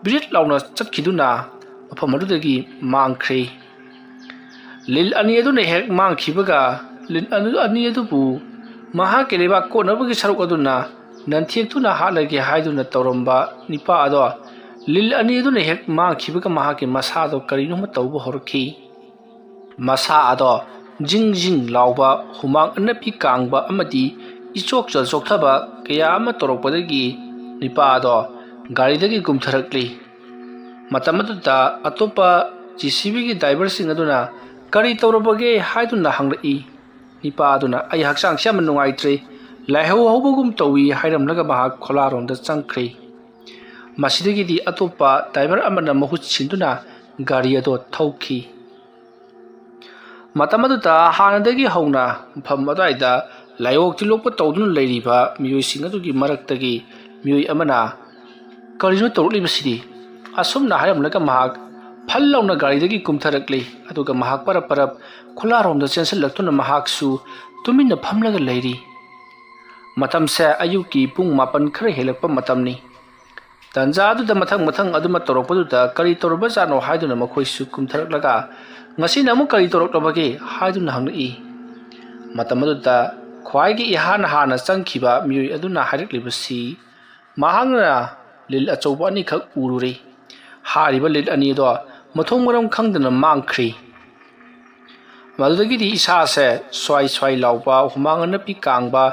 ꯕ꯭ꯔꯤꯠ ꯂꯥꯎꯅ ꯆꯠꯈꯤꯗꯨꯅ ꯃꯐꯝ ꯑꯗꯨꯗꯒꯤ ꯃꯥꯡꯈ꯭ꯔꯦ꯫ ꯂꯤꯟ ꯑꯅꯤ ꯑꯗꯨꯅ ꯍꯦꯛ ꯃꯥꯡꯈꯤꯕꯒ, ꯂꯤꯟ ꯑꯗꯨ, ꯑꯅꯤ ꯑꯗꯨꯕꯨ ꯃꯍꯥꯛꯀꯤ ꯂꯩꯕꯥꯛ ꯀꯣꯠꯅꯕꯒꯤ ꯁꯔꯨꯛ ꯑꯗꯨꯅ ꯅꯟꯊꯦꯛꯇꯨꯅ ꯍꯥꯠꯂꯒꯦ ꯍꯥꯏꯗꯨꯅ ꯇꯧꯔꯝꯕ ꯅꯤꯄꯥ ꯑꯗꯣ, ꯂꯤꯟ ꯑꯅꯤ ꯑꯗꯨꯅ ꯍꯦꯛ ꯃꯥꯡꯈꯤꯕꯒ ꯃꯍꯥꯛꯀꯤ ꯃꯁꯥꯗꯣ ꯀꯔꯤꯅꯣꯃ ꯇꯧꯕ ꯍꯧꯔꯛꯈꯤ꯫ ꯃꯁꯥ ꯑꯗꯣ ꯖꯤꯡ ꯖꯤꯡ ꯂꯥꯎꯕ, ꯍꯨꯃꯥꯡ ꯑꯅꯞꯄꯤ ꯀꯥꯡꯕ ꯑꯃꯗꯤ ꯏꯆꯣꯛꯇ ꯆꯣꯛꯊꯕ ꯀꯌꯥ ꯑꯃ ꯇꯧꯔꯛꯄꯗꯒꯤ ꯅꯤꯄꯥ ꯑꯗꯣ ꯒꯥꯔꯤꯗꯒꯤ ꯀꯨꯝꯊꯔꯛꯂꯤ꯫ ꯃꯇꯝ ꯑꯗꯨꯗ ꯑꯇꯣꯞꯄ ꯖꯦ ꯁꯤ ꯕꯤꯒꯤ ꯗ꯭ꯔꯥꯏꯚꯔꯁꯤꯡ ꯑꯗꯨꯅ "ꯀꯔꯤ ꯇꯧꯔꯕꯒꯦ?" ꯍꯥꯏꯗꯨꯅ ꯍꯪꯂꯛꯏ꯫ ꯅꯤꯄꯥ ꯑꯗꯨꯅ "ꯑꯩ ꯍꯛꯆꯥꯡꯁꯦ ꯌꯥꯝꯅ ꯅꯨꯡꯉꯥꯏꯇ꯭ꯔꯦ, ꯂꯥꯏꯍꯧ ꯍꯧꯕꯒꯨꯝ ꯇꯧꯏ" ꯍꯥꯏꯔꯝꯂꯒ ꯃꯍꯥꯛ ꯈꯣꯂꯥꯔꯣꯝꯗ ꯆꯪꯈ꯭ꯔꯦ꯫ ꯃꯁꯤꯗꯒꯤꯗꯤ ꯑꯇꯣꯞꯄ ꯗ꯭ꯔꯥꯏꯚꯔ ꯑꯃꯅ ꯃꯍꯨꯠ ꯁꯤꯟꯗꯨꯅ ꯒꯥꯔꯤ ꯑꯗꯨ ꯊꯧꯈꯤ꯫ ꯃꯇꯝ ꯑꯗꯨꯗ ꯍꯥꯟꯅꯗꯒꯤ ꯍꯧꯅ ꯃꯐꯝ ꯑꯗꯨꯋꯥꯏꯗ ꯂꯥꯏꯑꯣꯛ ꯇꯤꯜꯂꯣꯛꯄ ꯇꯧꯗꯨꯅ ꯂꯩꯔꯤꯕ ꯃꯤꯑꯣꯏꯁꯤꯡ ꯑꯗꯨꯒꯤ ꯃꯔꯛꯇꯒꯤ ꯃꯤꯑꯣꯏ ꯑꯃꯅ "ꯀꯔꯤꯅꯣ ꯇꯧꯔꯛꯂꯤꯕꯁꯤꯗꯤ?" ꯑꯁꯨꯝꯅ ꯍꯥꯏꯔꯝꯂꯒ ꯃꯍꯥꯛ ꯐꯜ ꯂꯥꯎꯅ ꯒꯥꯔꯤꯗꯒꯤ ꯀꯨꯝꯊꯔꯛꯂꯤ꯫ ꯑꯗꯨꯒ ꯃꯍꯥꯛ ꯄꯔꯞ ꯄꯔꯞ ꯈꯨꯂꯥꯔꯣꯝꯗ ꯆꯦꯟꯁꯤꯜꯂꯛꯇꯨꯅ ꯃꯍꯥꯛꯁꯨ ꯇꯨꯃꯤꯟꯅ ꯐꯝꯂꯒ ꯂꯩꯔꯤ꯫ ꯃꯇꯝꯁꯦ ꯑꯌꯨꯛꯀꯤ ꯄꯨꯡ ꯃꯥꯄꯟ ꯈꯔ ꯍꯦꯜꯂꯛꯄ ꯃꯇꯝꯅꯤ꯫ ꯇꯟꯖꯥ ꯑꯗꯨꯗ ꯃꯊꯪ ꯃꯊꯪ ꯑꯗꯨꯃ ꯇꯧꯔꯛꯄꯗꯨꯗ "ꯀꯔꯤ ꯇꯧꯔꯕꯖꯥꯠꯅꯣ?" ꯍꯥꯏꯗꯨꯅ ꯃꯈꯣꯏꯁꯨ ꯀꯨꯝꯊꯔꯛꯂꯒ "ꯉꯁꯤꯅ ꯑꯃꯨꯛ ꯀꯔꯤ ꯇꯧꯔꯛꯂꯕꯒꯦ?" ꯍꯥꯏꯗꯨꯅ ꯍꯪꯂꯛꯏ꯫ ꯃꯇꯝ ꯑꯗꯨꯗ ꯈ꯭ꯋꯥꯏꯒꯤ ꯏꯍꯥꯟ ꯍꯥꯟꯅ ꯆꯪꯈꯤꯕ ꯃꯤꯑꯣꯏ ꯑꯗꯨꯅ ꯍꯥꯏꯔꯛꯂꯤꯕꯁꯤ, ꯃꯍꯥꯛꯅ ꯂꯤꯟ ꯑꯆꯧꯕ ꯑꯅꯤꯈꯛ ꯎꯔꯨꯔꯦ꯫ ꯍꯥꯏꯔꯤꯕ ꯂꯤꯟ ꯑꯅꯤ ꯑꯗꯣ ꯃꯊꯣꯡ ꯃꯔꯝ ꯈꯪꯗꯅ ꯃꯥꯡꯈ꯭ꯔꯦ꯫ ꯃꯗꯨꯗꯒꯤꯗꯤ ꯏꯁꯥꯁꯦ ꯁ꯭ꯋꯥꯏ ꯁ꯭ꯋꯥꯏ ꯂꯥꯎꯕ, ꯍꯨꯃꯥꯡ ꯑꯅꯞꯄꯤ ꯀꯥꯡꯕ,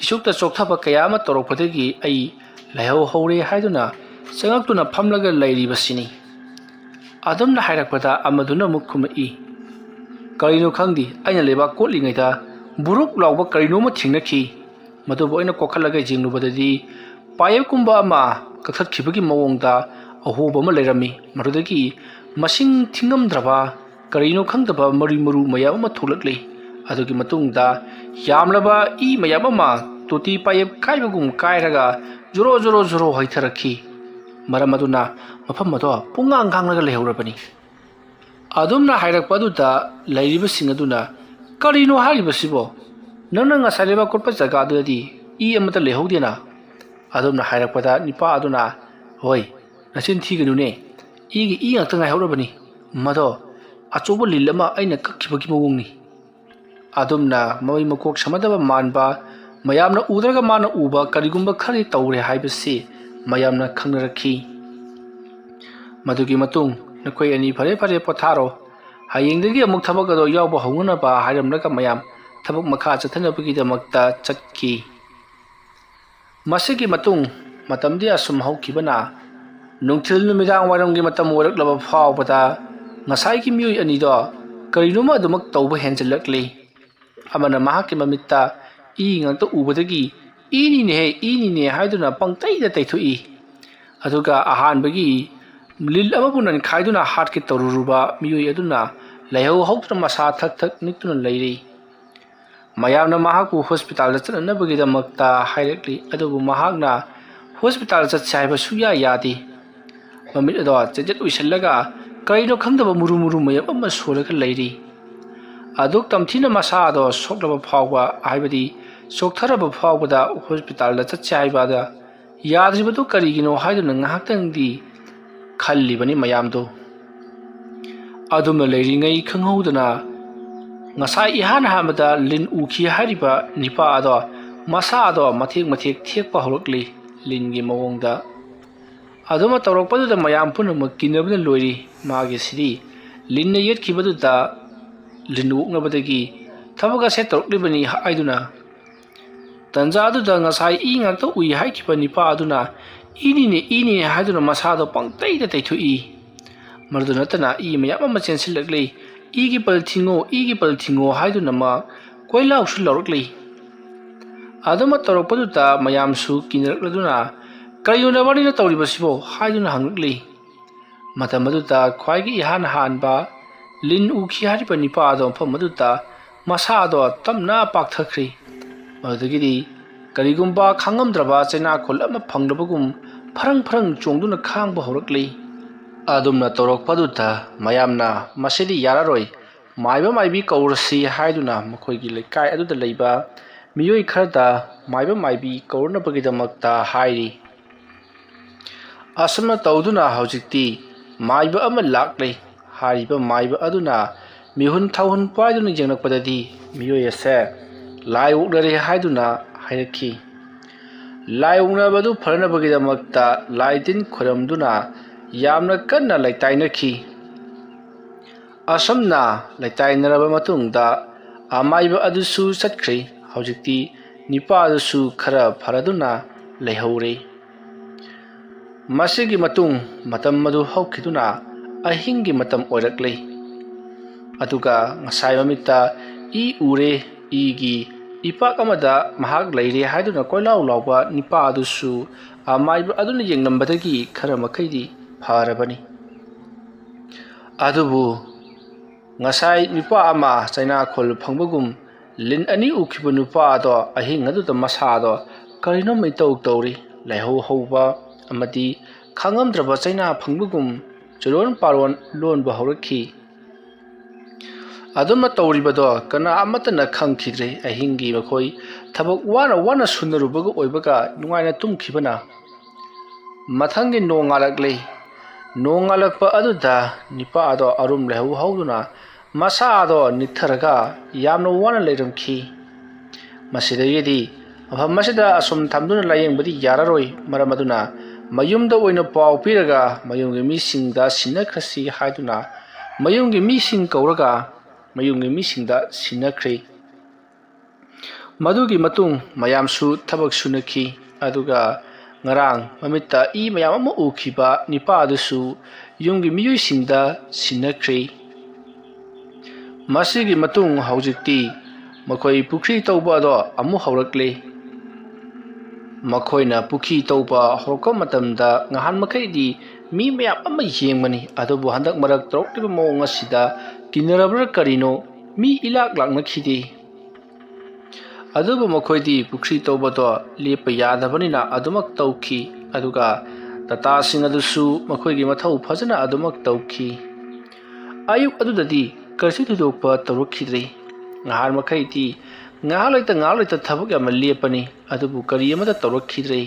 ꯏꯁꯨꯛꯇ ꯆꯣꯛꯊꯕ ꯀꯌꯥ ꯑꯃ ꯇꯧꯔꯛꯄꯗꯒꯤ ꯑꯩ ꯂꯥꯏꯍꯧ ꯍꯧꯔꯦ ꯍꯥꯏꯗꯨꯅ ꯆꯪꯉꯛꯇꯨꯅ ꯐꯝꯂꯒ ꯂꯩꯔꯤꯕꯁꯤꯅꯤ꯫ ꯑꯗꯨꯝꯅ ꯍꯥꯏꯔꯛꯄꯗ ꯑꯃꯗꯨꯅ ꯑꯃꯨꯛ ꯈꯨꯝꯃꯛꯏ, "ꯀꯔꯤꯅꯣ ꯈꯪꯗꯦ, ꯑꯩꯅ ꯂꯩꯕꯥꯛ ꯀꯣꯠꯂꯤꯉꯩꯗ ꯕꯨꯔꯨꯛ ꯂꯥꯎꯕ ꯀꯔꯤꯅꯣꯃ ꯊꯦꯡꯅꯈꯤ꯫ ꯃꯗꯨꯕꯨ ꯑꯩꯅ ꯀꯣꯛꯈꯠꯂꯒ ꯌꯦꯡꯂꯨꯕꯗꯗꯤ ꯄꯥꯌꯦꯞꯀꯨꯝꯕ ꯑꯃ ꯀꯛꯊꯠꯈꯤꯕꯒꯤ ꯃꯑꯣꯡꯗ ꯑꯍꯣꯕ ꯑꯃ ꯂꯩꯔꯝꯃꯤ꯫ ꯃꯗꯨꯗꯒꯤ ꯃꯁꯤꯡ ꯊꯤꯉꯝꯗ꯭ꯔꯕ ꯀꯔꯤꯅꯣ ꯈꯪꯗꯕ ꯃꯔꯤ ꯃꯔꯨ ꯃꯌꯥꯝ ꯑꯃ ꯊꯣꯛꯂꯛꯂꯤ꯫ ꯑꯗꯨꯒꯤ ꯃꯇꯨꯡꯗ ꯌꯥꯝꯂꯕ ꯏ ꯃꯌꯥꯝ ꯑꯃ ꯇꯣꯇꯤ ꯄꯥꯌꯦꯞ ꯀꯥꯏꯕꯒꯨꯝ ꯀꯥꯏꯔꯒ ꯖꯣꯔꯣ ꯖꯣꯔꯣ ꯖꯣꯔꯣ ꯍꯩꯊꯔꯛꯈꯤ"꯫ ꯃꯔꯝ ꯑꯗꯨꯅ ꯃꯐꯝ ꯑꯗꯣ ꯄꯨꯡꯉꯥꯡ ꯈꯥꯡꯂꯒ ꯂꯩꯍꯧꯔꯕꯅꯤ꯫ ꯑꯗꯨꯝꯅ ꯍꯥꯏꯔꯛꯄ ꯑꯗꯨꯗ ꯂꯩꯔꯤꯕꯁꯤꯡ ꯑꯗꯨꯅ, "ꯀꯔꯤꯅꯣ ꯍꯥꯏꯔꯤꯕꯁꯤꯕꯣ? ꯅꯪꯅ ꯉꯁꯥꯏ ꯂꯩꯕꯥꯛ ꯀꯣꯠꯄ ꯖꯒꯥꯗꯨꯗꯗꯤ ꯏ ꯑꯃꯠꯇ ꯂꯩꯍꯧꯗꯦꯅ?" ꯑꯗꯨꯝꯅ ꯍꯥꯏꯔꯛꯄꯗ ꯅꯤꯄꯥ ꯑꯗꯨꯅ, "ꯍꯣꯏ, ꯅꯆꯤꯟ ꯊꯤꯒꯅꯨꯅꯦ, ꯏꯒꯤ ꯏ ꯉꯥꯛꯇ ꯉꯥꯏꯍꯧꯔꯕꯅꯤ꯫ ꯃꯗꯣ ꯑꯆꯧꯕ ꯂꯤꯟ ꯑꯃ ꯑꯩꯅ ꯀꯛꯈꯤꯕꯒꯤ ꯃꯑꯣꯡꯅꯤ꯫" ꯑꯗꯨꯝꯅ ꯃꯃꯩ ꯃꯀꯣꯛ ꯁꯝꯅꯗꯕ ꯃꯥꯟꯕ, ꯃꯌꯥꯝꯅ ꯎꯗ꯭ꯔꯒ ꯃꯥꯅ ꯎꯕ ꯀꯔꯤꯒꯨꯝꯕ ꯈꯔꯗꯤ ꯇꯧꯔꯦ ꯍꯥꯏꯕꯁꯤ ꯃꯌꯥꯝꯅ ꯈꯪꯅꯔꯛꯈꯤ꯫ ꯃꯗꯨꯒꯤ ꯃꯇꯨꯡ, "ꯅꯈꯣꯏ ꯑꯅꯤ ꯐꯔꯦ ꯐꯔꯦ ꯄꯣꯊꯥꯔꯣ, ꯍꯌꯦꯡꯗꯒꯤ ꯑꯃꯨꯛ ꯊꯕꯛ ꯑꯗꯣ ꯌꯥꯎꯕ ꯍꯧꯅꯅꯕ" ꯍꯥꯏꯔꯝꯂꯒ ꯃꯌꯥꯝ ꯊꯕꯛ ꯃꯈꯥ ꯆꯠꯊꯅꯕꯒꯤꯗꯃꯛꯇ ꯆꯠꯈꯤ꯫ ꯃꯁꯤꯒꯤ ꯃꯇꯨꯡ ꯃꯇꯝꯗꯤ ꯑꯁꯨꯝ ꯍꯧꯈꯤꯕꯅ, ꯅꯨꯡꯊꯤꯜ ꯅꯨꯃꯤꯗꯥꯡ ꯋꯥꯏꯔꯝꯒꯤ ꯃꯇꯝ ꯑꯣꯏꯔꯛꯂꯕ ꯐꯥꯎꯕꯗ ꯉꯁꯥꯏꯒꯤ ꯃꯤꯑꯣꯏ ꯑꯅꯤꯗꯣ ꯀꯔꯤꯅꯣꯃ ꯑꯗꯨꯃꯛ ꯇꯧꯕ ꯍꯦꯟꯖꯤꯜꯂꯛꯂꯤ꯫ ꯑꯃꯅ ꯃꯍꯥꯛꯀꯤ ꯃꯃꯤꯠꯇ ꯏ ꯉꯥꯛꯇ ꯎꯕꯗꯒꯤ, "ꯏꯅꯤꯅꯦꯍꯦ, ꯏꯅꯤꯅꯦ" ꯍꯥꯏꯗꯨꯅ ꯄꯪꯇꯩꯗ ꯇꯩꯊꯣꯛꯏ꯫ ꯑꯗꯨꯒ ꯑꯍꯥꯟꯕꯒꯤ ꯂꯤꯟ ꯑꯃꯕꯨ ꯅꯟꯈꯥꯏꯗꯨꯅ ꯍꯥꯠꯀꯦ ꯇꯧꯔꯨꯔꯕ ꯃꯤꯑꯣꯏ ꯑꯗꯨꯅ ꯂꯩꯍꯧ ꯍꯧꯗꯨꯅ ꯃꯁꯥ ꯊꯛ ꯊꯛ ꯅꯤꯛꯇꯨꯅ ꯂꯩꯔꯤ꯫ ꯃꯌꯥꯝꯅ ꯃꯍꯥꯛꯄꯨ ꯍꯣꯁꯄꯤꯇꯥꯜꯗ ꯆꯠꯅꯅꯕꯒꯤꯗꯃꯛꯇ ꯍꯥꯏꯔꯛꯂꯤ, ꯑꯗꯨꯕꯨ ꯃꯍꯥꯛꯅ ꯍꯣꯁꯄꯤꯇꯥꯜ ꯆꯠꯁꯦ ꯍꯥꯏꯕ ꯁꯨꯛꯌꯥ ꯌꯥꯗꯦ꯫ ꯃꯃꯤꯠ ꯑꯗꯣ ꯆꯦꯠꯆꯦꯠ ꯑꯣꯏꯁꯤꯜꯂꯒ ꯀꯔꯤꯅꯣ ꯈꯪꯗꯕ ꯃꯨꯔꯨ ꯃꯨꯔꯨ ꯃꯌꯥꯝ ꯑꯃ ꯁꯣꯜꯂꯒ ꯂꯩꯔꯤ꯫ ꯑꯗꯨꯛ ꯇꯝꯊꯤꯅ ꯃꯁꯥ ꯑꯗꯣ ꯁꯣꯛꯂꯕ ꯐꯥꯎꯕ, ꯍꯥꯏꯕꯗꯤ ꯆꯣꯛꯊꯔꯕ ꯐꯥꯎꯕꯗ ꯍꯣꯁꯄꯤꯇꯥꯜꯗ ꯆꯠꯁꯦ ꯍꯥꯏꯕꯗ ꯌꯥꯗ꯭ꯔꯤꯕꯗꯨ ꯀꯔꯤꯒꯤꯅꯣ ꯍꯥꯏꯗꯨꯅ ꯉꯥꯏꯍꯥꯛꯇꯪꯗꯤ ꯈꯜꯂꯤꯕꯅꯤ ꯃꯌꯥꯝꯗꯨ꯫ ꯑꯗꯨꯝꯅ ꯂꯩꯔꯤꯉꯩ ꯈꯪꯍꯧꯗꯅ ꯉꯁꯥꯏ ꯏꯍꯥꯟ ꯍꯥꯟꯕꯗ ꯂꯤꯟ ꯎꯈꯤ ꯍꯥꯏꯔꯤꯕ ꯅꯤꯄꯥ ꯑꯗꯣ ꯃꯁꯥ ꯑꯗꯣ ꯃꯊꯦꯛ ꯃꯊꯦꯛ ꯊꯦꯛꯄ ꯍꯧꯔꯛꯂꯤ, ꯂꯤꯟꯒꯤ ꯃꯑꯣꯡꯗ꯫ ꯑꯗꯨꯃ ꯇꯧꯔꯛꯄꯗꯨꯗ ꯃꯌꯥꯝ ꯄꯨꯝꯅꯃꯛ ꯀꯤꯅꯕꯅ ꯂꯣꯏꯔꯤ꯫ ꯃꯥꯒꯤꯁꯤꯗꯤ ꯂꯤꯟꯅ ꯌꯦꯠꯈꯤꯕꯗꯨꯗ ꯂꯤꯟ ꯑꯣꯛꯅꯕꯗꯒꯤ ꯊꯕꯛ ꯑꯁꯦ ꯇꯧꯔꯛꯂꯤꯕꯅꯤ ꯍꯥꯏꯗꯨꯅ꯫ ꯇꯟꯖꯥ ꯑꯗꯨꯗ ꯉꯁꯥꯏ ꯏ ꯉꯥꯛꯇ ꯎꯏ ꯍꯥꯏꯈꯤꯕ ꯅꯤꯄꯥ ꯑꯗꯨꯅ "ꯏꯅꯤꯅꯦ, ꯏꯅꯤꯅꯦ" ꯍꯥꯏꯗꯨꯅ ꯃꯁꯥꯗꯣ ꯄꯪꯇꯩꯗ ꯇꯩꯊꯣꯛꯏ꯫ ꯃꯗꯨ ꯅꯠꯇꯅ ꯏ ꯃꯌꯥꯝ ꯑꯃ ꯆꯦꯟꯁꯤꯜꯂꯛꯂꯤ꯫ "ꯏꯒꯤ ꯄꯜ ꯊꯤꯡꯉꯣ, ꯏꯒꯤ ꯄꯜ ꯊꯤꯡꯉꯣ" ꯍꯥꯏꯗꯨꯅ ꯃꯥ ꯀꯣꯏꯂꯥꯎꯁꯨ ꯂꯥꯎꯔꯛꯂꯤ꯫ ꯑꯗꯨꯃ ꯇꯧꯔꯛꯄꯗꯨꯗ ꯃꯌꯥꯝꯁꯨ ꯀꯤꯅꯔꯛꯂꯗꯨꯅ "ꯀꯔꯤꯅꯣ ꯅꯕꯥꯅꯤꯅ ꯇꯧꯔꯤꯕꯁꯤꯕꯣ?" ꯍꯥꯏꯗꯨꯅ ꯍꯪꯂꯛꯂꯤ꯫ ꯃꯇꯝ ꯑꯗꯨꯗ ꯈ꯭ꯋꯥꯏꯒꯤ ꯏꯍꯥꯟ ꯍꯥꯟꯕ ꯂꯤꯟ ꯎꯈꯤ ꯍꯥꯏꯔꯤꯕ ꯅꯤꯄꯥ ꯑꯗꯣ ꯃꯐꯝ ꯑꯗꯨꯗ ꯃꯁꯥ ꯑꯗꯣ ꯇꯞꯅ ꯄꯥꯛꯊꯈ꯭ꯔꯤ꯫ ꯃꯗꯨꯗꯒꯤꯗꯤ ꯀꯔꯤꯒꯨꯝꯕ ꯈꯪꯉꯝꯗ꯭ꯔꯕ ꯆꯩꯅꯥꯈꯣꯜ ꯑꯃ ꯐꯪꯂꯕꯒꯨꯝ ꯐꯔꯪ ꯐꯔꯪ ꯆꯣꯡꯗꯨꯅ ꯈꯥꯡꯕ ꯍꯧꯔꯛꯂꯤ꯫ ꯑꯗꯨꯝꯅ ꯇꯧꯔꯛꯄꯗꯨꯗ ꯃꯌꯥꯝꯅ "ꯃꯁꯤꯗꯤ ꯌꯥꯔꯔꯣꯏ, ꯃꯥꯏꯕ ꯃꯥꯏꯕꯤ ꯀꯧꯔꯁꯤ" ꯍꯥꯏꯗꯨꯅ ꯃꯈꯣꯏꯒꯤ ꯂꯩꯀꯥꯏ ꯑꯗꯨꯗ ꯂꯩꯕ ꯃꯤꯑꯣꯏ ꯈꯔꯗ ꯃꯥꯏꯕ ꯃꯥꯏꯕꯤ ꯀꯧꯔꯅꯕꯒꯤꯗꯃꯛꯇ ꯍꯥꯏꯔꯤ꯫ ꯑꯁꯨꯝꯅ ꯇꯧꯗꯨꯅ ꯍꯧꯖꯤꯛꯇꯤ ꯃꯥꯏꯕ ꯑꯃ ꯂꯥꯛꯂꯦ꯫ ꯍꯥꯏꯔꯤꯕ ꯃꯥꯏꯕ ꯑꯗꯨꯅ ꯃꯤꯍꯨꯟ ꯊꯥꯍꯨꯟ ꯄꯥꯏꯗꯨꯅ ꯌꯦꯡꯂꯛꯄꯗꯗꯤ ꯃꯤꯑꯣꯏ ꯑꯁꯦ ꯂꯥꯏ ꯑꯣꯛꯅꯔꯦ ꯍꯥꯏꯗꯨꯅ ꯍꯥꯏꯔꯛꯈꯤ꯫ ꯂꯥꯏ ꯑꯣꯛꯅꯕꯗꯨ ꯐꯅꯕꯒꯤꯗꯃꯛꯇ ꯂꯥꯏ ꯇꯤꯟ ꯈꯣꯏꯔꯝꯗꯨꯅ ꯌꯥꯝꯅ ꯀꯟꯅ ꯂꯩꯇꯥꯏꯅꯈꯤ꯫ ꯑꯁꯨꯝꯅ ꯂꯩꯇꯥꯏꯅꯔꯕ ꯃꯇꯨꯡꯗ ꯑꯃꯥꯏꯕ ꯑꯗꯨꯁꯨ ꯆꯠꯈ꯭ꯔꯦ꯫ ꯍꯧꯖꯤꯛꯇꯤ ꯅꯤꯄꯥ ꯑꯗꯨꯁꯨ ꯈꯔ ꯐꯔꯗꯨꯅ ꯂꯩꯍꯧꯔꯦ꯫ ꯃꯁꯤꯒꯤ ꯃꯇꯨꯡ ꯃꯇꯝ ꯑꯗꯨ ꯍꯧꯈꯤꯗꯨꯅ ꯑꯍꯤꯡꯒꯤ ꯃꯇꯝ ꯑꯣꯏꯔꯛꯂꯦ꯫ ꯑꯗꯨꯒ ꯉꯁꯥꯏ ꯃꯃꯤꯠꯇ ꯏ ꯎꯔꯦ, ꯏꯒꯤ ꯏꯄꯥꯛ ꯑꯃꯗ ꯃꯍꯥꯛ ꯂꯩꯔꯦ ꯍꯥꯏꯗꯨꯅ ꯀꯣꯏꯂꯥꯎ ꯂꯥꯎꯕ ꯅꯤꯄꯥ ꯑꯗꯨꯁꯨ ꯑꯃꯥꯏꯕ ꯑꯗꯨꯅ ꯌꯦꯡꯂꯝꯕꯗꯒꯤ ꯈꯔ ꯃꯈꯩꯗꯤ ꯐꯔꯕꯅꯤ꯫ ꯑꯗꯨꯕꯨ ꯉꯁꯥꯏ ꯅꯨꯄꯥ ꯑꯃ ꯆꯩꯅꯥꯈꯣꯜ ꯐꯪꯕꯒꯨꯝ ꯂꯤꯟ ꯑꯅꯤ ꯎꯈꯤꯕ ꯅꯨꯄꯥ ꯑꯗꯣ ꯑꯍꯤꯡ ꯑꯗꯨꯗ ꯃꯁꯥꯗꯣ ꯀꯔꯤꯅꯣꯝ ꯏꯇꯧ ꯇꯧꯔꯤ꯫ ꯂꯥꯏꯍꯧ ꯍꯧꯕ ꯑꯃꯗꯤ ꯈꯪꯉꯝꯗ꯭ꯔꯕ ꯆꯩꯅꯥ ꯐꯪꯕꯒꯨꯝ ꯆꯨꯔꯣꯟ ꯄꯥꯔꯣꯟ ꯂꯣꯟꯕ ꯍꯧꯔꯛꯈꯤ꯫ ꯑꯗꯨꯝꯅ ꯇꯧꯔꯤꯕꯗꯣ ꯀꯅꯥ ꯑꯃꯠꯇꯅ ꯈꯪꯈꯤꯗ꯭ꯔꯦ꯫ ꯑꯍꯤꯡꯒꯤ ꯃꯈꯣꯏ ꯊꯕꯛ ꯋꯥꯅ ꯋꯥꯅ ꯁꯨꯅꯔꯨꯕꯒ ꯑꯣꯏꯕꯒ ꯅꯨꯡꯉꯥꯏꯅ ꯇꯨꯝꯈꯤꯕꯅ꯫ ꯃꯊꯪꯒꯤ ꯅꯣꯡꯉꯥꯜꯂꯛꯂꯦ꯫ ꯅꯣꯡꯉꯥꯜꯂꯛꯄ ꯑꯗꯨꯗ ꯅꯤꯄꯥ ꯑꯗꯣ ꯑꯔꯨꯝ ꯂꯥꯏꯍꯧ ꯍꯧꯗꯨꯅ ꯃꯁꯥ ꯑꯗꯣ ꯅꯤꯛꯊꯔꯒ ꯌꯥꯝꯅ ꯋꯥꯅ ꯂꯩꯔꯝꯈꯤ꯫ ꯃꯁꯤꯗꯒꯤꯗꯤ ꯃꯐꯝ ꯑꯁꯤꯗ ꯑꯁꯨꯝ ꯊꯝꯗꯨꯅ ꯂꯥꯌꯦꯡꯕꯗꯤ ꯌꯥꯔꯔꯣꯏ꯫ ꯃꯔꯝ ꯑꯗꯨꯅ ꯃꯌꯨꯝꯗ ꯑꯣꯏꯅ ꯄꯥꯎ ꯄꯤꯔꯒ ꯃꯌꯨꯝꯒꯤ ꯃꯤꯁꯤꯡꯗ ꯁꯤꯟꯅꯈ꯭ꯔꯁꯤ ꯍꯥꯏꯗꯨꯅ ꯃꯌꯨꯝꯒꯤ ꯃꯤꯁꯤꯡ ꯀꯧꯔꯒ ꯃꯌꯨꯝꯒꯤ ꯃꯤꯁꯤꯡꯗ ꯁꯤꯟꯅꯈ꯭ꯔꯦ꯫ ꯃꯗꯨꯒꯤ ꯃꯇꯨꯡ ꯃꯌꯥꯝꯁꯨ ꯊꯕꯛ ꯁꯨꯅꯈꯤ꯫ ꯑꯗꯨꯒ ꯉꯔꯥꯡ ꯃꯃꯤꯠꯇ ꯏ ꯃꯌꯥꯝ ꯑꯃ ꯎꯈꯤꯕ ꯅꯤꯄꯥ ꯑꯗꯨꯁꯨ ꯌꯨꯝꯒꯤ ꯃꯤꯑꯣꯏꯁꯤꯡꯗ ꯁꯤꯟꯅꯈ꯭ꯔꯦ꯫ ꯃꯁꯤꯒꯤ ꯃꯇꯨꯡ ꯍꯧꯖꯤꯛꯇꯤ ꯃꯈꯣꯏ ꯄꯨꯈ꯭ꯔꯤ ꯇꯧꯕ ꯑꯗꯣ ꯑꯃꯨꯛ ꯍꯧꯔꯛꯂꯦ꯫ ꯃꯈꯣꯏꯅ ꯄꯨꯈ꯭ꯔꯤ ꯇꯧꯕ ꯍꯧꯔꯛꯄ ꯃꯇꯝꯗ ꯉꯍꯥꯟ ꯃꯈꯩꯗꯤ ꯃꯤ ꯃꯌꯥꯝ ꯑꯃ ꯌꯦꯡꯕꯅꯤ, ꯑꯗꯨꯕꯨ ꯍꯟꯗꯛ ꯃꯔꯛ ꯇꯧꯔꯛꯂꯤꯕ ꯃꯑꯣꯡ ꯑꯁꯤꯗ ꯀꯤꯅꯔꯕ꯭ꯔꯥ ꯀꯔꯤꯅꯣ, ꯃꯤ ꯏꯂꯥꯛ ꯂꯥꯛꯅꯈꯤꯗꯦ꯫ ꯑꯗꯨꯕꯨ ꯃꯈꯣꯏꯗꯤ ꯄꯨꯈ꯭ꯔꯤ ꯇꯧꯕꯗꯣ ꯂꯦꯞꯄ ꯌꯥꯗꯕꯅꯤꯅ ꯑꯗꯨꯃꯛ ꯇꯧꯈꯤ꯫ ꯑꯗꯨꯒ ꯇꯥꯇꯥꯁꯤꯡ ꯑꯗꯨꯁꯨ ꯃꯈꯣꯏꯒꯤ ꯃꯊꯧ ꯐꯖꯅ ꯑꯗꯨꯃꯛ ꯇꯧꯈꯤ꯫ ꯑꯌꯨꯛ ꯑꯗꯨꯗꯗꯤ ꯀꯔꯤꯁꯨ ꯊꯣꯏꯗꯣꯛꯄ ꯇꯧꯔꯛꯈꯤꯗ꯭ꯔꯦ꯫ ꯉꯍꯥꯟ ꯃꯈꯩꯗꯤ ꯉꯥꯏꯍꯥꯛ ꯂꯩꯇ ꯉꯥꯏꯍꯥꯛ ꯂꯩꯇ ꯊꯕꯛ ꯌꯥꯝꯅ ꯂꯦꯞꯄꯅꯤ, ꯑꯗꯨꯕꯨ ꯀꯔꯤ ꯑꯃꯠꯇ ꯇꯧꯔꯛꯈꯤꯗ꯭ꯔꯦ꯫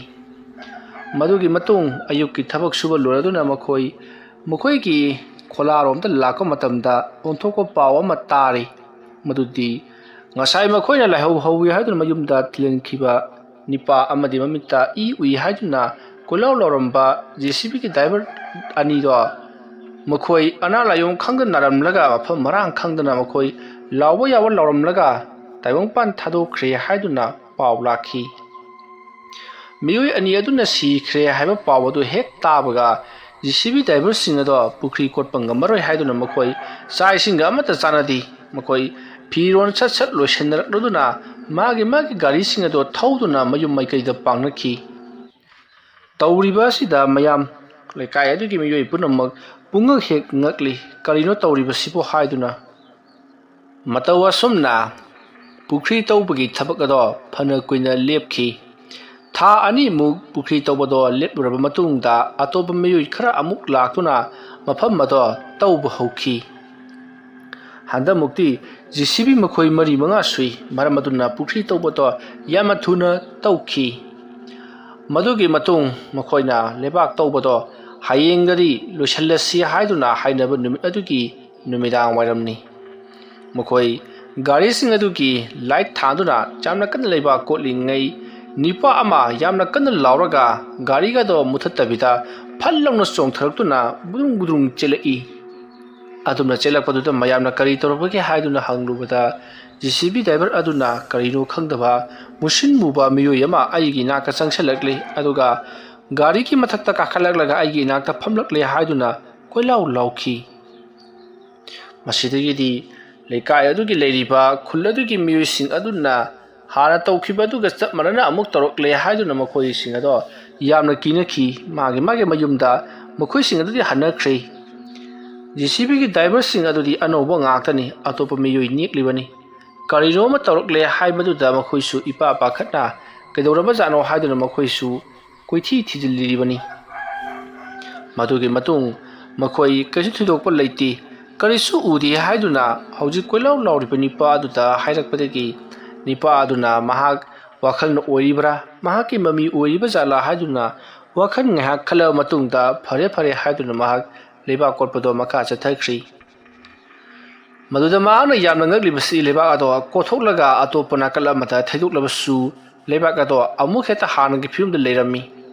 ꯃꯗꯨꯒꯤ ꯃꯇꯨꯡ ꯑꯌꯨꯛꯀꯤ ꯊꯕꯛ ꯁꯨꯕ ꯂꯣꯏꯔꯗꯨꯅ ꯃꯈꯣꯏ ꯃꯈꯣꯏꯒꯤ ꯈꯣꯂꯥꯔꯣꯝꯗ ꯂꯥꯛꯄ ꯃꯇꯝꯗ ꯑꯣꯟꯊꯣꯛꯄ ꯄꯥꯎ ꯑꯃ ꯇꯥꯔꯤ꯫ ꯃꯗꯨꯗꯤ ꯉꯁꯥꯏ ꯃꯈꯣꯏꯅ ꯂꯥꯏꯍꯧ ꯍꯧꯋꯤ ꯍꯥꯏꯗꯨꯅ ꯃꯌꯨꯝꯗ ꯊꯤꯜꯍꯟꯈꯤꯕ ꯅꯤꯄꯥ ꯑꯃꯗꯤ ꯃꯃꯤꯠꯇ ꯏ ꯎꯏ ꯍꯥꯏꯗꯨꯅ ꯀꯣꯏꯂꯥꯎ ꯂꯥꯎꯔꯝꯕ ꯖꯦ ꯁꯤ ꯕꯤꯒꯤ ꯗ꯭ꯔꯥꯏꯚꯔ ꯑꯅꯤꯗꯣ ꯃꯈꯣꯏ ꯑꯅꯥ ꯂꯥꯏꯌꯣꯡ ꯈꯪꯗꯅ ꯅꯥꯔꯝꯂꯒ ꯃꯐꯝ ꯃꯔꯥꯡ ꯈꯪꯗꯅ ꯃꯈꯣꯏ ꯂꯥꯎꯕ ꯌꯥꯕ ꯂꯥꯎꯔꯝꯂꯒ ꯇꯥꯏꯕꯪꯄꯥꯟ ꯊꯥꯗꯣꯛꯈ꯭ꯔꯦ ꯍꯥꯏꯗꯨꯅ ꯄꯥꯎ ꯂꯥꯛꯈꯤ꯫ ꯃꯤꯑꯣꯏ ꯑꯅꯤ ꯑꯗꯨꯅ ꯁꯤꯈ꯭ꯔꯦ ꯍꯥꯏꯕ ꯄꯥꯎ ꯑꯗꯨ ꯍꯦꯛ ꯇꯥꯕꯒ ꯖꯦ ꯁꯤ ꯕꯤ ꯗ꯭ꯔꯥꯏꯚꯔꯁꯤꯡ ꯑꯗꯣ ꯄꯨꯈ꯭ꯔꯤ ꯀꯣꯠꯄ ꯉꯝꯃꯔꯣꯏ ꯍꯥꯏꯗꯨꯅ ꯃꯈꯣꯏ ꯆꯥꯛ ꯏꯁꯤꯡꯒ ꯑꯃꯠꯇ ꯆꯥꯅꯗꯦ꯫ ꯃꯈꯣꯏ ꯐꯤꯔꯣꯜ ꯁꯠ ꯁꯠ ꯂꯣꯏꯁꯤꯟꯅꯔꯛꯂꯗꯨꯅ ꯃꯥꯒꯤ ꯃꯥꯒꯤ ꯒꯥꯔꯤꯁꯤꯡ ꯑꯗꯣ ꯊꯧꯗꯨꯅ ꯃꯌꯨꯝ ꯃꯥꯏꯀꯩꯗ ꯄꯥꯡꯅꯈꯤ꯫ ꯇꯧꯔꯤꯕ ꯑꯁꯤꯗ ꯃꯌꯥꯝ ꯂꯩꯀꯥꯏ ꯑꯗꯨꯒꯤ ꯃꯤꯑꯣꯏ ꯄꯨꯝꯅꯃꯛ ꯄꯨꯡꯉꯛ ꯍꯦꯛ ꯉꯛꯂꯤ꯫ "ꯀꯔꯤꯅꯣ ꯇꯧꯔꯤꯕꯁꯤꯕꯨ?" ꯍꯥꯏꯗꯨꯅ꯫ ꯃꯇꯧ ꯑꯁꯨꯝꯅ ꯄꯨꯈ꯭ꯔꯤ ꯇꯧꯕꯒꯤ ꯊꯕꯛ ꯑꯗꯣ ꯐꯅ ꯀꯨꯏꯅ ꯂꯦꯞꯈꯤ꯫ ꯊꯥ ꯑꯅꯤꯃꯨꯛ ꯄꯨꯈ꯭ꯔꯤ ꯇꯧꯕꯗꯣ ꯂꯦꯞꯂꯨꯔꯕ ꯃꯇꯨꯡꯗ ꯑꯇꯣꯞꯄ ꯃꯤꯑꯣꯏ ꯈꯔ ꯑꯃꯨꯛ ꯂꯥꯛꯇꯨꯅ ꯃꯐꯝ ꯑꯗꯣ ꯇꯧꯕ ꯍꯧꯈꯤ꯫ ꯍꯟꯗꯛꯃꯨꯛꯇꯤ ꯖꯦ ꯁꯤ ꯕꯤ ꯃꯈꯣꯏ ꯃꯔꯤ ꯃꯉꯥ ꯁꯨꯏ꯫ ꯃꯔꯝ ꯑꯗꯨꯅ ꯄꯨꯈ꯭ꯔꯤ ꯇꯧꯕꯗꯣ ꯌꯥꯝꯅ ꯊꯨꯅ ꯇꯧꯈꯤ꯫ ꯃꯗꯨꯒꯤ ꯃꯇꯨꯡ ꯃꯈꯣꯏꯅ ꯂꯩꯕꯥꯛ ꯇꯧꯕꯗꯣ ꯍꯌꯦꯡꯗꯗꯤ ꯂꯣꯏꯁꯤꯜꯂꯁꯤ ꯍꯥꯏꯗꯨꯅ ꯍꯥꯏꯅꯕ ꯅꯨꯃꯤꯠ ꯑꯗꯨꯒꯤ ꯅꯨꯃꯤꯗꯥꯡ ꯋꯥꯏꯔꯝꯅꯤ꯫ ꯃꯈꯣꯏ ꯒꯥꯔꯤꯁꯤꯡ ꯑꯗꯨꯒꯤ ꯂꯥꯏꯠ ꯊꯥꯟꯗꯨꯅ ꯌꯥꯝꯅ ꯀꯟꯅ ꯂꯩꯕꯥꯛ ꯀꯣꯠꯂꯤꯉꯩ, ꯅꯤꯄꯥ ꯑꯃ ꯌꯥꯝꯅ ꯀꯟꯅ ꯂꯥꯎꯔꯒ ꯒꯥꯔꯤꯒꯗꯣ ꯃꯨꯊꯠꯇꯕꯤꯗ ꯐꯠ ꯂꯥꯎꯅ ꯆꯣꯡꯊꯔꯛꯇꯨꯅ ꯒꯨꯗꯨꯡ ꯒꯨꯗꯨꯡ ꯆꯦꯜꯂꯛꯏ꯫ ꯑꯗꯨꯝꯅ ꯆꯦꯜꯂꯛꯄꯗꯨꯗ ꯃꯌꯥꯝꯅ ꯀꯔꯤ ꯇꯧꯔꯕꯒꯦ ꯍꯥꯏꯗꯨꯅ ꯍꯪꯂꯨꯕꯗ, ꯖꯦ ꯁꯤ ꯕꯤ ꯗ꯭ꯔꯥꯏꯚꯔ ꯑꯗꯨꯅ ꯀꯔꯤꯅꯣ ꯈꯪꯗꯕ ꯃꯨꯁꯤꯟ ꯃꯨꯕ ꯃꯤꯑꯣꯏ ꯑꯃ ꯑꯩꯒꯤ ꯏꯅꯥꯛꯇ ꯆꯪꯁꯤꯜꯂꯛꯂꯦ, ꯑꯗꯨꯒ ꯒꯥꯔꯤꯒꯤ ꯃꯊꯛꯇ ꯀꯥꯈꯠꯂꯛꯂꯒ ꯑꯩꯒꯤ ꯏꯅꯥꯛꯇ ꯐꯝꯂꯛꯂꯦ ꯍꯥꯏꯗꯨꯅ ꯀꯣꯏꯂꯥꯎ ꯂꯥꯎꯈꯤ꯫ ꯃꯁꯤꯗꯒꯤꯗꯤ ꯂꯩꯀꯥꯏ ꯑꯗꯨꯒꯤ ꯂꯩꯔꯤꯕ ꯈꯨꯜ ꯑꯗꯨꯒꯤ ꯃꯤꯑꯣꯏꯁꯤꯡ ꯑꯗꯨꯅ ꯍꯥꯟꯅ ꯇꯧꯈꯤꯕ ꯑꯗꯨꯒ ꯆꯞ ꯃꯥꯟꯅꯅ ꯑꯃꯨꯛ ꯇꯧꯔꯛꯂꯦ ꯍꯥꯏꯗꯨꯅ ꯃꯈꯣꯏꯁꯤꯡ ꯑꯗꯣ ꯌꯥꯝꯅ ꯀꯤꯅꯈꯤ꯫ ꯃꯥꯒꯤ ꯃꯥꯒꯤ ꯃꯌꯨꯝꯗ ꯃꯈꯣꯏꯁꯤꯡ ꯑꯗꯨꯗꯤ ꯍꯟꯅꯈ꯭ꯔꯦ꯫ ꯖꯦ ꯁꯤ ꯕꯤꯒꯤ ꯗ꯭ꯔꯥꯏꯚꯔꯁꯤꯡ ꯑꯗꯨꯗꯤ ꯑꯅꯧꯕ ꯉꯥꯛꯇꯅꯤ, ꯑꯇꯣꯞꯄ ꯃꯤꯑꯣꯏ ꯅꯦꯛꯂꯤꯕꯅꯤ꯫ ꯀꯔꯤꯅꯣ ꯑꯃ ꯇꯧꯔꯛꯂꯦ ꯍꯥꯏꯕꯗꯨꯗ ꯃꯈꯣꯏꯁꯨ ꯏꯄꯥ ꯄꯥꯈꯠꯅ ꯀꯩꯗꯧꯔꯕꯖꯥꯠꯅꯣ ꯍꯥꯏꯗꯨꯅ ꯃꯈꯣꯏꯁꯨ ꯀꯣꯏꯊꯤ ꯊꯤꯖꯤꯜꯂꯤꯕꯅꯤ꯫ ꯃꯗꯨꯒꯤ ꯃꯇꯨꯡ ꯃꯈꯣꯏ ꯀꯩꯁꯨ ꯊꯣꯏꯗꯣꯛꯄ ꯂꯩꯇꯦ, ꯀꯔꯤꯁꯨ ꯎꯗꯦ ꯍꯥꯏꯗꯨꯅ ꯍꯧꯖꯤꯛ ꯀꯣꯏꯂꯥꯎ ꯂꯥꯎꯔꯤꯕ ꯅꯤꯄꯥ ꯑꯗꯨꯗ ꯍꯥꯏꯔꯛꯄꯗꯒꯤ, ꯅꯤꯄꯥ ꯑꯗꯨꯅ ꯃꯍꯥꯛ ꯋꯥꯈꯜꯅ ꯑꯣꯏꯔꯤꯕ꯭ꯔꯥ, ꯃꯍꯥꯛꯀꯤ ꯃꯃꯤ ꯑꯣꯏꯔꯤꯕ ꯖꯥꯠꯂꯥ ꯍꯥꯏꯗꯨꯅ ꯋꯥꯈꯜ ꯉꯥꯏꯍꯥꯛ ꯈꯜꯂꯕ ꯃꯇꯨꯡꯗ, ꯐꯔꯦ ꯐꯔꯦ ꯍꯥꯏꯗꯨꯅ ꯃꯍꯥꯛ ꯂꯩꯕꯥꯛ ꯀꯣꯠꯄꯗꯣ ꯃꯈꯥ ꯆꯠꯊꯈ꯭ꯔꯤ꯫ ꯃꯗꯨꯗ ꯃꯍꯥꯛꯅ ꯌꯥꯝꯅ ꯉꯛꯂꯤꯕꯁꯤ, ꯂꯩꯕꯥꯛ ꯑꯗꯣ ꯀꯣꯊꯣꯛꯂꯒ ꯑꯇꯣꯞꯄ ꯅꯥꯀꯜ ꯑꯃꯗ ꯊꯩꯗꯣꯛꯂꯕꯁꯨ, ꯂꯩꯕꯥꯛ ꯑꯗꯣ ꯑꯃꯨꯛ ꯍꯦꯛꯇ ꯍꯥꯟꯅꯒꯤ ꯐꯤꯕꯝꯗ ꯂꯩꯔꯝꯃꯤ꯫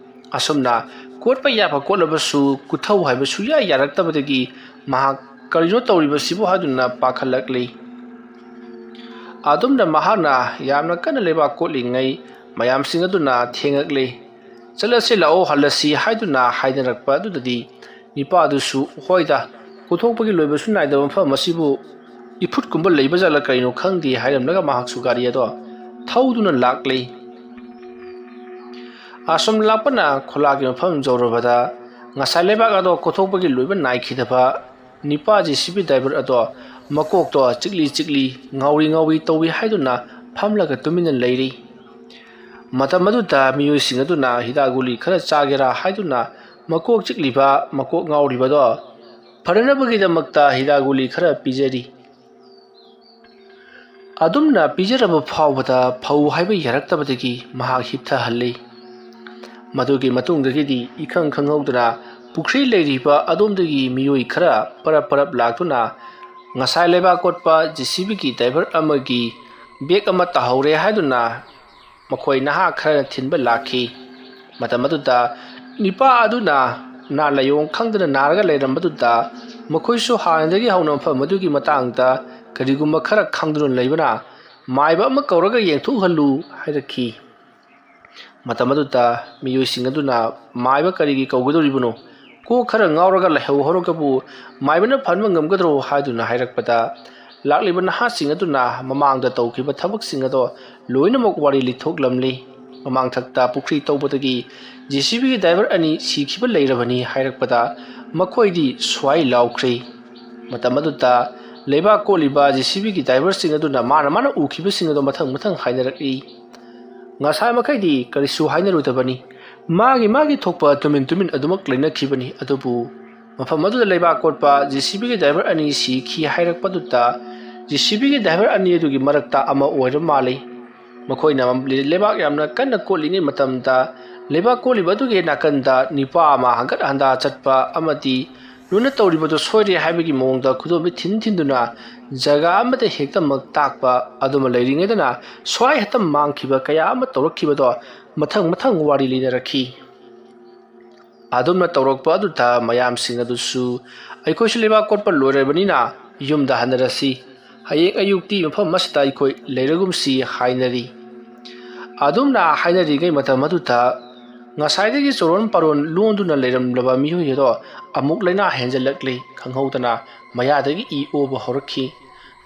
ꯑꯁꯨꯝꯅ ꯀꯣꯠꯄ ꯌꯥꯕ ꯀꯣꯠꯂꯕꯁꯨ, ꯀꯨꯊꯧ ꯍꯥꯏꯕ ꯁꯨꯌꯥ ꯌꯥꯔꯛꯇꯕꯗꯒꯤ ꯃꯍꯥꯛ ꯀꯔꯤꯅꯣ ꯇꯧꯔꯤꯕꯁꯤꯕꯨ ꯍꯥꯏꯗꯨꯅ ꯄꯥꯈꯠꯂꯛꯂꯤ꯫ ꯑꯗꯨꯝꯅ ꯃꯍꯥꯛꯅ ꯌꯥꯝꯅ ꯀꯟꯅ ꯂꯩꯕꯥꯛ ꯀꯣꯠꯂꯤꯉꯩ, ꯃꯌꯥꯝꯁꯤꯡ ꯑꯗꯨꯅ ꯊꯦꯡꯉꯛꯂꯤ꯫ "ꯆꯠꯂꯁꯤ ꯂꯥꯛꯑꯣ, ꯍꯜꯂꯁꯤ" ꯍꯥꯏꯗꯨꯅ ꯍꯥꯏꯅꯔꯛꯄ ꯑꯗꯨꯗꯗꯤ, ꯅꯤꯄꯥ ꯑꯗꯨꯁꯨ, "ꯍꯣꯏꯗ, ꯀꯣꯊꯣꯛꯄꯒꯤ ꯂꯣꯏꯕꯁꯨ ꯅꯥꯏꯗꯕ ꯃꯐꯝ ꯑꯁꯤꯕꯨ ꯏꯐꯨꯠꯀꯨꯝꯕ ꯂꯩꯕ ꯖꯥꯠꯂ ꯀꯔꯤꯅꯣ ꯈꯪꯗꯦ" ꯍꯥꯏꯔꯝꯂꯒ ꯃꯍꯥꯛꯁꯨ ꯒꯥꯔꯤ ꯑꯗꯣ ꯊꯧꯗꯨꯅ ꯂꯥꯛꯂꯤ꯫ ꯑꯁꯨꯝ ꯂꯥꯛꯄꯅ ꯈꯣꯂꯥꯒꯤ ꯃꯐꯝ ꯌꯧꯔꯕꯗ, ꯉꯁꯥꯏ ꯂꯩꯕꯥꯛ ꯑꯗꯣ ꯀꯣꯊꯣꯛꯄꯒꯤ ꯂꯣꯏꯕ ꯅꯥꯏꯈꯤꯗꯕ ꯅꯤꯄꯥ ꯖꯦ ꯁꯤ ꯕꯤ ꯗ꯭ꯔꯥꯏꯚꯔ ꯑꯗꯣ ꯃꯀꯣꯛꯇꯣ ꯆꯤꯛꯂꯤ ꯆꯤꯛꯂꯤ, ꯉꯥꯎꯔꯤ ꯉꯥꯎꯔꯤ ꯇꯧꯏ ꯍꯥꯏꯗꯨꯅ ꯐꯝꯂꯒ ꯇꯨꯃꯤꯟꯅ ꯂꯩꯔꯤ꯫ ꯃꯇꯝ ꯑꯗꯨꯗ ꯃꯤꯑꯣꯏꯁꯤꯡ ꯑꯗꯨꯅ ꯍꯤꯗꯥꯛ ꯒꯨꯂꯤ ꯈꯔ ꯆꯥꯒꯦꯔꯥ ꯍꯥꯏꯗꯨꯅ ꯃꯀꯣꯛ ꯆꯤꯛꯂꯤꯕ, ꯃꯀꯣꯛ ꯉꯥꯎꯔꯤꯕꯗꯣ ꯐꯅꯅꯕꯒꯤꯗꯃꯛꯇ ꯍꯤꯗꯥꯛ ꯒꯨꯂꯤ ꯈꯔ ꯄꯤꯖꯔꯤ꯫ ꯑꯗꯨꯝꯅ ꯄꯤꯖꯔꯕ ꯐꯥꯎꯕꯗ ꯐꯧ ꯍꯥꯏꯕ ꯌꯥꯔꯛꯇꯕꯗꯒꯤ ꯃꯍꯥꯛ ꯍꯤꯞꯊꯍꯜꯂꯤ꯫ ꯃꯗꯨꯒꯤ ꯃꯇꯨꯡꯗꯒꯤꯗꯤ ꯏꯈꯪ ꯈꯪꯍꯧꯗꯅ ꯄꯨꯈ꯭ꯔꯤ ꯂꯩꯔꯤꯕ ꯑꯗꯣꯝꯗꯒꯤ ꯃꯤꯑꯣꯏ ꯈꯔ ꯄꯔꯞ ꯄꯔꯞ ꯂꯥꯛꯇꯨꯅ ꯉꯁꯥꯏ ꯂꯩꯕꯥꯛ ꯀꯣꯠꯄ ꯖꯦ ꯁꯤ ꯕꯤꯒꯤ ꯗ꯭ꯔꯥꯏꯚꯔ ꯑꯃꯒꯤ ꯕꯦꯒ ꯑꯃ ꯇꯥꯍꯧꯔꯦ ꯍꯥꯏꯗꯨꯅ ꯃꯈꯣꯏ ꯅꯍꯥ ꯈꯔꯅ ꯊꯤꯟꯕ ꯂꯥꯛꯈꯤ꯫ ꯃꯇꯝ ꯑꯗꯨꯗ ꯅꯤꯄꯥ ꯑꯗꯨꯅ ꯅꯥ ꯂꯥꯏꯑꯣꯡ ꯈꯪꯗꯅ ꯅꯥꯔꯒ ꯂꯩꯔꯝꯕꯗꯨꯗ ꯃꯈꯣꯏꯁꯨ ꯍꯥꯟꯅꯗꯒꯤ ꯍꯧꯅ ꯃꯐꯝ ꯑꯗꯨꯒꯤ ꯃꯇꯥꯡꯗ ꯀꯔꯤꯒꯨꯝꯕ ꯈꯔ ꯈꯪꯗꯨꯅ ꯂꯩꯕꯅ ꯃꯥꯏꯕ ꯑꯃ ꯀꯧꯔꯒ ꯌꯦꯡꯊꯣꯛꯍꯜꯂꯨ ꯍꯥꯏꯔꯛꯈꯤ꯫ ꯃꯇꯝ ꯑꯗꯨꯗ ꯃꯤꯑꯣꯏꯁꯤꯡ ꯑꯗꯨꯅ ꯃꯥꯏꯕ ꯀꯔꯤꯒꯤ ꯀꯧꯒꯗꯧꯔꯤꯕꯅꯣ? ꯀꯣꯛ ꯈꯔ ꯉꯥꯎꯔꯒ ꯂꯩꯍꯧ ꯍꯧꯔꯒꯕꯨ ꯃꯥꯏꯕꯅ ꯐꯍꯟꯕ ꯉꯝꯒꯗ꯭ꯔꯣ ꯍꯥꯏꯗꯨꯅ ꯍꯥꯏꯔꯛꯄꯗ, ꯂꯥꯛꯂꯤꯕ ꯅꯍꯥꯁꯤꯡ ꯑꯗꯨꯅ ꯃꯃꯥꯡꯗ ꯇꯧꯈꯤꯕ ꯊꯕꯛꯁꯤꯡ ꯑꯗꯣ ꯂꯣꯏꯅꯃꯛ ꯋꯥꯔꯤ ꯂꯤꯊꯣꯛꯂꯝꯂꯤ꯫ ꯃꯃꯥꯡꯊꯛꯇ ꯄꯨꯈ꯭ꯔꯤ ꯇꯧꯕꯗꯒꯤ ꯖꯦ ꯁꯤ ꯕꯤꯒꯤ ꯗ꯭ꯔꯥꯏꯚꯔ ꯑꯅꯤ ꯁꯤꯈꯤꯕ ꯂꯩꯔꯕꯅꯤ ꯍꯥꯏꯔꯛꯄꯗ ꯃꯈꯣꯏꯗꯤ ꯁ꯭ꯋꯥꯏ ꯂꯥꯎꯈ꯭ꯔꯦ꯫ ꯃꯇꯝ ꯑꯗꯨꯗ ꯂꯩꯕꯥꯛ ꯀꯣꯠꯂꯤꯕ ꯖꯦ ꯁꯤ ꯕꯤꯒꯤ ꯗ꯭ꯔꯥꯏꯚꯔꯁꯤꯡ ꯑꯗꯨꯅ ꯃꯥꯅ ꯃꯥꯅ ꯎꯈꯤꯕꯁꯤꯡ ꯑꯗꯣ ꯃꯊꯪ ꯃꯊꯪ ꯍꯥꯏꯅꯔꯛꯏ꯫ ꯉꯁꯥꯏ ꯃꯈꯩꯗꯤ ꯀꯔꯤꯁꯨ ꯍꯥꯏꯅꯔꯨꯗꯕꯅꯤ, ꯃꯥꯒꯤ ꯃꯥꯒꯤ ꯊꯣꯛꯄ ꯇꯨꯃꯤꯟ ꯇꯨꯃꯤꯟ ꯑꯗꯨꯃꯛ ꯂꯩꯅꯈꯤꯕꯅꯤ꯫ ꯑꯗꯨꯕꯨ ꯃꯐꯝ ꯑꯗꯨꯗ ꯂꯩꯕꯥꯛ ꯀꯣꯠꯄ ꯖꯦ ꯁꯤ ꯕꯤꯒꯤ ꯗ꯭ꯔꯥꯏꯚꯔ ꯑꯅꯤ ꯁꯤꯈꯤ ꯍꯥꯏꯔꯛꯄꯗꯨꯗ, ꯖꯦ ꯁꯤ ꯕꯤꯒꯤ ꯗ꯭ꯔꯥꯏꯚꯔ ꯑꯅꯤ ꯑꯗꯨꯒꯤ ꯃꯔꯛꯇ ꯑꯃ ꯑꯣꯏꯔ ꯃꯥꯜꯂꯤ꯫ ꯃꯈꯣꯏꯅ ꯂꯩꯕꯥꯛ ꯌꯥꯝꯅ ꯀꯟꯅ ꯀꯣꯠꯂꯤꯉꯩ ꯃꯇꯝꯗ, ꯂꯩꯕꯥꯛ ꯀꯣꯠꯂꯤꯕ ꯑꯗꯨꯒꯤ ꯅꯥꯀꯟꯗ ꯅꯤꯄꯥ ꯑꯃ ꯍꯪꯒꯠ ꯍꯟꯗꯥ ꯆꯠꯄ ꯑꯃꯗꯤ ꯂꯣꯏꯅ ꯇꯧꯔꯤꯕꯗꯨ ꯁꯣꯏꯔꯦ ꯍꯥꯏꯕꯒꯤ ꯃꯑꯣꯡꯗ ꯈꯨꯗꯣꯝꯕꯤ ꯊꯤꯟ ꯊꯤꯟꯗꯨꯅ ꯖꯒꯥ ꯑꯃꯗ ꯍꯦꯛꯇꯃꯛ ꯇꯥꯛꯄ ꯑꯗꯨꯃ ꯂꯩꯔꯤꯉꯩꯗꯅ, ꯁ꯭ꯋꯥꯏ ꯍꯦꯛꯇ ꯃꯥꯡꯈꯤꯕ ꯀꯌꯥ ꯑꯃ ꯇꯧꯔꯛꯈꯤꯕꯗꯣ ꯃꯊꯪ ꯃꯊꯪ ꯋꯥꯔꯤ ꯂꯤꯅꯔꯛꯈꯤ꯫ ꯑꯗꯨꯝꯅ ꯇꯧꯔꯛꯄ ꯑꯗꯨꯗ ꯃꯌꯥꯝꯁꯤꯡ ꯑꯗꯨꯁꯨ, "ꯑꯩꯈꯣꯏꯁꯨ ꯂꯩꯕꯥꯛ ꯀꯣꯠꯄ ꯂꯣꯏꯔꯕꯅꯤꯅ ꯌꯨꯝꯗ ꯍꯟꯅꯔꯁꯤ꯫ ꯍꯌꯦꯡ ꯑꯌꯨꯛꯇꯤ ꯃꯐꯝ ꯑꯁꯤꯗ ꯑꯩꯈꯣꯏ ꯂꯩꯔꯒꯨꯝꯁꯤ" ꯍꯥꯏꯅꯔꯤ꯫ ꯑꯗꯨꯝꯅ ꯍꯥꯏꯅꯔꯤꯉꯩ ꯃꯇꯝ ꯑꯗꯨꯗ ꯉꯁꯥꯏꯗꯒꯤ ꯆꯣꯔꯣꯟ ꯄꯥꯔꯣꯟ ꯂꯣꯟꯗꯨꯅ ꯂꯩꯔꯝꯂꯕ ꯃꯤꯑꯣꯏ ꯑꯗꯣ ꯑꯃꯨꯛ ꯂꯥꯏꯅꯥ ꯍꯦꯟꯖꯜꯂꯛꯂꯤ꯫ ꯈꯪꯍꯧꯗꯅ ꯃꯌꯥꯗꯒꯤ ꯏ ꯑꯣꯕ ꯍꯧꯔꯛꯈꯤ꯫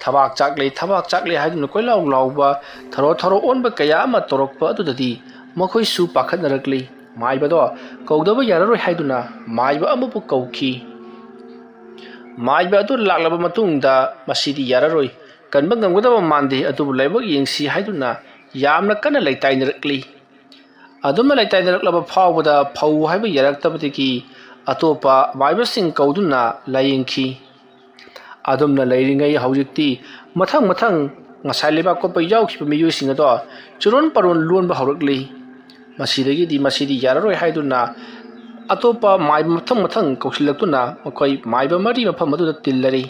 "ꯊꯕꯥꯛ ꯆꯥꯛꯂꯦ, ꯊꯕꯥꯛ ꯆꯥꯛꯂꯦ" ꯍꯥꯏꯗꯨꯅ ꯀꯣꯏꯂꯥꯎ ꯂꯥꯎꯕ, ꯊꯔꯣ ꯊꯔꯣ ꯑꯣꯟꯕ ꯀꯌꯥ ꯑꯃ ꯇꯧꯔꯛꯄ ꯑꯗꯨꯗꯗꯤ ꯃꯈꯣꯏꯁꯨ ꯄꯥꯈꯠꯅꯔꯛꯂꯤ꯫ ꯃꯥꯏꯕꯗꯣ ꯀꯧꯗꯕ ꯌꯥꯔꯔꯣꯏ ꯍꯥꯏꯗꯨꯅ ꯃꯥꯏꯕ ꯑꯃꯕꯨ ꯀꯧꯈꯤ꯫ ꯃꯥꯏꯕ ꯑꯗꯨ ꯂꯥꯛꯂꯕ ꯃꯇꯨꯡꯗ, "ꯃꯁꯤꯗꯤ ꯌꯥꯔꯔꯣꯏ, ꯀꯟꯕ ꯉꯝꯒꯗꯕ ꯃꯥꯟꯗꯦ, ꯑꯗꯨꯕꯨ ꯂꯥꯏꯕꯛ ꯌꯦꯡꯁꯤ" ꯍꯥꯏꯗꯨꯅ ꯌꯥꯝꯅ ꯀꯟꯅ ꯂꯩꯇꯥꯏꯅꯔꯛꯂꯤ꯫ ꯑꯗꯨꯝꯅ ꯂꯩꯇꯥꯏꯅꯔꯛꯂꯕ ꯐꯥꯎꯕꯗ ꯐꯧ ꯍꯥꯏꯕ ꯌꯥꯔꯛꯇꯕꯗꯒꯤ ꯑꯇꯣꯞꯄ ꯃꯥꯏꯕꯁꯤꯡ ꯀꯧꯗꯨꯅ ꯂꯥꯏꯌꯦꯡꯈꯤ꯫ ꯑꯗꯨꯝꯅ ꯂꯩꯔꯤꯉꯩ ꯍꯧꯖꯤꯛꯇꯤ ꯃꯊꯪ ꯃꯊꯪ ꯉꯁꯥꯏ ꯂꯩꯕꯥꯛ ꯀꯣꯠꯄ ꯌꯥꯎꯈꯤꯕ ꯃꯤꯑꯣꯏꯁꯤꯡ ꯑꯗꯣ ꯆꯨꯔꯣꯟ ꯄꯥꯔꯣꯟ ꯂꯣꯟꯕ ꯍꯧꯔꯛꯂꯤ꯫ ꯃꯁꯤꯗꯒꯤꯗꯤ ꯃꯁꯤꯗꯤ ꯌꯥꯔꯔꯣꯏ ꯍꯥꯏꯗꯨꯅ ꯑꯇꯣꯞꯄ ꯃꯥꯏꯕ ꯃꯊꯪ ꯃꯊꯪ ꯀꯧꯁꯤꯜꯂꯛꯇꯨꯅ ꯃꯈꯣꯏ ꯃꯥꯏꯕ ꯃꯔꯤ ꯃꯐꯝ ꯑꯗꯨꯗ ꯇꯤꯜꯂꯔꯤ꯫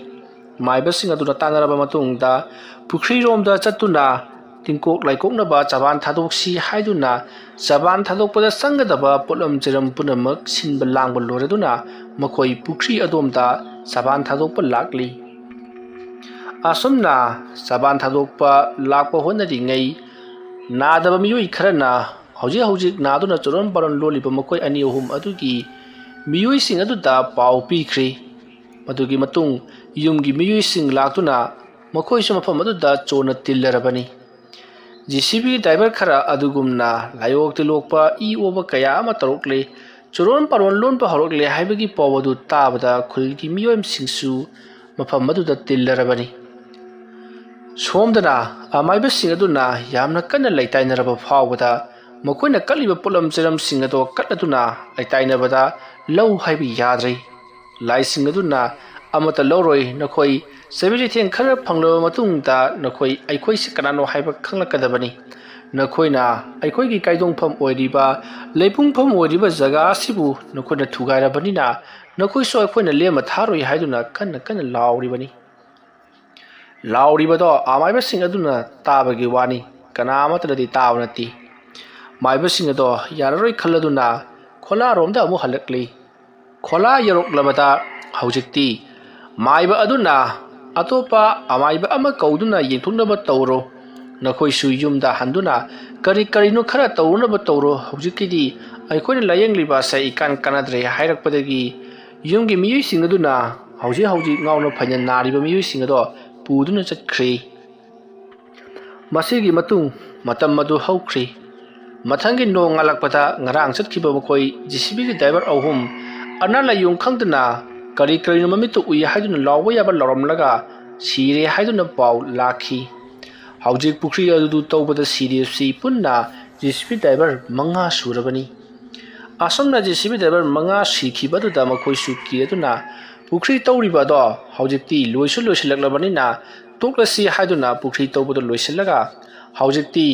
ꯃꯥꯏꯕꯁꯤꯡ ꯑꯗꯨꯅ ꯇꯥꯟꯅꯔꯕ ꯃꯇꯨꯡꯗ ꯄꯨꯈ꯭ꯔꯤꯔꯣꯝꯗ ꯆꯠꯇꯨꯅ ꯇꯤꯡꯀꯣꯛ ꯂꯥꯏꯀꯣꯛꯅꯕ ꯆꯕꯥꯟ ꯊꯥꯗꯣꯛꯁꯤ ꯍꯥꯏꯗꯨꯅ ꯆꯕꯥꯟ ꯊꯥꯗꯣꯛꯄꯗ ꯆꯪꯒꯗꯕ ꯄꯣꯠꯂꯝ ꯆꯩꯔꯝ ꯄꯨꯝꯅꯃꯛ ꯁꯤꯟꯕ ꯂꯥꯡꯕ ꯂꯣꯏꯔꯗꯨꯅ ꯃꯈꯣꯏ ꯄꯨꯈ꯭ꯔꯤ ꯑꯗꯣꯝꯗ ꯆꯕꯥꯟ ꯊꯥꯗꯣꯛꯄ ꯂꯥꯛꯂꯤ꯫ ꯑꯁꯨꯝꯅ ꯆꯕꯥꯟ ꯊꯥꯗꯣꯛꯄ ꯂꯥꯛꯄ ꯍꯣꯠꯅꯔꯤꯉꯩ ꯅꯥꯗꯕ ꯃꯤꯑꯣꯏ ꯈꯔꯅ ꯍꯧꯖꯤꯛ ꯍꯧꯖꯤꯛ ꯅꯥꯗꯨꯅ ꯆꯨꯔꯣꯟ ꯄꯥꯔꯣꯟ ꯂꯣꯜꯂꯤꯕ ꯃꯈꯣꯏ ꯑꯅꯤ ꯑꯍꯨꯝ ꯑꯗꯨꯒꯤ ꯃꯤꯑꯣꯏꯁꯤꯡ ꯑꯗꯨꯗ ꯄꯥꯎ ꯄꯤꯈ꯭ꯔꯤ꯫ ꯃꯗꯨꯒꯤ ꯃꯇꯨꯡ ꯌꯨꯝꯒꯤ ꯃꯤꯑꯣꯏꯁꯤꯡ ꯂꯥꯛꯇꯨꯅ ꯃꯈꯣꯏꯁꯨ ꯃꯐꯝ ꯑꯗꯨꯗ ꯆꯣꯟꯅ ꯇꯤꯜꯂꯔꯕꯅꯤ꯫ ꯖꯦ ꯁꯤ ꯕꯤ ꯗ꯭ꯔꯥꯏꯚꯔ ꯈꯔ ꯑꯗꯨꯒꯨꯝꯅ ꯂꯥꯏꯑꯣꯛ ꯇꯤꯜꯂꯣꯛꯄ, ꯏ ꯑꯣꯕ ꯀꯌꯥ ꯑꯃ ꯇꯧꯔꯛꯂꯦ꯫ ꯆꯨꯔꯣꯟ ꯄꯥꯔꯣꯟ ꯂꯣꯟꯕ ꯍꯧꯔꯛꯂꯦ ꯍꯥꯏꯕꯒꯤ ꯄꯥꯎ ꯑꯗꯨ ꯇꯥꯕꯗ ꯈꯨꯜꯒꯤ ꯃꯤꯑꯣꯏꯁꯤꯡꯁꯨ ꯃꯐꯝ ꯑꯗꯨꯗ ꯇꯤꯜꯂꯔꯕꯅꯤ꯫ ꯁꯣꯝꯗꯅ ꯑꯃꯥꯏꯕꯁꯤꯡ ꯑꯗꯨꯅ ꯌꯥꯝꯅ ꯀꯟꯅ ꯂꯩꯇꯥꯏꯅꯔꯕ ꯐꯥꯎꯕꯗ ꯃꯈꯣꯏꯅ ꯀꯠꯂꯤꯕ ꯄꯣꯠꯂꯝ ꯆꯩꯔꯝꯁꯤꯡ ꯑꯗꯣ ꯀꯠꯂꯗꯨꯅ ꯂꯩꯇꯥꯏꯅꯕꯗ ꯂꯧ ꯍꯥꯏꯕ ꯌꯥꯗ꯭ꯔꯦ꯫ ꯂꯥꯏꯁꯤꯡ ꯑꯗꯨꯅ ꯑꯃꯠꯇ ꯂꯧꯔꯣꯏ, ꯅꯈꯣꯏ ꯆꯩꯕꯤ ꯆꯩꯊꯦꯡ ꯈꯔ ꯐꯪꯂꯕ ꯃꯇꯨꯡꯗ ꯅꯈꯣꯏ ꯑꯩꯈꯣꯏꯁꯤ ꯀꯅꯥꯅꯣ ꯍꯥꯏꯕ ꯈꯪꯂꯛꯀꯗꯕꯅꯤ꯫ ꯅꯈꯣꯏꯅ ꯑꯩꯈꯣꯏꯒꯤ ꯀꯥꯏꯗꯣꯡꯐꯝ ꯑꯣꯏꯔꯤꯕ, ꯂꯩꯄꯨꯡꯐꯝ ꯑꯣꯏꯔꯤꯕ ꯖꯒꯥ ꯑꯁꯤꯕꯨ ꯅꯈꯣꯏꯅ ꯊꯨꯒꯥꯏꯔꯕꯅꯤꯅ ꯅꯈꯣꯏꯁꯨ ꯑꯩꯈꯣꯏꯅ ꯂꯦꯝꯅ ꯊꯥꯔꯣꯏ ꯍꯥꯏꯗꯨꯅ ꯀꯟꯅ ꯀꯟꯅ ꯂꯥꯎꯔꯤꯕꯅꯤ꯫ ꯂꯥꯎꯔꯤꯕꯗꯣ ꯑꯃꯥꯏꯕꯁꯤꯡ ꯑꯗꯨꯅ ꯇꯥꯕꯒꯤ ꯋꯥꯅꯤ, ꯀꯅꯥ ꯑꯃꯠꯇꯅꯗꯤ ꯇꯥꯕ ꯅꯠꯇꯦ꯫ ꯃꯥꯏꯕꯁꯤꯡ ꯑꯗꯣ ꯌꯥꯔꯔꯣꯏ ꯈꯜꯂꯗꯨꯅ ꯈꯣꯂꯥꯔꯣꯝꯗ ꯑꯃꯨꯛ ꯍꯜꯂꯛꯂꯤ꯫ ꯈꯣꯂꯥ ꯌꯧꯔꯛꯂꯕꯗ ꯍꯧꯖꯤꯛꯇꯤ ꯃꯥꯏꯕ ꯑꯗꯨꯅ ꯑꯇꯣꯞꯄ ꯑꯃꯥꯏꯕ ꯑꯃ ꯀꯧꯗꯨꯅ ꯌꯦꯡꯊꯣꯛꯅꯕ ꯇꯧꯔꯣ꯫ ꯅꯈꯣꯏꯁꯨ ꯌꯨꯝꯗ ꯍꯟꯗꯨꯅ ꯀꯔꯤ ꯀꯔꯤꯅꯣ ꯈꯔ ꯇꯧꯔꯨꯅꯕ ꯇꯧꯔꯣ꯫ ꯍꯧꯖꯤꯛꯀꯤꯗꯤ ꯑꯩꯈꯣꯏꯅ ꯂꯥꯌꯦꯡꯂꯤꯕ ꯑꯁꯦ ꯏꯀꯥꯟ ꯀꯥꯟꯅꯗ꯭ꯔꯦ ꯍꯥꯏꯔꯛꯄꯗꯒꯤ ꯌꯨꯝꯒꯤ ꯃꯤꯑꯣꯏꯁꯤꯡ ꯑꯗꯨꯅ ꯍꯧꯖꯤꯛ ꯍꯧꯖꯤꯛ ꯉꯥꯎꯅ ꯐꯩꯅ ꯅꯥꯔꯤꯕ ꯃꯤꯑꯣꯏꯁꯤꯡ ꯑꯗꯣ ꯄꯨꯗꯨꯅ ꯆꯠꯈ꯭ꯔꯤ꯫ ꯃꯁꯤꯒꯤ ꯃꯇꯨꯡ ꯃꯇꯝ ꯑꯗꯨ ꯍꯧꯈ꯭ꯔꯤ꯫ ꯃꯊꯪꯒꯤ ꯅꯣꯡ ꯉꯥꯜꯂꯛꯄꯗ ꯉꯔꯥꯡ ꯆꯠꯈꯤꯕ ꯃꯈꯣꯏ ꯖꯦ ꯁꯤ ꯕꯤꯒꯤ ꯗ꯭ꯔꯥꯏꯚꯔ ꯑꯍꯨꯝ ꯑꯅꯥ ꯂꯥꯏꯌꯣꯡ ꯈꯪꯗꯅ ꯀꯔꯤ ꯀꯔꯤꯅꯣ ꯃꯃꯤꯠꯇ ꯎꯏ ꯍꯥꯏꯗꯨꯅ ꯂꯥꯎꯕ ꯌꯥꯕ ꯂꯥꯎꯔꯝꯂꯒ ꯁꯤꯔꯦ ꯍꯥꯏꯗꯨꯅ ꯄꯥꯎ ꯂꯥꯛꯈꯤ꯫ ꯍꯧꯖꯤꯛ ꯄꯨꯈ꯭ꯔꯤ ꯑꯗꯨ ꯇꯧꯕꯗ ꯁꯤꯔꯤꯕꯁꯤ ꯄꯨꯟꯅ ꯖꯦ ꯁꯤ ꯕꯤ ꯗ꯭ꯔꯥꯏꯚꯔ ꯃꯉꯥ ꯁꯨꯔꯕꯅꯤ꯫ ꯑꯁꯨꯝꯅ ꯖꯦ ꯁꯤ ꯕꯤ ꯗ꯭ꯔꯥꯏꯚꯔ ꯃꯉꯥ ꯁꯤꯈꯤꯕ ꯑꯗꯨꯗ ꯃꯈꯣꯏꯁꯨ ꯀꯤꯔꯗꯨꯅ ꯄꯨꯈ꯭ꯔꯤ ꯇꯧꯔꯤꯕ ꯑꯗꯣ ꯍꯧꯖꯤꯛꯇꯤ ꯂꯣꯏꯁꯨ ꯂꯣꯏꯁꯤꯜꯂꯛꯂꯕꯅꯤꯅ ꯇꯣꯛꯂꯁꯤ ꯍꯥꯏꯗꯨꯅ ꯄꯨꯈ꯭ꯔꯤ ꯇꯧꯕꯗꯨ ꯂꯣꯏꯁꯤꯜꯂꯒ ꯍꯧꯖꯤꯛꯇꯤ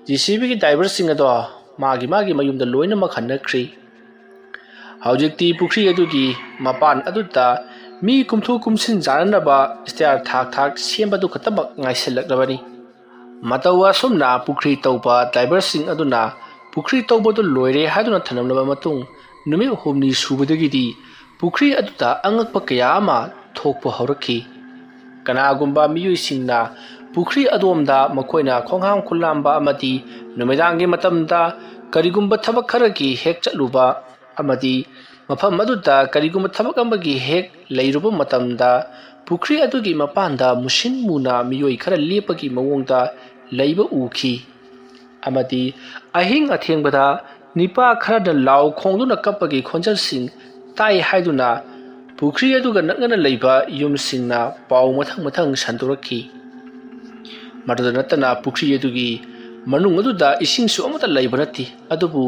ꯖꯦ ꯁꯤ ꯕꯤꯒꯤ ꯗ꯭ꯔꯥꯏꯚꯔꯁꯤꯡ ꯑꯗꯣ ꯃꯥꯒꯤ ꯃꯥꯒꯤ ꯃꯌꯨꯝꯗ ꯂꯣꯏꯅꯃꯛ ꯍꯟꯅꯈ꯭ꯔꯤ꯫ ꯍꯧꯖꯤꯛꯇꯤ ꯄꯨꯈ꯭ꯔꯤ ꯑꯗꯨꯒꯤ ꯃꯄꯥꯟ ꯑꯗꯨꯗ ꯃꯤ ꯀꯨꯝꯊꯣꯛ ꯀꯨꯝꯁꯤꯟ ꯌꯥꯅꯅꯕ ꯁ꯭ꯇꯦꯌꯔ ꯊꯥꯛ ꯊꯥꯛ ꯁꯦꯝꯕꯗꯨ ꯈꯛꯇꯃꯛ ꯉꯥꯏꯁꯤꯜꯂꯛꯂꯕꯅꯤ꯫ ꯃꯇꯧ ꯑꯁꯨꯝꯅ ꯄꯨꯈ꯭ꯔꯤ ꯇꯧꯕ ꯗ꯭ꯔꯥꯏꯚꯔꯁꯤꯡ ꯑꯗꯨꯅ ꯄꯨꯈ꯭ꯔꯤ ꯇꯧꯕꯗꯨ ꯂꯣꯏꯔꯦ ꯍꯥꯏꯗꯨꯅ ꯊꯅꯝꯂꯕ ꯃꯇꯨꯡ ꯅꯨꯃꯤꯠ ꯍꯨꯝꯅꯤ ꯁꯨꯕꯗꯒꯤꯗꯤ ꯄꯨꯈ꯭ꯔꯤ ꯑꯗꯨꯗ ꯑꯉꯛꯄ ꯀꯌꯥ ꯑꯃ ꯊꯣꯛꯄ ꯍꯧꯔꯛꯈꯤ꯫ ꯀꯅꯥꯒꯨꯝꯕ ꯃꯤꯑꯣꯏꯁꯤꯡꯅ ꯄꯨꯈ꯭ꯔꯤ ꯑꯗꯣꯝꯗ ꯃꯈꯣꯏꯅ ꯈꯣꯡꯍꯥꯝ ꯈꯨꯂꯥꯝꯕ ꯑꯃꯗꯤ ꯅꯨꯃꯤꯗꯥꯡꯒꯤ ꯃꯇꯝꯗ ꯀꯔꯤꯒꯨꯝꯕ ꯊꯕꯛ ꯈꯔꯒꯤ ꯍꯦꯛ ꯆꯠꯂꯨꯕ ꯑꯃꯗꯤ ꯃꯐꯝ ꯑꯗꯨꯗ ꯀꯔꯤꯒꯨꯝꯕ ꯊꯕꯛ ꯑꯃꯒꯤ ꯍꯦꯛ ꯂꯩꯔꯨꯕ ꯃꯇꯝꯗ ꯄꯨꯈ꯭ꯔꯤ ꯑꯗꯨꯒꯤ ꯃꯄꯥꯟꯗ ꯃꯨꯁꯤꯟ ꯃꯨꯅ ꯃꯤꯑꯣꯏ ꯈꯔ ꯂꯦꯞꯄꯒꯤ ꯃꯑꯣꯡꯗ ꯂꯩꯕ ꯎꯈꯤ꯫ ꯑꯃꯗꯤ ꯑꯍꯤꯡ ꯑꯊꯦꯡꯕꯗ ꯅꯤꯄꯥ ꯈꯔꯅ ꯂꯥꯎ ꯈꯣꯡꯗꯨꯅ ꯀꯞꯄꯒꯤ ꯈꯣꯟꯖꯦꯜꯁꯤꯡ ꯇꯥꯏ ꯍꯥꯏꯗꯨꯅ ꯄꯨꯈ꯭ꯔꯤ ꯑꯗꯨꯒ ꯅꯛꯅꯅ ꯂꯩꯕ ꯌꯨꯝꯁꯤꯡꯅ ꯄꯥꯎ ꯃꯊꯪ ꯃꯊꯪ ꯁꯟꯗꯣꯔꯛꯈꯤ꯫ ꯃꯗꯨꯗ ꯅꯠꯇꯅ ꯄꯨꯈ꯭ꯔꯤ ꯑꯗꯨꯒꯤ ꯃꯅꯨꯡ ꯑꯗꯨꯗ ꯏꯁꯤꯡꯁꯨ ꯑꯃꯠꯇ ꯂꯩꯕ ꯅꯠꯇꯦ꯫ ꯑꯗꯨꯕꯨ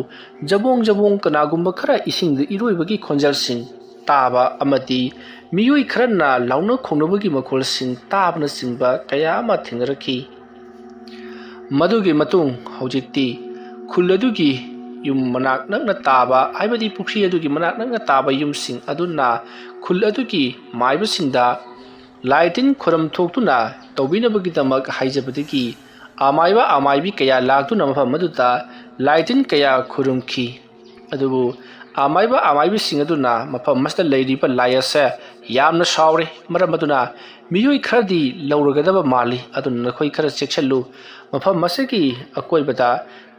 ꯖꯕꯣꯡ ꯖꯕꯣꯡ ꯀꯅꯥꯒꯨꯝꯕ ꯈꯔ ꯏꯁꯤꯡꯗ ꯏꯔꯣꯏꯕꯒꯤ ꯈꯣꯟꯖꯦꯜꯁꯤꯡ ꯇꯥꯕ ꯑꯃꯗꯤ ꯃꯤꯑꯣꯏ ꯈꯔꯅ ꯂꯥꯎꯅ ꯈꯣꯡꯅꯕꯒꯤ ꯃꯈꯣꯜꯁꯤꯡ ꯇꯥꯕꯅꯆꯤꯡꯕ ꯀꯌꯥ ꯑꯃ ꯊꯦꯡꯅꯔꯛꯈꯤ꯫ ꯃꯗꯨꯒꯤ ꯃꯇꯨꯡ ꯍꯧꯖꯤꯛꯇꯤ ꯈꯨꯜ ꯑꯗꯨꯒꯤ ꯌꯨꯝ ꯃꯅꯥꯛ ꯅꯛꯅ ꯇꯥꯕ, ꯍꯥꯏꯕꯗꯤ ꯄꯨꯈ꯭ꯔꯤ ꯑꯗꯨꯒꯤ ꯃꯅꯥꯛ ꯅꯛꯅ ꯇꯥꯕ ꯌꯨꯝꯁꯤꯡ ꯑꯗꯨꯅ ꯈꯨꯜ ꯑꯗꯨꯒꯤ ꯃꯥꯏꯕꯁꯤꯡꯗ ꯂꯥꯏ ꯇꯤꯟ ꯈꯨꯔꯨꯝ ꯊꯣꯛꯇꯨꯅ ꯇꯧꯕꯤꯅꯕꯒꯤꯗꯃꯛ ꯍꯥꯏꯖꯕꯗꯒꯤ ꯑꯃꯥꯏꯕ ꯑꯃꯥꯏꯕꯤ ꯀꯌꯥ ꯂꯥꯛꯇꯨꯅ ꯃꯐꯝ ꯑꯗꯨꯗ ꯂꯥꯏ ꯇꯤꯟ ꯀꯌꯥ ꯈꯨꯔꯨꯝꯈꯤ꯫ ꯑꯗꯨꯕꯨ ꯑꯃꯥꯏꯕ ꯑꯃꯥꯏꯕꯤꯁꯤꯡ ꯑꯗꯨꯅ ꯃꯐꯝ ꯑꯁꯤꯗ ꯂꯩꯔꯤꯕ ꯂꯥꯏ ꯑꯁꯦ ꯌꯥꯝꯅ ꯁꯥꯎꯔꯦ, ꯃꯔꯝ ꯑꯗꯨꯅ ꯃꯤꯑꯣꯏ ꯈꯔꯗꯤ ꯂꯧꯔꯒꯗꯕ ꯃꯥꯜꯂꯤ, ꯑꯗꯨꯅ ꯅꯈꯣꯏ ꯈꯔ ꯆꯦꯛꯁꯤꯜꯂꯨ꯫ ꯃꯐꯝ ꯑꯁꯤꯒꯤ ꯑꯀꯣꯏꯕꯗ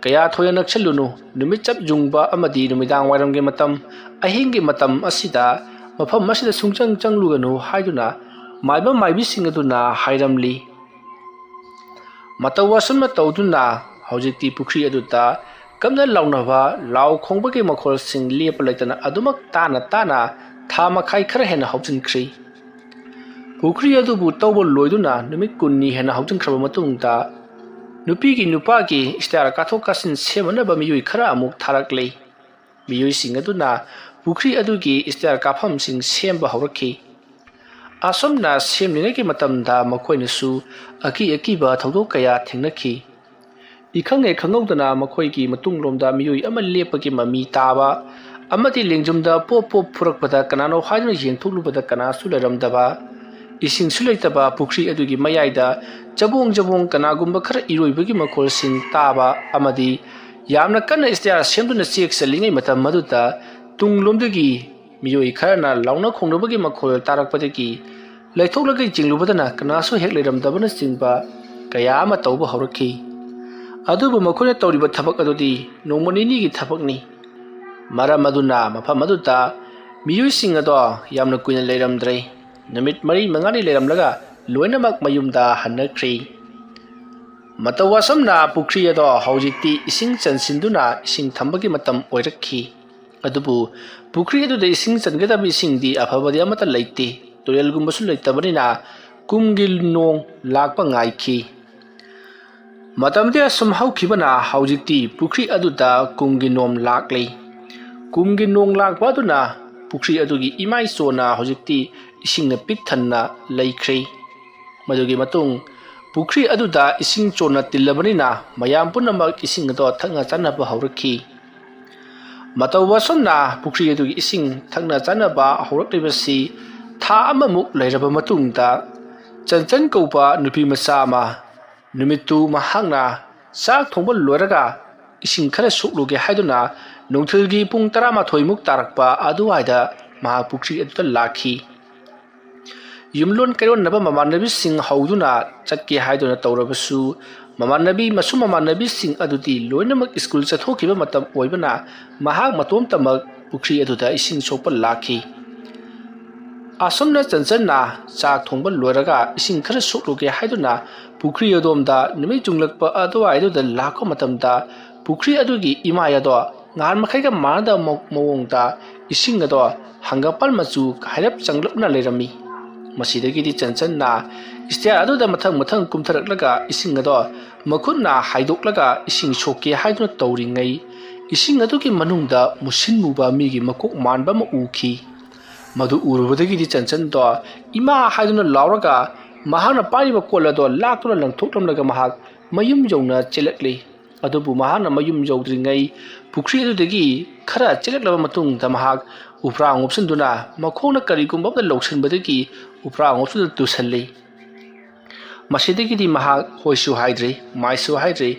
ꯀꯌꯥ ꯊꯣꯏꯅ ꯅꯛꯁꯤꯜꯂꯨꯅꯨ꯫ ꯅꯨꯃꯤꯠ ꯆꯞ ꯌꯨꯡꯕ ꯑꯃꯗꯤ ꯅꯨꯃꯤꯗꯥꯡ ꯋꯥꯏꯔꯝꯒꯤ ꯃꯇꯝ, ꯑꯍꯤꯡꯒꯤ ꯃꯇꯝ ꯑꯁꯤꯗ ꯃꯐꯝ ꯑꯁꯤꯗ ꯁꯨꯡꯆꯪ ꯆꯪꯂꯨꯒꯅꯨ ꯍꯥꯏꯗꯨꯅ ꯃꯥꯏꯕ ꯃꯥꯏꯕꯤꯁꯤꯡ ꯑꯗꯨꯅ ꯍꯥꯏꯔꯝꯂꯤ꯫ ꯃꯇꯧ ꯑꯁꯨꯝꯅ ꯇꯧꯗꯨꯅ ꯍꯧꯖꯤꯛꯇꯤ ꯄꯨꯈ꯭ꯔꯤ ꯑꯗꯨꯗ ꯀꯟꯅ ꯂꯥꯎꯅꯕ, ꯂꯥꯎ ꯈꯣꯡꯕꯒꯤ ꯃꯈꯣꯜꯁꯤꯡ ꯂꯦꯞꯄ ꯂꯩꯇꯅ ꯑꯗꯨꯃꯛ ꯇꯥꯅ ꯇꯥꯅ ꯊꯥ ꯃꯈꯥꯏ ꯈꯔ ꯍꯦꯟꯅ ꯍꯧꯖꯤꯟꯈ꯭ꯔꯤ꯫ ꯄꯨꯈ꯭ꯔꯤ ꯑꯗꯨꯕꯨ ꯇꯧꯕ ꯂꯣꯏꯗꯨꯅ ꯅꯨꯃꯤꯠ ꯀꯨꯟꯅꯤ ꯍꯦꯟꯅ ꯍꯧꯖꯤꯟꯈ꯭ꯔꯕ ꯃꯇꯨꯡꯗ ꯅꯨꯄꯤꯒꯤ ꯅꯨꯄꯥꯒꯤ ꯏꯁꯇꯥꯔ ꯀꯥꯊꯣꯛ ꯀꯥꯁꯤꯟ ꯁꯦꯝꯅꯅꯕ ꯃꯤꯑꯣꯏ ꯈꯔ ꯑꯃꯨꯛ ꯊꯥꯔꯛꯂꯤ꯫ ꯃꯤꯑꯣꯏꯁꯤꯡ ꯑꯗꯨꯅ ꯄꯨꯈ꯭ꯔꯤ ꯑꯗꯨꯒꯤ ꯏꯁꯇꯥꯔ ꯀꯥꯐꯝꯁꯤꯡ ꯁꯦꯝꯕ ꯍꯧꯔꯛꯈꯤ꯫ ꯑꯁꯨꯝꯅ ꯁꯦꯝꯂꯤꯉꯩꯒꯤ ꯃꯇꯝꯗ ꯃꯈꯣꯏꯅꯁꯨ ꯑꯀꯤ ꯑꯀꯤꯕ ꯊꯧꯗꯣꯛ ꯀꯌꯥ ꯊꯦꯡꯅꯈꯤ꯫ ꯏꯈꯪ ꯍꯦꯛ ꯈꯪꯍꯧꯗꯅ ꯃꯈꯣꯏꯒꯤ ꯃꯇꯨꯡꯂꯣꯝꯗ ꯃꯤꯑꯣꯏ ꯑꯃ ꯂꯦꯞꯄꯒꯤ ꯃꯃꯤ ꯇꯥꯕ ꯑꯃꯗꯤ ꯂꯦꯡꯖꯨꯝꯗ ꯄꯣꯞ ꯄꯣꯞ ꯐꯨꯔꯛꯄꯗ ꯀꯅꯥꯅꯣ ꯍꯥꯏꯗꯨꯅ ꯌꯦꯡꯊꯣꯛꯂꯨꯕꯗ ꯀꯅꯥꯁꯨ ꯂꯩꯔꯝꯗꯕ, ꯏꯁꯤꯡꯁꯨ ꯂꯩꯇꯕ ꯄꯨꯈ꯭ꯔꯤ ꯑꯗꯨꯒꯤ ꯃꯌꯥꯏꯗ ꯆꯕꯣꯡ ꯆꯕꯣꯡ ꯀꯅꯥꯒꯨꯝꯕ ꯈꯔ ꯏꯔꯣꯏꯕꯒꯤ ꯃꯈꯣꯜꯁꯤꯡ ꯇꯥꯕ ꯑꯃꯗꯤ ꯌꯥꯝꯅ ꯀꯟꯅ ꯏꯁꯇꯤꯌꯥꯔ ꯁꯦꯝꯗꯨꯅ ꯆꯦꯛ ꯆꯜꯂꯤꯉꯩ ꯃꯇꯝ ꯑꯗꯨꯗ ꯇꯨꯡꯂꯣꯝꯗꯒꯤ ꯃꯤꯑꯣꯏ ꯈꯔꯅ ꯂꯥꯎꯅ ꯈꯣꯡꯅꯕꯒꯤ ꯃꯈꯣꯜ ꯇꯥꯔꯛꯄꯗꯒꯤ ꯂꯩꯊꯣꯛꯂꯒ ꯌꯦꯡꯂꯨꯕꯗꯅ ꯀꯅꯥꯁꯨ ꯍꯦꯛ ꯂꯩꯔꯝꯗꯕꯅꯆꯤꯡꯕ ꯀꯌꯥ ꯑꯃ ꯇꯧꯕ ꯍꯧꯔꯛꯈꯤ꯫ ꯑꯗꯨꯕꯨ ꯃꯈꯣꯏꯅ ꯇꯧꯔꯤꯕ ꯊꯕꯛ ꯑꯗꯨꯗꯤ ꯅꯣꯡꯃ ꯅꯤꯅꯤꯒꯤ ꯊꯕꯛꯅꯤ꯫ ꯃꯔꯝ ꯑꯗꯨꯅ ꯃꯐꯝ ꯑꯗꯨꯗ ꯃꯤꯑꯣꯏꯁꯤꯡ ꯑꯗꯣ ꯌꯥꯝꯅ ꯀꯨꯏꯅ ꯂꯩꯔꯝꯗ꯭ꯔꯦ꯫ ꯅꯨꯃꯤꯠ ꯃꯔꯤ ꯃꯉꯥꯅꯤ ꯂꯩꯔꯝꯂꯒ ꯂꯣꯏꯅꯃꯛ ꯃꯌꯨꯝꯗ ꯍꯟꯅꯈ꯭ꯔꯦ꯫ ꯃꯇꯧ ꯑꯁꯨꯝꯅ ꯄꯨꯈ꯭ꯔꯤ ꯑꯗꯣ ꯍꯧꯖꯤꯛꯇꯤ ꯏꯁꯤꯡ ꯆꯟꯁꯤꯟꯗꯨꯅ ꯏꯁꯤꯡ ꯊꯝꯕꯒꯤ ꯃꯇꯝ ꯑꯣꯏꯔꯛꯈꯤ꯫ ꯑꯗꯨꯕꯨ ꯄꯨꯈ꯭ꯔꯤ ꯑꯗꯨꯗ ꯏꯁꯤꯡ ꯆꯟꯒꯗꯕ ꯏꯁꯤꯡꯗꯤ ꯑꯐꯕꯗꯤ ꯑꯃꯠꯇ ꯂꯩꯇꯦ꯫ ꯇꯨꯔꯦꯜꯒꯨꯝꯕꯁꯨ ꯂꯩꯇꯕꯅꯤꯅ ꯀꯨꯝꯒꯤ ꯅꯣꯡ ꯂꯥꯛꯄ ꯉꯥꯏꯈꯤ꯫ ꯃꯇꯝꯗꯤ ꯑꯁꯨꯝ ꯍꯧꯈꯤꯕꯅ ꯍꯧꯖꯤꯛꯇꯤ ꯄꯨꯈ꯭ꯔꯤ ꯑꯗꯨꯗ ꯀꯨꯝꯒꯤ ꯅꯣꯡ ꯂꯥꯛꯂꯤ꯫ ꯀꯨꯝꯒꯤ ꯅꯣꯡ ꯂꯥꯛꯄ ꯑꯗꯨꯅ ꯄꯨꯈ꯭ꯔꯤ ꯑꯗꯨꯒꯤ ꯏꯃꯥꯏ ꯆꯣꯟꯅ ꯍꯧꯖꯤꯛꯇꯤ ꯏꯁꯤꯡꯅ ꯄꯤꯛ ꯊꯟꯅ ꯂꯩꯈ꯭ꯔꯦ꯫ ꯃꯗꯨꯒꯤ ꯃꯇꯨꯡ ꯄꯨꯈ꯭ꯔꯤ ꯑꯗꯨꯗ ꯏꯁꯤꯡ ꯆꯣꯟꯅ ꯇꯤꯜꯂꯕꯅꯤꯅ ꯃꯌꯥꯝ ꯄꯨꯝꯅꯃꯛ ꯏꯁꯤꯡ ꯑꯗꯣ ꯊꯛꯅ ꯆꯥꯅꯕ ꯍꯧꯔꯛꯈꯤ꯫ ꯃꯇꯧ ꯑꯁꯨꯝꯅ ꯄꯨꯈ꯭ꯔꯤ ꯑꯗꯨꯒꯤ ꯏꯁꯤꯡ ꯊꯛꯅ ꯆꯥꯅꯕ ꯍꯧꯔꯛꯂꯤꯕꯁꯤ ꯊꯥ ꯑꯃꯃꯨꯛ ꯂꯩꯔꯕ ꯃꯇꯨꯡꯗ ꯆꯟꯆꯟ ꯀꯧꯕ ꯅꯨꯄꯤ ꯃꯆꯥ ꯑꯃ ꯅꯨꯃꯤꯠꯇꯨ ꯃꯍꯥꯛꯅ ꯆꯥꯛ ꯊꯣꯡꯕ ꯂꯣꯏꯔꯒ ꯏꯁꯤꯡ ꯈꯔ ꯁꯣꯛꯂꯨꯒꯦ ꯍꯥꯏꯗꯨꯅ ꯅꯨꯡꯊꯤꯜꯒꯤ ꯄꯨꯡ ꯇꯔꯥꯃꯥꯊꯣꯏꯃꯨꯛ ꯇꯥꯔꯛꯄ ꯑꯗꯨꯋꯥꯏꯗ ꯃꯍꯥꯛ ꯄꯨꯈ꯭ꯔꯤ ꯑꯗꯨꯗ ꯂꯥꯛꯈꯤ꯫ ꯌꯨꯝꯂꯣꯟ ꯀꯩꯔꯣꯟꯅꯕ ꯃꯃꯥꯟꯅꯕꯤꯁꯤꯡ ꯍꯧꯗꯨꯅ ꯆꯠꯀꯦ ꯍꯥꯏꯗꯨꯅ ꯇꯧꯔꯕꯁꯨ, ꯃꯃꯥꯟꯅꯕꯤ ꯃꯁꯨ ꯃꯃꯥꯟꯅꯕꯤꯁꯤꯡ ꯑꯗꯨꯗꯤ ꯂꯣꯏꯅꯃꯛ ꯁ꯭ꯀꯨꯜ ꯆꯠꯊꯣꯛꯈꯤꯕ ꯃꯇꯝ ꯑꯣꯏꯕꯅ ꯃꯍꯥꯛ ꯃꯇꯣꯝꯇꯃꯛ ꯄꯨꯈ꯭ꯔꯤ ꯑꯗꯨꯗ ꯏꯁꯤꯡ ꯁꯣꯛꯄ ꯂꯥꯛꯈꯤ꯫ ꯑꯁꯨꯝꯅ ꯆꯟꯆꯟꯅ ꯆꯥꯛ ꯊꯣꯡꯕ ꯂꯣꯏꯔꯒ ꯏꯁꯤꯡ ꯈꯔ ꯁꯣꯛꯂꯨꯒꯦ ꯍꯥꯏꯗꯨꯅ ꯄꯨꯈ꯭ꯔꯤ ꯑꯗꯣꯝꯗ ꯅꯨꯃꯤꯠ ꯌꯨꯡꯂꯛꯄ ꯑꯗꯨꯋꯥꯏꯗꯨꯗ ꯂꯥꯛꯄ ꯃꯇꯝꯗ ꯄꯨꯈ꯭ꯔꯤ ꯑꯗꯨꯒꯤ ꯏꯃꯥꯏ ꯑꯗꯣ ꯅꯍꯥꯟ ꯃꯈꯩꯒ ꯃꯥꯟꯅꯗꯕ ꯃꯑꯣꯡꯗ ꯏꯁꯤꯡ ꯑꯗꯣ ꯍꯪꯒꯄꯥꯜ ꯃꯆꯨ ꯍꯥꯏꯔꯞ ꯆꯪꯂꯞꯅ ꯂꯩꯔꯝꯃꯤ꯫ ꯃꯁꯤꯗꯒꯤꯗꯤ ꯆꯟꯆꯟꯅ ꯁ꯭ꯇꯦꯌꯔ ꯑꯗꯨꯗ ꯃꯊꯪ ꯃꯊꯪ ꯀꯨꯝꯊꯔꯛꯂꯒ ꯏꯁꯤꯡ ꯑꯗꯣ ꯃꯈꯨꯠꯅ ꯍꯥꯏꯗꯣꯛꯂꯒ ꯏꯁꯤꯡ ꯁꯣꯛꯀꯦ ꯍꯥꯏꯗꯨꯅ ꯇꯧꯔꯤꯉꯩ, ꯏꯁꯤꯡ ꯑꯗꯨꯒꯤ ꯃꯅꯨꯡꯗ ꯃꯨꯁꯤꯟ ꯃꯨꯕ ꯃꯤꯒꯤ ꯃꯀꯣꯛ ꯃꯥꯟꯕ ꯑꯃ ꯎꯈꯤ꯫ ꯃꯗꯨ ꯎꯔꯨꯕꯗꯒꯤꯗꯤ ꯆꯟꯆꯟꯗꯣ ꯏꯃꯥ ꯍꯥꯏꯗꯨꯅ ꯂꯥꯎꯔꯒ ꯃꯍꯥꯛꯅ ꯄꯥꯏꯔꯤꯕ ꯀꯣꯜ ꯑꯗꯣ ꯂꯥꯛꯇꯨꯅ ꯂꯪꯊꯣꯛꯂꯝꯂꯒ ꯃꯍꯥꯛ ꯃꯌꯨꯝ ꯌꯧꯅ ꯆꯦꯜꯂꯛꯂꯤ꯫ ꯑꯗꯨꯕꯨ ꯃꯍꯥꯛꯅ ꯃꯌꯨꯝ ꯌꯧꯗ꯭ꯔꯤꯉꯩ ꯄꯨꯈ꯭ꯔꯤ ꯑꯗꯨꯗꯒꯤ ꯈꯔ ꯆꯦꯜꯂꯛꯂꯕ ꯃꯇꯨꯡꯗ ꯃꯍꯥꯛ ꯎꯐ꯭ꯔꯥ ꯉꯣꯞꯁꯤꯟꯗꯨꯅ ꯃꯈꯣꯡꯅ ꯀꯔꯤꯒꯨꯝꯕ ꯑꯃꯗ ꯂꯧꯁꯤꯟꯕꯗꯒꯤ ꯎꯐ꯭ꯔꯥ ꯉꯣꯞꯁꯤꯟꯗꯨꯅ ꯇꯨꯁꯜꯂꯤ꯫ ꯃꯁꯤꯗꯒꯤꯗꯤ ꯃꯍꯥꯛ ꯍꯣꯏꯁꯨ ꯍꯥꯏꯗ꯭ꯔꯤ, ꯃꯥꯏꯁꯨ ꯍꯥꯏꯗ꯭ꯔꯤ꯫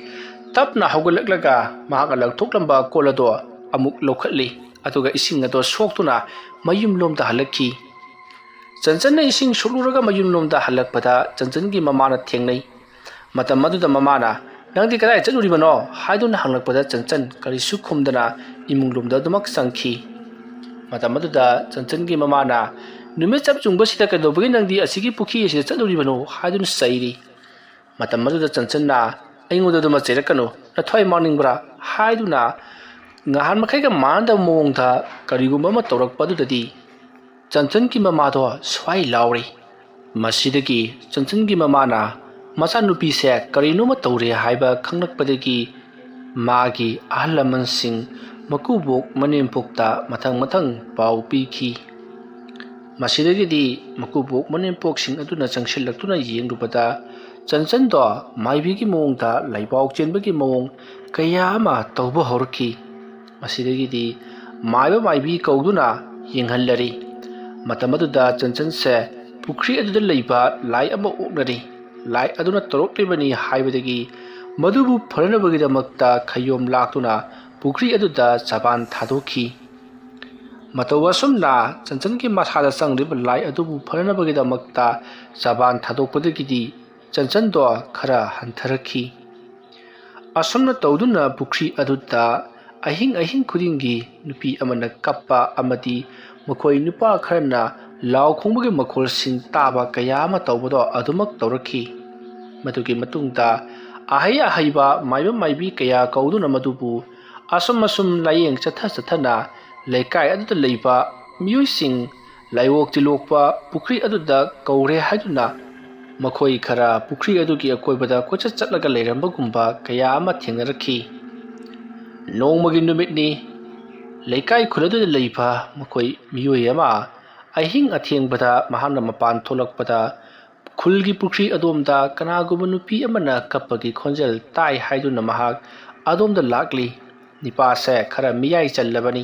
ꯇꯞꯅ ꯍꯧꯒꯠꯂꯛꯂꯒ ꯃꯍꯥꯛꯅ ꯂꯪꯊꯣꯛꯂꯝꯕ ꯀꯣꯜ ꯑꯗꯣ ꯑꯃꯨꯛ ꯂꯧꯈꯠꯂꯤ, ꯑꯗꯨꯒ ꯏꯁꯤꯡ ꯑꯗꯣ ꯁꯣꯛꯇꯨꯅ ꯃꯌꯨꯝꯂꯣꯝꯗ ꯍꯜꯂꯛꯈꯤ꯫ ꯆꯟꯆꯟꯅ ꯏꯁꯤꯡ ꯁꯣꯛꯂꯨꯔꯒ ꯃꯌꯨꯝꯂꯣꯝꯗ ꯍꯜꯂꯛꯄꯗ ꯆꯟꯆꯟꯒꯤ ꯃꯃꯥꯅ ꯊꯦꯡꯅꯩ꯫ ꯃꯇꯝ ꯑꯗꯨꯗ ꯃꯃꯥꯅ, "ꯅꯪꯗꯤ ꯀꯗꯥꯏ ꯆꯠꯂꯨꯔꯤꯕꯅꯣ?" ꯍꯥꯏꯗꯨꯅ ꯍꯪꯂꯛꯄꯗ ꯆꯟꯆꯟ ꯀꯔꯤꯁꯨ ꯈꯨꯝꯗꯅ ꯏꯃꯨꯡꯂꯣꯝꯗ ꯑꯗꯨꯃꯛ ꯆꯪꯈꯤ꯫ ꯃꯇꯝ ꯑꯗꯨꯗ ꯆꯟꯆꯟꯒꯤ ꯃꯃꯥꯅ, "ꯅꯨꯃꯤꯠ ꯆꯞ ꯌꯨꯡꯕꯁꯤꯗ ꯀꯩꯗꯧꯕꯒꯤ ꯅꯪꯗꯤ ꯑꯁꯤꯒꯤ ꯄꯨꯈ꯭ꯔꯤ ꯑꯁꯤꯗ ꯆꯠꯂꯨꯔꯤꯕꯅꯣ?" ꯍꯥꯏꯗꯨꯅ ꯆꯩꯔꯤ꯫ ꯃꯇꯝ ꯑꯗꯨꯗ ꯆꯟꯆꯟꯅ, "ꯑꯩꯉꯣꯟꯗ ꯑꯗꯨꯃ ꯆꯩꯔꯛꯀꯅꯨ, ꯅꯊ꯭ꯋꯥꯏ ꯃꯥꯡꯅꯤꯡꯕ꯭ꯔꯥ?" ꯍꯥꯏꯗꯨꯅ ꯅꯍꯥꯟ ꯃꯈꯩꯒ ꯃꯥꯟꯅꯗꯕ ꯃꯑꯣꯡꯗ ꯀꯔꯤꯒꯨꯝꯕ ꯑꯃ ꯇꯧꯔꯛꯄ ꯑꯗꯨꯗꯗꯤ ꯆꯟꯆꯟꯒꯤ ꯃꯃꯥꯗꯣ ꯁ꯭ꯋꯥꯏ ꯂꯥꯎꯔꯤ꯫ ꯃꯁꯤꯗꯒꯤ ꯆꯟꯆꯟꯒꯤ ꯃꯃꯥꯅ ꯃꯆꯥꯅꯨꯄꯤꯁꯦ ꯀꯔꯤꯅꯣꯃ ꯇꯧꯔꯦ ꯍꯥꯏꯕ ꯈꯪꯂꯛꯄꯗꯒꯤ ꯃꯥꯒꯤ ꯑꯍꯜ ꯂꯃꯟꯁꯤꯡ ꯃꯀꯨꯕꯣꯛ ꯃꯅꯦꯝꯄꯣꯛꯇ ꯃꯊꯪ ꯃꯊꯪ ꯄꯥꯎ ꯄꯤꯈꯤ꯫ ꯃꯁꯤꯗꯒꯤꯗꯤ ꯃꯀꯨꯕꯣꯛ ꯃꯅꯦꯝꯄꯣꯛꯁꯤꯡ ꯑꯗꯨꯅ ꯆꯪꯁꯤꯜꯂꯛꯇꯨꯅ ꯌꯦꯡꯂꯨꯕꯗ ꯆꯟꯆꯟꯗꯣ ꯃꯥꯏꯕꯤꯒꯤ ꯃꯑꯣꯡꯗ ꯂꯩꯕꯥꯎ ꯆꯦꯟꯕꯒꯤ ꯃꯑꯣꯡ ꯀꯌꯥ ꯑꯃ ꯇꯧꯕ ꯍꯧꯔꯛꯈꯤ꯫ ꯃꯁꯤꯗꯒꯤꯗꯤ ꯃꯥꯏꯕ ꯃꯥꯏꯕꯤ ꯀꯧꯗꯨꯅ ꯌꯦꯡꯍꯜꯂꯔꯤ꯫ ꯃꯇꯝ ꯑꯗꯨꯗ ꯆꯟꯆꯟꯁꯦ ꯄꯨꯈ꯭ꯔꯤ ꯑꯗꯨꯗ ꯂꯩꯕ ꯂꯥꯏ ꯑꯃ ꯑꯣꯛꯅꯔꯤ꯫ ꯂꯥꯏ ꯑꯗꯨꯅ ꯇꯧꯔꯛꯂꯤꯕꯅꯤ ꯍꯥꯏꯕꯗꯒꯤ ꯃꯗꯨꯕꯨ ꯐꯅꯅꯕꯒꯤꯗꯃꯛꯇ ꯈꯌꯣꯝ ꯂꯥꯛꯇꯨꯅ ꯄꯨꯈ꯭ꯔꯤ ꯑꯗꯨꯗ ꯆꯕꯥꯟ ꯊꯥꯗꯣꯛꯈꯤ꯫ ꯃꯇꯧ ꯑꯁꯨꯝꯅ ꯆꯟꯆꯟꯒꯤ ꯃꯁꯥꯗ ꯆꯪꯂꯤꯕ ꯂꯥꯏ ꯑꯗꯨꯕꯨ ꯐꯅꯅꯕꯒꯤꯗꯃꯛꯇ ꯆꯕꯥꯟ ꯊꯥꯗꯣꯛꯄꯗꯒꯤꯗꯤ ꯆꯟꯆꯟꯗꯣ ꯈꯔ ꯍꯟꯊꯔꯛꯈꯤ꯫ ꯑꯁꯨꯝꯅ ꯇꯧꯗꯨꯅ ꯄꯨꯈ꯭ꯔꯤ ꯑꯗꯨꯗ ꯑꯍꯤꯡ ꯑꯍꯤꯡ ꯈꯨꯗꯤꯡꯒꯤ ꯅꯨꯄꯤ ꯑꯃꯅ ꯀꯞꯄ ꯑꯃꯗꯤ ꯃꯈꯣꯏ ꯅꯨꯄꯥ ꯈꯔꯅ ꯂꯥꯎ ꯈꯣꯡꯕꯒꯤ ꯃꯈꯣꯜꯁꯤꯡ ꯇꯥꯕ ꯀꯌꯥ ꯑꯃ ꯇꯧꯕꯗꯣ ꯑꯗꯨꯃꯛ ꯇꯧꯔꯛꯈꯤ꯫ ꯃꯗꯨꯒꯤ ꯃꯇꯨꯡꯗ ꯑꯍꯩ ꯑꯍꯩꯕ ꯃꯥꯏꯕ ꯃꯥꯏꯕꯤ ꯀꯌꯥ ꯀꯧꯗꯨꯅ ꯃꯗꯨꯕꯨ ꯑꯁꯨꯝ ꯑꯁꯨꯝ ꯂꯥꯏꯌꯦꯡ ꯆꯠꯊ ꯆꯠꯊꯅ ꯂꯩꯀꯥꯏ ꯑꯗꯨꯗ ꯂꯩꯕ ꯃꯤꯑꯣꯏꯁꯤꯡ ꯂꯥꯏꯑꯣꯛ ꯇꯤꯂꯣꯛꯄ ꯄꯨꯈ꯭ꯔꯤ ꯑꯗꯨꯗ ꯀꯧꯔꯦ ꯍꯥꯏꯗꯨꯅ ꯃꯈꯣꯏ ꯈꯔ ꯄꯨꯈ꯭ꯔꯤ ꯑꯗꯨꯒꯤ ꯑꯀꯣꯏꯕꯗ ꯀꯣꯏꯆꯠ ꯆꯠꯂꯒ ꯂꯩꯔꯝꯕꯒꯨꯝꯕ ꯀꯌꯥ ꯑꯃ ꯊꯦꯡꯅꯔꯛꯈꯤ꯫ ꯅꯣꯡꯃꯒꯤ ꯅꯨꯃꯤꯠꯅꯤ꯫ ꯂꯩꯀꯥꯏ ꯈꯨꯜ ꯑꯗꯨꯗ ꯂꯩꯕ ꯃꯈꯣꯏ ꯃꯤꯑꯣꯏ ꯑꯃ ꯑꯍꯤꯡ ꯑꯊꯦꯡꯕꯗ ꯃꯍꯥꯛꯅ ꯃꯄꯥꯟ ꯊꯣꯛꯂꯛꯄꯗ ꯈꯨꯜꯒꯤ ꯄꯨꯈ꯭ꯔꯤ ꯑꯗꯣꯝꯗ ꯀꯅꯥꯒꯨꯝꯕ ꯅꯨꯄꯤ ꯑꯃꯅ ꯀꯞꯄꯒꯤ ꯈꯣꯟꯖꯦꯜ ꯇꯥꯏ ꯍꯥꯏꯗꯨꯅ ꯃꯍꯥꯛ ꯑꯗꯣꯝꯗ ꯂꯥꯛꯂꯤ꯫ ꯅꯤꯄꯥꯁꯦ ꯈꯔ ꯃꯤꯌꯥꯏ ꯆꯜꯂꯕꯅꯤ꯫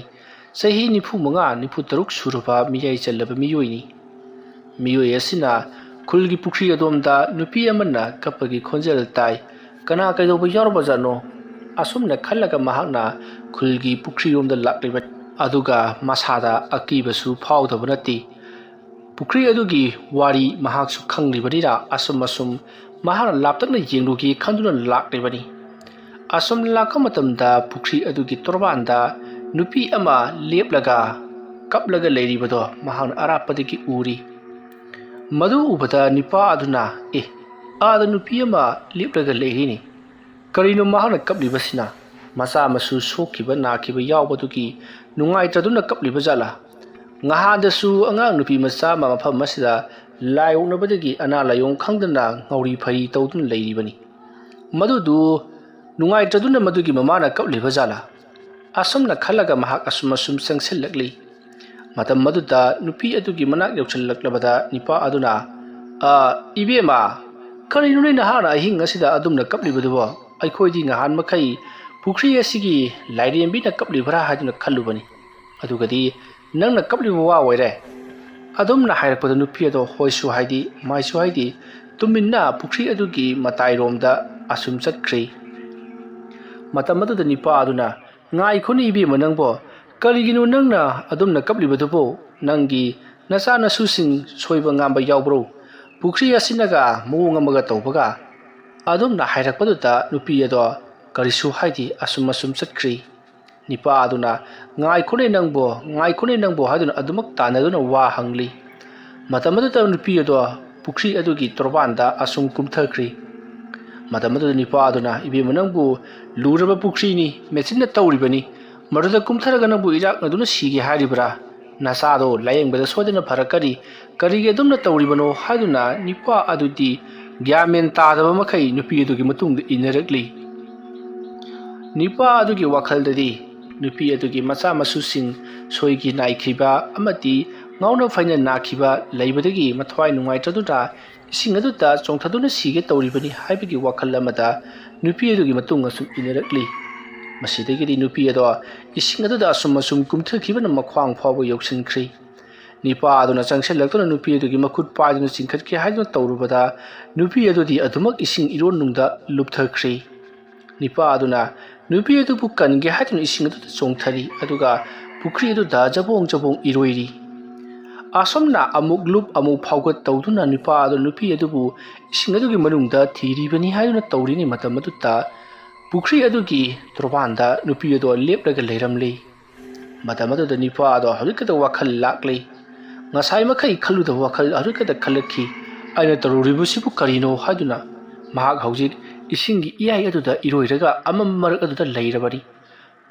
ꯆꯍꯤ ꯅꯤꯐꯨ ꯃꯉꯥ, ꯅꯤꯐꯨ ꯇꯔꯨꯛ ꯁꯨꯔꯕ ꯃꯤꯌꯥꯏ ꯆꯜꯂꯕ ꯃꯤꯑꯣꯏꯅꯤ꯫ ꯃꯤꯑꯣꯏ ꯑꯁꯤꯅ ꯈꯨꯜꯒꯤ ꯄꯨꯈ꯭ꯔꯤ ꯑꯗꯣꯝꯗ ꯅꯨꯄꯤ ꯑꯃꯅ ꯀꯞꯄꯒꯤ ꯈꯣꯟꯖꯦꯜ ꯇꯥꯏ꯫ ꯀꯅꯥ ꯀꯩꯗꯧꯕ ꯌꯥꯎꯔꯕꯖꯥꯠꯅꯣ? ꯑꯁꯨꯝꯅ ꯈꯜꯂꯒ ꯃꯍꯥꯛꯅ ꯈꯨꯜꯒꯤ ꯄꯨꯈ꯭ꯔꯤꯔꯣꯝꯗ ꯂꯥꯛꯂꯤꯕ ꯑꯗꯨꯒ ꯃꯁꯥꯗ ꯑꯀꯤꯕꯁꯨ ꯐꯥꯎꯗꯕ ꯅꯠꯇꯦ꯫ ꯄꯨꯈ꯭ꯔꯤ ꯑꯗꯨꯒꯤ ꯋꯥꯔꯤ ꯃꯍꯥꯛꯁꯨ ꯈꯪꯂꯤꯕꯅꯤꯅ ꯑꯁꯨꯝ ꯑꯁꯨꯝ ꯃꯍꯥꯛꯅ ꯂꯥꯞꯇꯛꯅ ꯌꯦꯡꯂꯨꯒꯦ ꯈꯟꯗꯨꯅ ꯂꯥꯛꯂꯤꯕꯅꯤ꯫ ꯑꯁꯨꯝ ꯂꯥꯛꯄ ꯃꯇꯝꯗ ꯄꯨꯈ꯭ꯔꯤ ꯑꯗꯨꯒꯤ ꯇꯣꯔꯕꯥꯟꯗ ꯅꯨꯄꯤ ꯑꯃ ꯂꯦꯞꯂꯒ ꯀꯞꯂꯒ ꯂꯩꯔꯤꯕꯗꯣ ꯃꯍꯥꯛꯅ ꯑꯔꯥꯞꯄꯗꯒꯤ ꯎꯔꯤ꯫ ꯃꯗꯨ ꯎꯕꯗ ꯅꯨꯄꯥ ꯑꯗꯨꯅ, "ꯑꯦ, ꯑꯥꯗ ꯅꯨꯄꯤ ꯑꯃ ꯂꯦꯞꯂꯒ ꯂꯩꯔꯤꯅꯤ꯫ ꯀꯔꯤꯅꯣ ꯃꯍꯥꯛꯅ ꯀꯞꯂꯤꯕꯁꯤꯅ? ꯃꯆꯥ ꯃꯁꯨ ꯁꯣꯛꯈꯤꯕ ꯅꯥꯈꯤꯕ ꯌꯥꯎꯕꯗꯨꯒꯤ ꯅꯨꯡꯉꯥꯏꯇꯗꯨꯅ ꯀꯞꯂꯤꯕ ꯖꯥꯠꯂꯥ? ꯉꯍꯥꯟꯗꯁꯨ ꯑꯉꯥꯡ ꯅꯨꯄꯤ ꯃꯆꯥ ꯑꯃ ꯃꯐꯝ ꯑꯁꯤꯗ ꯂꯥꯏ ꯑꯣꯛꯅꯕꯗꯒꯤ ꯑꯅꯥ ꯂꯥꯏꯌꯣꯡ ꯈꯪꯗꯅ ꯉꯥꯎꯔꯤ ꯐꯩꯔꯤ ꯇꯧꯗꯨꯅ ꯂꯩꯔꯤꯕꯅꯤ꯫ ꯃꯗꯨꯗꯨ ꯅꯨꯡꯉꯥꯏꯇ꯭ꯔꯗꯨꯅ ꯃꯗꯨꯒꯤ ꯃꯃꯥꯅ ꯀꯞꯂꯤꯕ ꯖꯥꯠꯂꯥ? ꯑꯁꯨꯝꯅ ꯈꯜꯂꯒ ꯃꯍꯥꯛ ꯑꯁꯨꯝ ꯑꯁꯨꯝ ꯆꯪꯁꯤꯜꯂꯛꯂꯤ꯫ ꯃꯇꯝ ꯑꯗꯨꯗ ꯅꯨꯄꯤ ꯑꯗꯨꯒꯤ ꯃꯅꯥꯛ ꯌꯧꯁꯤꯜꯂꯛꯂꯕꯗ ꯅꯤꯄꯥ ꯑꯗꯨꯅ, "ꯑ, ꯏꯕꯦꯝꯃ, ꯀꯔꯤꯅꯣꯅꯦ ꯅꯍꯥꯛꯅ ꯑꯍꯤꯡ ꯑꯁꯤꯗ ꯑꯗꯨꯝꯅ ꯀꯞꯂꯤꯕꯗꯨꯕꯣ? ꯑꯩꯈꯣꯏꯗꯤ ꯉꯍꯥꯟ ꯃꯈꯩ ꯄꯨꯈ꯭ꯔꯤ ꯑꯁꯤꯒꯤ ꯂꯥꯏꯔꯦꯝꯕꯤꯅ ꯀꯞꯂꯤꯕ꯭ꯔꯥ ꯍꯥꯏꯗꯨꯅ ꯈꯜꯂꯨꯕꯅꯤ꯫ ꯑꯗꯨꯒꯗꯤ ꯅꯪꯅ ꯀꯞꯂꯤꯕ ꯋꯥ ꯑꯣꯏꯔꯦ?" ꯑꯗꯨꯝꯅ ꯍꯥꯏꯔꯛꯄꯗ ꯅꯨꯄꯤ ꯑꯗꯣ ꯍꯣꯏꯁꯨ ꯍꯥꯏꯗꯤ ꯃꯥꯏꯁꯨ ꯍꯥꯏꯗꯤ ꯇꯨꯃꯤꯟꯅ ꯄꯨꯈ꯭ꯔꯤ ꯑꯗꯨꯒꯤ ꯃꯇꯥꯏꯔꯣꯝꯗ ꯑꯁꯨꯝ ꯆꯠꯈ꯭ꯔꯤ꯫ ꯃꯇꯝ ꯑꯗꯨꯗ ꯅꯤꯄꯥ ꯑꯗꯨꯅ, "ꯉꯥꯏꯈꯣꯅꯦ ꯏꯕꯦꯝꯃ ꯅꯪꯕꯣ, ꯀꯔꯤꯒꯤꯅꯣ ꯅꯪꯅ ꯑꯗꯨꯝꯅ ꯀꯞꯂꯤꯕꯗꯨꯕꯨ? ꯅꯪꯒꯤ ꯅꯆꯥ ꯅꯁꯨꯁꯤꯡ ꯁꯣꯏꯕ ꯉꯥꯝꯕ ꯌꯥꯎꯕ꯭ꯔꯣ? ꯄꯨꯈ꯭ꯔꯤ ꯑꯁꯤꯅꯒ ꯃꯑꯣꯡ ꯑꯃꯒ ꯇꯧꯕꯒ?" ꯑꯗꯨꯝꯅ ꯍꯥꯏꯔꯛꯄꯗꯨꯗ ꯅꯨꯄꯤ ꯑꯗꯣ ꯀꯔꯤꯁꯨ ꯍꯥꯏꯗꯦ, ꯑꯁꯨꯝ ꯑꯁꯨꯝ ꯆꯠꯈ꯭ꯔꯤ꯫ ꯅꯤꯄꯥ ꯑꯗꯨꯅ, "ꯉꯥꯏꯈꯣꯅꯦ ꯅꯪꯕꯣ, ꯉꯥꯏꯈꯣꯅꯦ ꯅꯪꯕꯣ" ꯍꯥꯏꯗꯨꯅ ꯑꯗꯨꯃꯛ ꯇꯥꯟꯅꯗꯨꯅ ꯋꯥ ꯍꯪꯂꯤ꯫ ꯃꯇꯝ ꯑꯗꯨꯗ ꯅꯨꯄꯤ ꯑꯗꯣ ꯄꯨꯈ꯭ꯔꯤ ꯑꯗꯨꯒꯤ ꯇꯣꯔꯕꯥꯟꯗ ꯑꯁꯨꯝ ꯀꯨꯝꯊꯈ꯭ꯔꯤ꯫ ꯃꯇꯝ ꯑꯗꯨꯗ ꯅꯤꯄꯥ ꯑꯗꯨꯅ, "ꯏꯕꯦꯝꯃ, ꯅꯪꯕꯨ ꯂꯨꯔꯕ ꯄꯨꯈ꯭ꯔꯤꯅꯤ, ꯃꯦꯆꯤꯟꯅ ꯇꯧꯔꯤꯕꯅꯤ, ꯃꯗꯨꯗ ꯀꯨꯝꯊꯔꯒ ꯅꯪꯕꯨ ꯏꯔꯥꯛꯅꯗꯨꯅ ꯁꯤꯒꯦ ꯍꯥꯏꯔꯤꯕ꯭ꯔꯥ? ꯅꯁꯥꯗꯣ ꯂꯥꯌꯦꯡꯕꯗ ꯁꯣꯏꯗꯅ ꯐꯔꯛꯀꯅꯤ, ꯀꯔꯤꯒꯤ ꯑꯗꯨꯝꯅ ꯇꯧꯔꯤꯕꯅꯣ?" ꯍꯥꯏꯗꯨꯅ ꯅꯤꯄꯥ ꯑꯗꯨꯗꯤ ꯒ꯭ꯌꯥꯟ ꯃꯦꯟ ꯇꯥꯗꯕ ꯃꯈꯩ ꯅꯨꯄꯤ ꯑꯗꯨꯒꯤ ꯃꯇꯨꯡꯗ ꯏꯟꯅꯔꯛꯂꯤ꯫ ꯅꯤꯄꯥ ꯑꯗꯨꯒꯤ ꯋꯥꯈꯜꯗꯗꯤ ꯅꯨꯄꯤ ꯑꯗꯨꯒꯤ ꯃꯆꯥ ꯃꯁꯨꯁꯤꯡ ꯁꯣꯏꯒꯤ ꯅꯥꯏꯈꯤꯕ ꯑꯃꯗꯤ ꯉꯥꯎꯅ ꯐꯩꯅ ꯅꯥꯈꯤꯕ ꯂꯩꯕꯗꯒꯤ ꯃꯊ꯭ꯋꯥꯏ ꯅꯨꯡꯉꯥꯏꯇ꯭ꯔꯗꯨꯅ ꯏꯁꯤꯡ ꯑꯗꯨꯗ ꯆꯣꯡꯊꯗꯨꯅ ꯁꯤꯒꯦ ꯇꯧꯔꯤꯕꯅꯤ ꯍꯥꯏꯕꯒꯤ ꯋꯥꯈꯜ ꯑꯃꯗ ꯅꯨꯄꯤ ꯑꯗꯨꯒꯤ ꯃꯇꯨꯡ ꯑꯁꯨꯝ ꯏꯟꯅꯔꯛꯂꯤ꯫ ꯃꯁꯤꯗꯒꯤꯗꯤ ꯅꯨꯄꯤ ꯑꯗꯣ ꯏꯁꯤꯡ ꯑꯗꯨꯗ ꯑꯁꯨꯝ ꯑꯁꯨꯝ ꯀꯨꯝꯊꯈꯤꯕꯅ ꯃꯈ꯭ꯋꯥꯡ ꯐꯥꯎꯕ ꯌꯧꯁꯤꯟꯈ꯭ꯔꯤ꯫ ꯅꯤꯄꯥ ꯑꯗꯨꯅ ꯆꯪꯁꯤꯜꯂꯛꯇꯨꯅ ꯅꯨꯄꯤ ꯑꯗꯨꯒꯤ ꯃꯈꯨꯠ ꯄꯥꯏꯗꯨꯅ ꯆꯤꯡꯈꯠꯀꯦ ꯍꯥꯏꯗꯨꯅ ꯇꯧꯔꯨꯕꯗ ꯅꯨꯄꯤ ꯑꯗꯨꯗꯤ ꯑꯗꯨꯃꯛ ꯏꯁꯤꯡ ꯏꯔꯣꯟꯅꯨꯡꯗ ꯂꯨꯞꯊꯈ꯭ꯔꯤ꯫ ꯅꯤꯄꯥ ꯑꯗꯨꯅ ꯅꯨꯄꯤ ꯑꯗꯨꯕꯨ ꯀꯟꯒꯦ ꯍꯥꯏꯗꯨꯅ ꯏꯁꯤꯡ ꯑꯗꯨꯗ ꯆꯣꯡꯊꯔꯤ, ꯑꯗꯨꯒ ꯄꯨꯈ꯭ꯔꯤ ꯑꯗꯨꯗ ꯖꯕꯣꯡ ꯖꯕꯣꯡ ꯏꯔꯣꯏꯔꯤ꯫ ꯑꯁꯨꯝꯅ ꯑꯃꯨꯛ ꯂꯨꯞ ꯑꯃꯨꯛ ꯐꯥꯎꯒꯠ ꯇꯧꯗꯨꯅ ꯅꯨꯄꯥ ꯑꯗꯨ ꯅꯨꯄꯤ ꯑꯗꯨꯕꯨ ꯏꯁꯤꯡ ꯑꯗꯨꯒꯤ ꯃꯅꯨꯡꯗ ꯊꯤꯔꯤꯕꯅꯤ ꯍꯥꯏꯗꯨꯅ ꯇꯧꯔꯤꯉꯩ ꯃꯇꯝ ꯑꯗꯨꯗ ꯄꯨꯈ꯭ꯔꯤ ꯑꯗꯨꯒꯤ ꯇꯣꯔꯕꯥꯟꯗ ꯅꯨꯄꯤ ꯑꯗꯨ ꯂꯦꯞꯂꯒ ꯂꯩꯔꯝꯂꯤ꯫ ꯃꯇꯝ ꯑꯗꯨꯗ ꯅꯤꯄꯥ ꯑꯗꯣ ꯍꯧꯖꯤꯛꯈꯛꯇ ꯋꯥꯈꯜ ꯂꯥꯛꯂꯤ꯫ ꯉꯁꯥꯏ ꯃꯈꯩ ꯈꯜꯂꯨꯗꯕ ꯋꯥꯈꯜ ꯍꯧꯖꯤꯛꯈꯛꯇ ꯈꯜꯂꯛꯈꯤ꯫ "ꯑꯩꯅ ꯇꯧꯔꯨꯔꯤꯕꯁꯤꯕꯨ ꯀꯔꯤꯅꯣ?" ꯍꯥꯏꯗꯨꯅ ꯃꯍꯥꯛ ꯍꯧꯖꯤꯛ ꯏꯁꯤꯡꯒꯤ ꯏꯌꯥꯏ ꯑꯗꯨꯗ ꯏꯔꯣꯏꯔꯒ ꯑꯃꯝ ꯃꯔꯛ ꯑꯗꯨꯗ ꯂꯩꯔꯕꯅꯤ꯫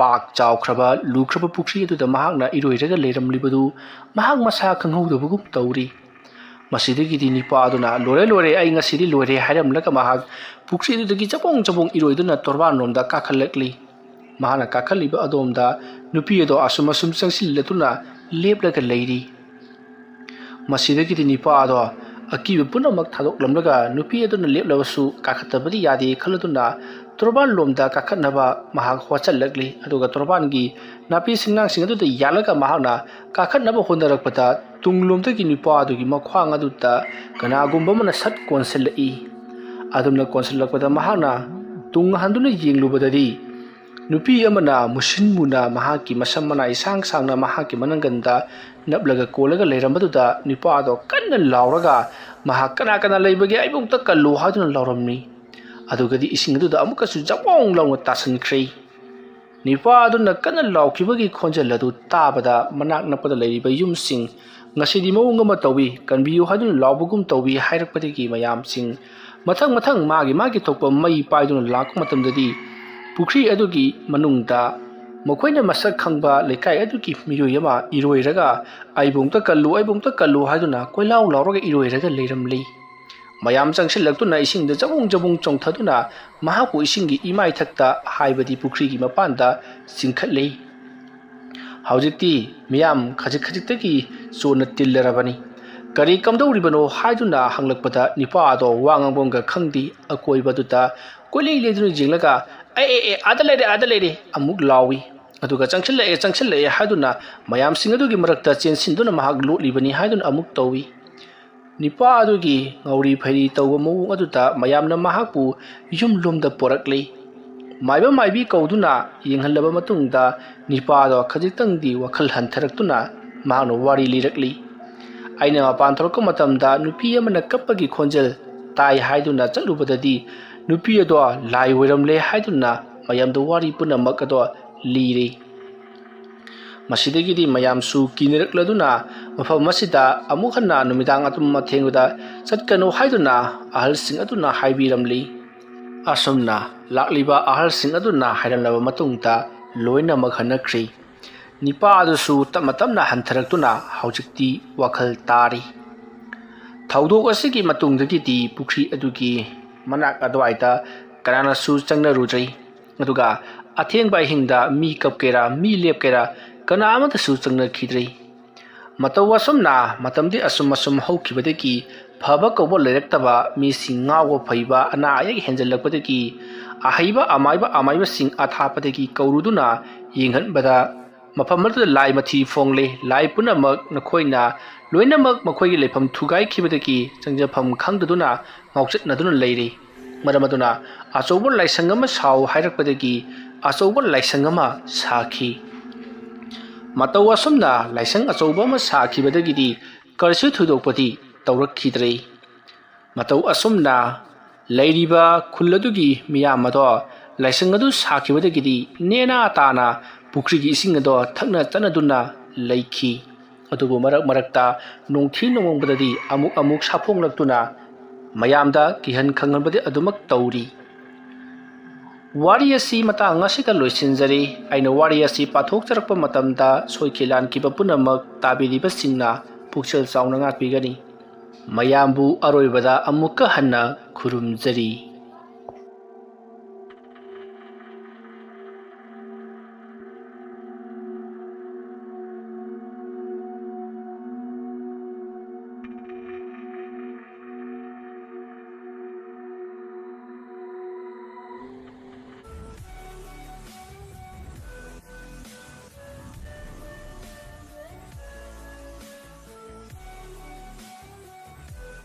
ꯄꯥꯛ ꯆꯥꯎꯈ꯭ꯔꯕ ꯂꯨꯈ꯭ꯔꯕ ꯄꯨꯈ꯭ꯔꯤ ꯑꯗꯨꯗ ꯃꯍꯥꯛꯅ ꯏꯔꯣꯏꯔꯒ ꯂꯩꯔꯝꯂꯤꯕꯗꯨ ꯃꯍꯥꯛ ꯃꯁꯥ ꯈꯪꯍꯧꯗꯕꯒꯨꯝ ꯇꯧꯔꯤ꯫ ꯃꯁꯤꯗꯒꯤꯗꯤ ꯅꯨꯄꯥ ꯑꯗꯨꯅ "ꯂꯣꯏꯔꯦ, ꯂꯣꯏꯔꯦ, ꯑꯩ ꯉꯁꯤꯗꯤ ꯂꯣꯏꯔꯦ" ꯍꯥꯏꯔꯝꯂꯒ ꯃꯍꯥꯛ ꯄꯨꯈ꯭ꯔꯤ ꯑꯗꯨꯗꯒꯤ ꯆꯕꯣꯡ ꯆꯕꯣꯡ ꯏꯔꯣꯏꯗꯨꯅ ꯇꯣꯔꯕꯥꯟꯂꯣꯝꯗ ꯀꯥꯈꯠꯂꯛꯂꯤ꯫ ꯃꯍꯥꯛꯅ ꯀꯥꯈꯠꯂꯤꯕ ꯑꯗꯣꯝꯗ ꯅꯨꯄꯤ ꯑꯗꯣ ꯑꯁꯨꯝ ꯑꯁꯨꯝ ꯆꯪꯁꯤꯜꯂꯗꯨꯅ ꯂꯦꯞꯂꯒ ꯂꯩꯔꯤ꯫ ꯃꯁꯤꯗꯒꯤꯗꯤ ꯅꯨꯄꯥ ꯑꯗꯣ ꯑꯀꯤꯕ ꯄꯨꯝꯅꯃꯛ ꯊꯥꯗꯣꯛꯂꯝꯂꯒ ꯅꯨꯄꯤ ꯑꯗꯨꯅ ꯂꯦꯞꯂꯕꯁꯨ ꯀꯥꯈꯠꯇꯕꯗꯤ ꯌꯥꯗꯦ ꯈꯜꯂꯗꯨꯅ ꯇꯣꯔꯕꯥꯟꯂꯣꯝꯗ ꯀꯥꯈꯠꯅꯕ ꯃꯍꯥꯛ ꯍꯣꯠꯆꯜꯂꯛꯂꯤ꯫ ꯑꯗꯨꯒ ꯇꯣꯔꯕꯥꯟꯒꯤ ꯅꯥꯄꯤ ꯁꯤꯡꯅꯥꯡꯁꯤꯡ ꯑꯗꯨꯗ ꯌꯥꯜꯂꯒ ꯃꯍꯥꯛꯅ ꯀꯥꯈꯠꯅꯕ ꯍꯣꯠꯅꯔꯛꯄꯗ ꯇꯨꯡꯂꯣꯝꯗꯒꯤ ꯅꯨꯄꯥ ꯑꯗꯨꯒꯤ ꯃꯈ꯭ꯋꯥꯡ ꯑꯗꯨꯗ ꯀꯅꯥꯒꯨꯝꯕ ꯑꯃꯅ ꯁꯠ ꯀꯣꯟꯁꯤꯜꯂꯛꯏ꯫ ꯑꯗꯨꯝꯅ ꯀꯣꯟꯁꯤꯜꯂꯛꯄꯗ ꯃꯍꯥꯛꯅ ꯇꯨꯡ ꯍꯟꯗꯨꯅ ꯌꯦꯡꯂꯨꯕꯗꯗꯤ ꯅꯨꯄꯤ ꯑꯃꯅ ꯃꯨꯁꯤꯟ ꯃꯨꯅ ꯃꯍꯥꯛꯀꯤ ꯃꯁꯝ ꯃꯅꯥ ꯏꯁꯥꯡ ꯁꯥꯡꯅ ꯃꯍꯥꯛꯀꯤ ꯃꯅꯪꯒꯟꯗ ꯅꯞꯂꯒ ꯀꯣꯜꯂꯒ ꯂꯩꯔꯝꯕꯗꯨꯗ ꯅꯨꯄꯥ ꯑꯗꯣ ꯀꯟꯅ ꯂꯥꯎꯔꯒ ꯃꯍꯥꯛ "ꯀꯅꯥ ꯀꯅꯥ ꯂꯩꯕꯒꯦ? ꯑꯩꯕꯨ ꯑꯝꯇ ꯀꯜꯂꯨ" ꯍꯥꯏꯗꯨꯅ ꯂꯥꯎꯔꯝꯃꯤ꯫ ꯑꯗꯨꯒꯗꯤ ꯏꯁꯤꯡ ꯑꯗꯨꯗ ꯑꯃꯨꯛꯀꯁꯨ ꯖꯕꯣꯡ ꯂꯥꯎꯅ ꯇꯥꯁꯤꯟꯈ꯭ꯔꯦ꯫ ꯅꯨꯄꯥ ꯑꯗꯨꯅ ꯀꯟꯅ ꯂꯥꯎꯈꯤꯕꯒꯤ ꯈꯣꯟꯖꯦꯜ ꯑꯗꯨ ꯇꯥꯕꯗ ꯃꯅꯥꯛ ꯅꯛꯄꯗ ꯂꯩꯔꯤꯕ ꯌꯨꯝꯁꯤꯡ "ꯉꯁꯤꯗꯤ ꯃꯑꯣꯡ ꯑꯃ ꯇꯧꯏ, ꯀꯟꯕꯤꯌꯨ" ꯍꯥꯏꯗꯨꯅ ꯂꯥꯎꯕꯒꯨꯝ ꯇꯧꯏ ꯍꯥꯏꯔꯛꯄꯗꯒꯤ ꯃꯌꯥꯝꯁꯤꯡ ꯃꯊꯪ ꯃꯊꯪ ꯃꯥꯒꯤ ꯃꯥꯒꯤ ꯊꯣꯛꯄ ꯃꯩ ꯄꯥꯏꯗꯨꯅ ꯂꯥꯛꯄ ꯃꯇꯝꯗꯗꯤ ꯄꯨꯈ꯭ꯔꯤ ꯑꯗꯨꯒꯤ ꯃꯅꯨꯡꯗ ꯃꯈꯣꯏꯅ ꯃꯁꯛ ꯈꯪꯕ ꯂꯩꯀꯥꯏ ꯑꯗꯨꯒꯤ ꯃꯤꯑꯣꯏ ꯑꯃ ꯏꯔꯣꯏꯔꯒ "ꯑꯩꯕꯨ ꯑꯝꯇ ꯀꯜꯂꯨ, ꯑꯩꯕꯨ ꯑꯝꯇ ꯀꯜꯂꯨ" ꯍꯥꯏꯗꯨꯅ ꯀꯣꯏꯂꯥꯎ ꯂꯥꯎꯔꯒ ꯏꯔꯣꯏꯔꯒ ꯂꯩꯔꯝꯂꯤ꯫ ꯃꯌꯥꯝ ꯆꯪꯁꯤꯜꯂꯛꯇꯨꯅ ꯏꯁꯤꯡꯗ ꯖꯕꯨꯡ ꯖꯕꯨꯡ ꯆꯣꯡꯊꯗꯨꯅ ꯃꯍꯥꯛꯄꯨ ꯏꯁꯤꯡꯒꯤ ꯏꯃꯥꯏꯊꯛꯇ, ꯍꯥꯏꯕꯗꯤ ꯄꯨꯈ꯭ꯔꯤꯒꯤ ꯃꯄꯥꯟꯗ ꯆꯤꯡꯈꯠꯂꯤ꯫ ꯍꯧꯖꯤꯛꯇꯤ ꯃꯤꯌꯥꯝ ꯈꯖꯤꯛ ꯈꯖꯤꯛꯇꯒꯤ ꯆꯣꯟꯅ ꯇꯤꯜꯂꯔꯕꯅꯤ꯫ ꯀꯔꯤ ꯀꯝꯗꯧꯔꯤꯕꯅꯣ ꯍꯥꯏꯗꯨꯅ ꯍꯪꯂꯛꯄꯗ ꯅꯤꯄꯥ ꯑꯗꯣ ꯋꯥ ꯉꯥꯡꯐꯝꯒ ꯈꯪꯗꯦ꯫ ꯑꯀꯣꯏꯕꯗꯨꯗ ꯀꯣꯏꯂꯩ ꯂꯩꯗꯨꯅ ꯌꯦꯡꯂꯒ "ꯑꯦ, ꯑꯦ, ꯑꯦ, ꯑꯥꯗ ꯂꯩꯔꯦ, ꯑꯥꯗ ꯂꯩꯔꯦ" ꯑꯃꯨꯛ ꯂꯥꯎꯏ꯫ ꯑꯗꯨꯒ "ꯆꯪꯁꯤꯜꯂꯛꯑꯦ, ꯆꯪꯁꯤꯜꯂꯛꯑꯦ" ꯍꯥꯏꯗꯨꯅ ꯃꯌꯥꯝꯁꯤꯡ ꯑꯗꯨꯒꯤ ꯃꯔꯛꯇ ꯆꯦꯟꯁꯤꯟꯗꯨꯅ ꯃꯍꯥꯛ ꯂꯣꯠꯂꯤꯕꯅꯤ ꯍꯥꯏꯗꯨꯅ ꯑꯃꯨꯛ ꯇꯧꯏ꯫ ꯅꯤꯄꯥ ꯑꯗꯨꯒꯤ ꯉꯧꯔꯤ ꯐꯩꯔꯤ ꯇꯧꯕ ꯃꯑꯣꯡ ꯑꯗꯨꯗ ꯃꯌꯥꯝꯅ ꯃꯍꯥꯛꯄꯨ ꯌꯨꯝꯂꯣꯝꯗ ꯄꯣꯔꯛꯂꯤ꯫ ꯃꯥꯏꯕ ꯃꯥꯏꯕꯤ ꯀꯧꯗꯨꯅ ꯌꯦꯡꯍꯜꯂꯕ ꯃꯇꯨꯡꯗ ꯅꯤꯄꯥꯗꯣ ꯈꯖꯤꯛꯇꯪꯗꯤ ꯋꯥꯈꯜ ꯍꯟꯊꯔꯛꯇꯨꯅ ꯃꯍꯥꯛꯅ ꯋꯥꯔꯤ ꯂꯤꯔꯛꯂꯤ꯫ "ꯑꯩꯅ ꯃꯄꯥꯟ ꯊꯣꯛꯂꯛꯄ ꯃꯇꯝꯗ ꯅꯨꯄꯤ ꯑꯃꯅ ꯀꯞꯄꯒꯤ ꯈꯣꯟꯖꯦꯜ ꯇꯥꯏ ꯍꯥꯏꯗꯨꯅ ꯆꯠꯂꯨꯕꯗꯗꯤ ꯅꯨꯄꯤ ꯑꯗꯣ ꯂꯥꯏ ꯑꯣꯏꯔꯝꯂꯦ" ꯍꯥꯏꯗꯨꯅ ꯃꯌꯥꯝꯗ ꯋꯥꯔꯤ ꯄꯨꯝꯅꯃꯛ ꯑꯗꯣ ꯂꯤꯔꯤ꯫ ꯃꯁꯤꯗꯒꯤꯗꯤ ꯃꯌꯥꯝꯁꯨ ꯀꯤꯅꯔꯛꯂꯗꯨꯅ ꯃꯐꯝ ꯑꯁꯤꯗ ꯑꯃꯨꯛ ꯍꯟꯅ ꯅꯨꯃꯤꯗꯥꯡ ꯑꯗꯨꯝ ꯑꯊꯦꯡꯕꯗ ꯆꯠꯀꯅꯨ ꯍꯥꯏꯗꯨꯅ ꯑꯍꯜꯁꯤꯡ ꯑꯗꯨꯅ ꯍꯥꯏꯕꯤꯔꯝꯂꯤ꯫ ꯑꯁꯨꯝꯅ ꯂꯥꯛꯂꯤꯕ ꯑꯍꯜꯁꯤꯡ ꯑꯗꯨꯅ ꯍꯥꯏꯔꯝꯂꯕ ꯃꯇꯨꯡꯗ ꯂꯣꯏꯅꯃꯛ ꯍꯟꯅꯈ꯭ꯔꯤ꯫ ꯅꯤꯄꯥ ꯑꯗꯨꯁꯨ ꯇꯞꯅ ꯇꯞꯅ ꯍꯟꯊꯔꯛꯇꯨꯅ ꯍꯧꯖꯤꯛꯇꯤ ꯋꯥꯈꯜ ꯇꯥꯔꯤ꯫ ꯊꯧꯗꯣꯛ ꯑꯁꯤꯒꯤ ꯃꯇꯨꯡꯗꯒꯤꯗꯤ ꯄꯨꯈ꯭ꯔꯤ ꯑꯗꯨꯒꯤ ꯃꯅꯥꯛ ꯑꯗꯨꯋꯥꯏꯗ ꯀꯅꯥꯅꯁꯨ ꯆꯪꯅꯔꯨꯗ꯭ꯔꯦ꯫ ꯑꯗꯨꯒ ꯑꯊꯦꯡꯕ ꯑꯍꯤꯡꯗ ꯃꯤ ꯀꯞꯀꯦꯔꯥ, ꯃꯤ ꯂꯦꯞꯀꯦꯔꯥ, ꯀꯅꯥ ꯑꯃꯠꯇꯁꯨ ꯆꯪꯅꯈꯤꯗ꯭ꯔꯦ꯫ ꯃꯇꯧ ꯑꯁꯨꯝꯅ ꯃꯇꯝꯗꯤ ꯑꯁꯨꯝ ꯑꯁꯨꯝ ꯍꯧꯈꯤꯕꯗꯒꯤ ꯐꯕ ꯀꯧꯕ ꯂꯩꯔꯛꯇꯕ, ꯃꯤꯁꯤꯡ ꯉꯥꯎꯕ ꯐꯩꯕ, ꯑꯅꯥ ꯑꯌꯦꯛ ꯍꯦꯟꯖꯜꯂꯛꯄꯗꯒꯤ ꯑꯍꯩꯕ ꯑꯃꯥꯏꯕ ꯑꯃꯥꯏꯕꯁꯤꯡ ꯑꯊꯥꯞꯄꯗꯒꯤ ꯀꯧꯔꯨꯗꯨꯅ ꯌꯦꯡꯍꯟꯕꯗ ꯃꯐꯝ ꯑꯗꯨꯗ ꯂꯥꯏ ꯃꯊꯤ ꯐꯣꯡꯂꯦ꯫ ꯂꯥꯏ ꯄꯨꯝꯅꯃꯛ ꯅꯈꯣꯏꯅ ꯂꯣꯏꯅꯃꯛ ꯃꯈꯣꯏꯒꯤ ꯂꯩꯐꯝ ꯊꯨꯒꯥꯏꯈꯤꯕꯗꯒꯤ ꯆꯪꯖꯐꯝ ꯈꯪꯗꯗꯨꯅ ꯉꯥꯎꯆꯠꯅꯗꯨꯅ ꯂꯩꯔꯤ꯫ ꯃꯔꯝ ꯑꯗꯨꯅ ꯑꯆꯧꯕ ꯂꯥꯏꯁꯪ ꯑꯃ ꯁꯥꯎ ꯍꯥꯏꯔꯛꯄꯗꯒꯤ ꯑꯆꯧꯕ ꯂꯥꯏꯁꯪ ꯑꯃ ꯁꯥꯈꯤ꯫ ꯃꯇꯧ ꯑꯁꯨꯝꯅ ꯂꯥꯏꯁꯪ ꯑꯆꯧꯕ ꯑꯃ ꯁꯥꯈꯤꯕꯗꯒꯤꯗꯤ ꯀꯔꯤꯁꯨ ꯊꯣꯏꯗꯣꯛꯄꯗꯤ ꯇꯧꯔꯛꯈꯤꯗ꯭ꯔꯦ꯫ ꯃꯇꯧ ꯑꯁꯨꯝꯅ ꯂꯩꯔꯤꯕ ꯈꯨꯜ ꯑꯗꯨꯒꯤ ꯃꯤꯌꯥꯝ ꯑꯗꯣ ꯂꯥꯏꯁꯪ ꯑꯗꯨ ꯁꯥꯈꯤꯕꯗꯒꯤꯗꯤ ꯅꯦꯅꯥ ꯇꯥꯅ ꯄꯨꯈ꯭ꯔꯤꯒꯤ ꯏꯁꯤꯡ ꯑꯗꯣ ꯊꯛꯅ ꯆꯠꯅꯗꯨꯅ ꯂꯩꯈꯤ꯫ ꯑꯗꯨꯕꯨ ꯃꯔꯛ ꯃꯔꯛꯇ ꯅꯣꯡꯊꯤ ꯅꯣꯡꯃꯪꯕꯗꯗꯤ ꯑꯃꯨꯛ ꯑꯃꯨꯛ ꯁꯥꯐꯣꯡꯂꯛꯇꯨꯅ ꯃꯌꯥꯝꯗ ꯀꯤꯍꯟ ꯈꯪꯍꯟꯕꯗꯤ ꯑꯗꯨꯃꯛ ꯇꯧꯔꯤ꯫ ꯋꯥꯔꯤ ꯑꯁꯤ ꯃꯇꯥꯡ ꯑꯁꯤꯗ ꯂꯣꯏꯁꯤꯟꯖꯔꯤ꯫ ꯑꯩꯅ ꯋꯥꯔꯤ ꯑꯁꯤ ꯄꯥꯊꯣꯛꯆꯔꯛꯄ ꯃꯇꯝꯗ ꯁꯣꯏꯈꯤ ꯂꯥꯟꯈꯤꯕ ꯄꯨꯝꯅꯃꯛ ꯇꯥꯕꯤꯔꯤꯕꯁꯤꯡꯅ ꯄꯨꯛꯆꯦꯜ ꯆꯥꯎꯅ ꯉꯥꯛꯄꯤꯒꯅꯤ꯫ ꯃꯌꯥꯝꯕꯨ ꯑꯔꯣꯏꯕꯗ ꯑꯃꯨꯛꯀ ꯍꯟꯅ ꯈꯨꯔꯨꯝꯖꯔꯤ꯫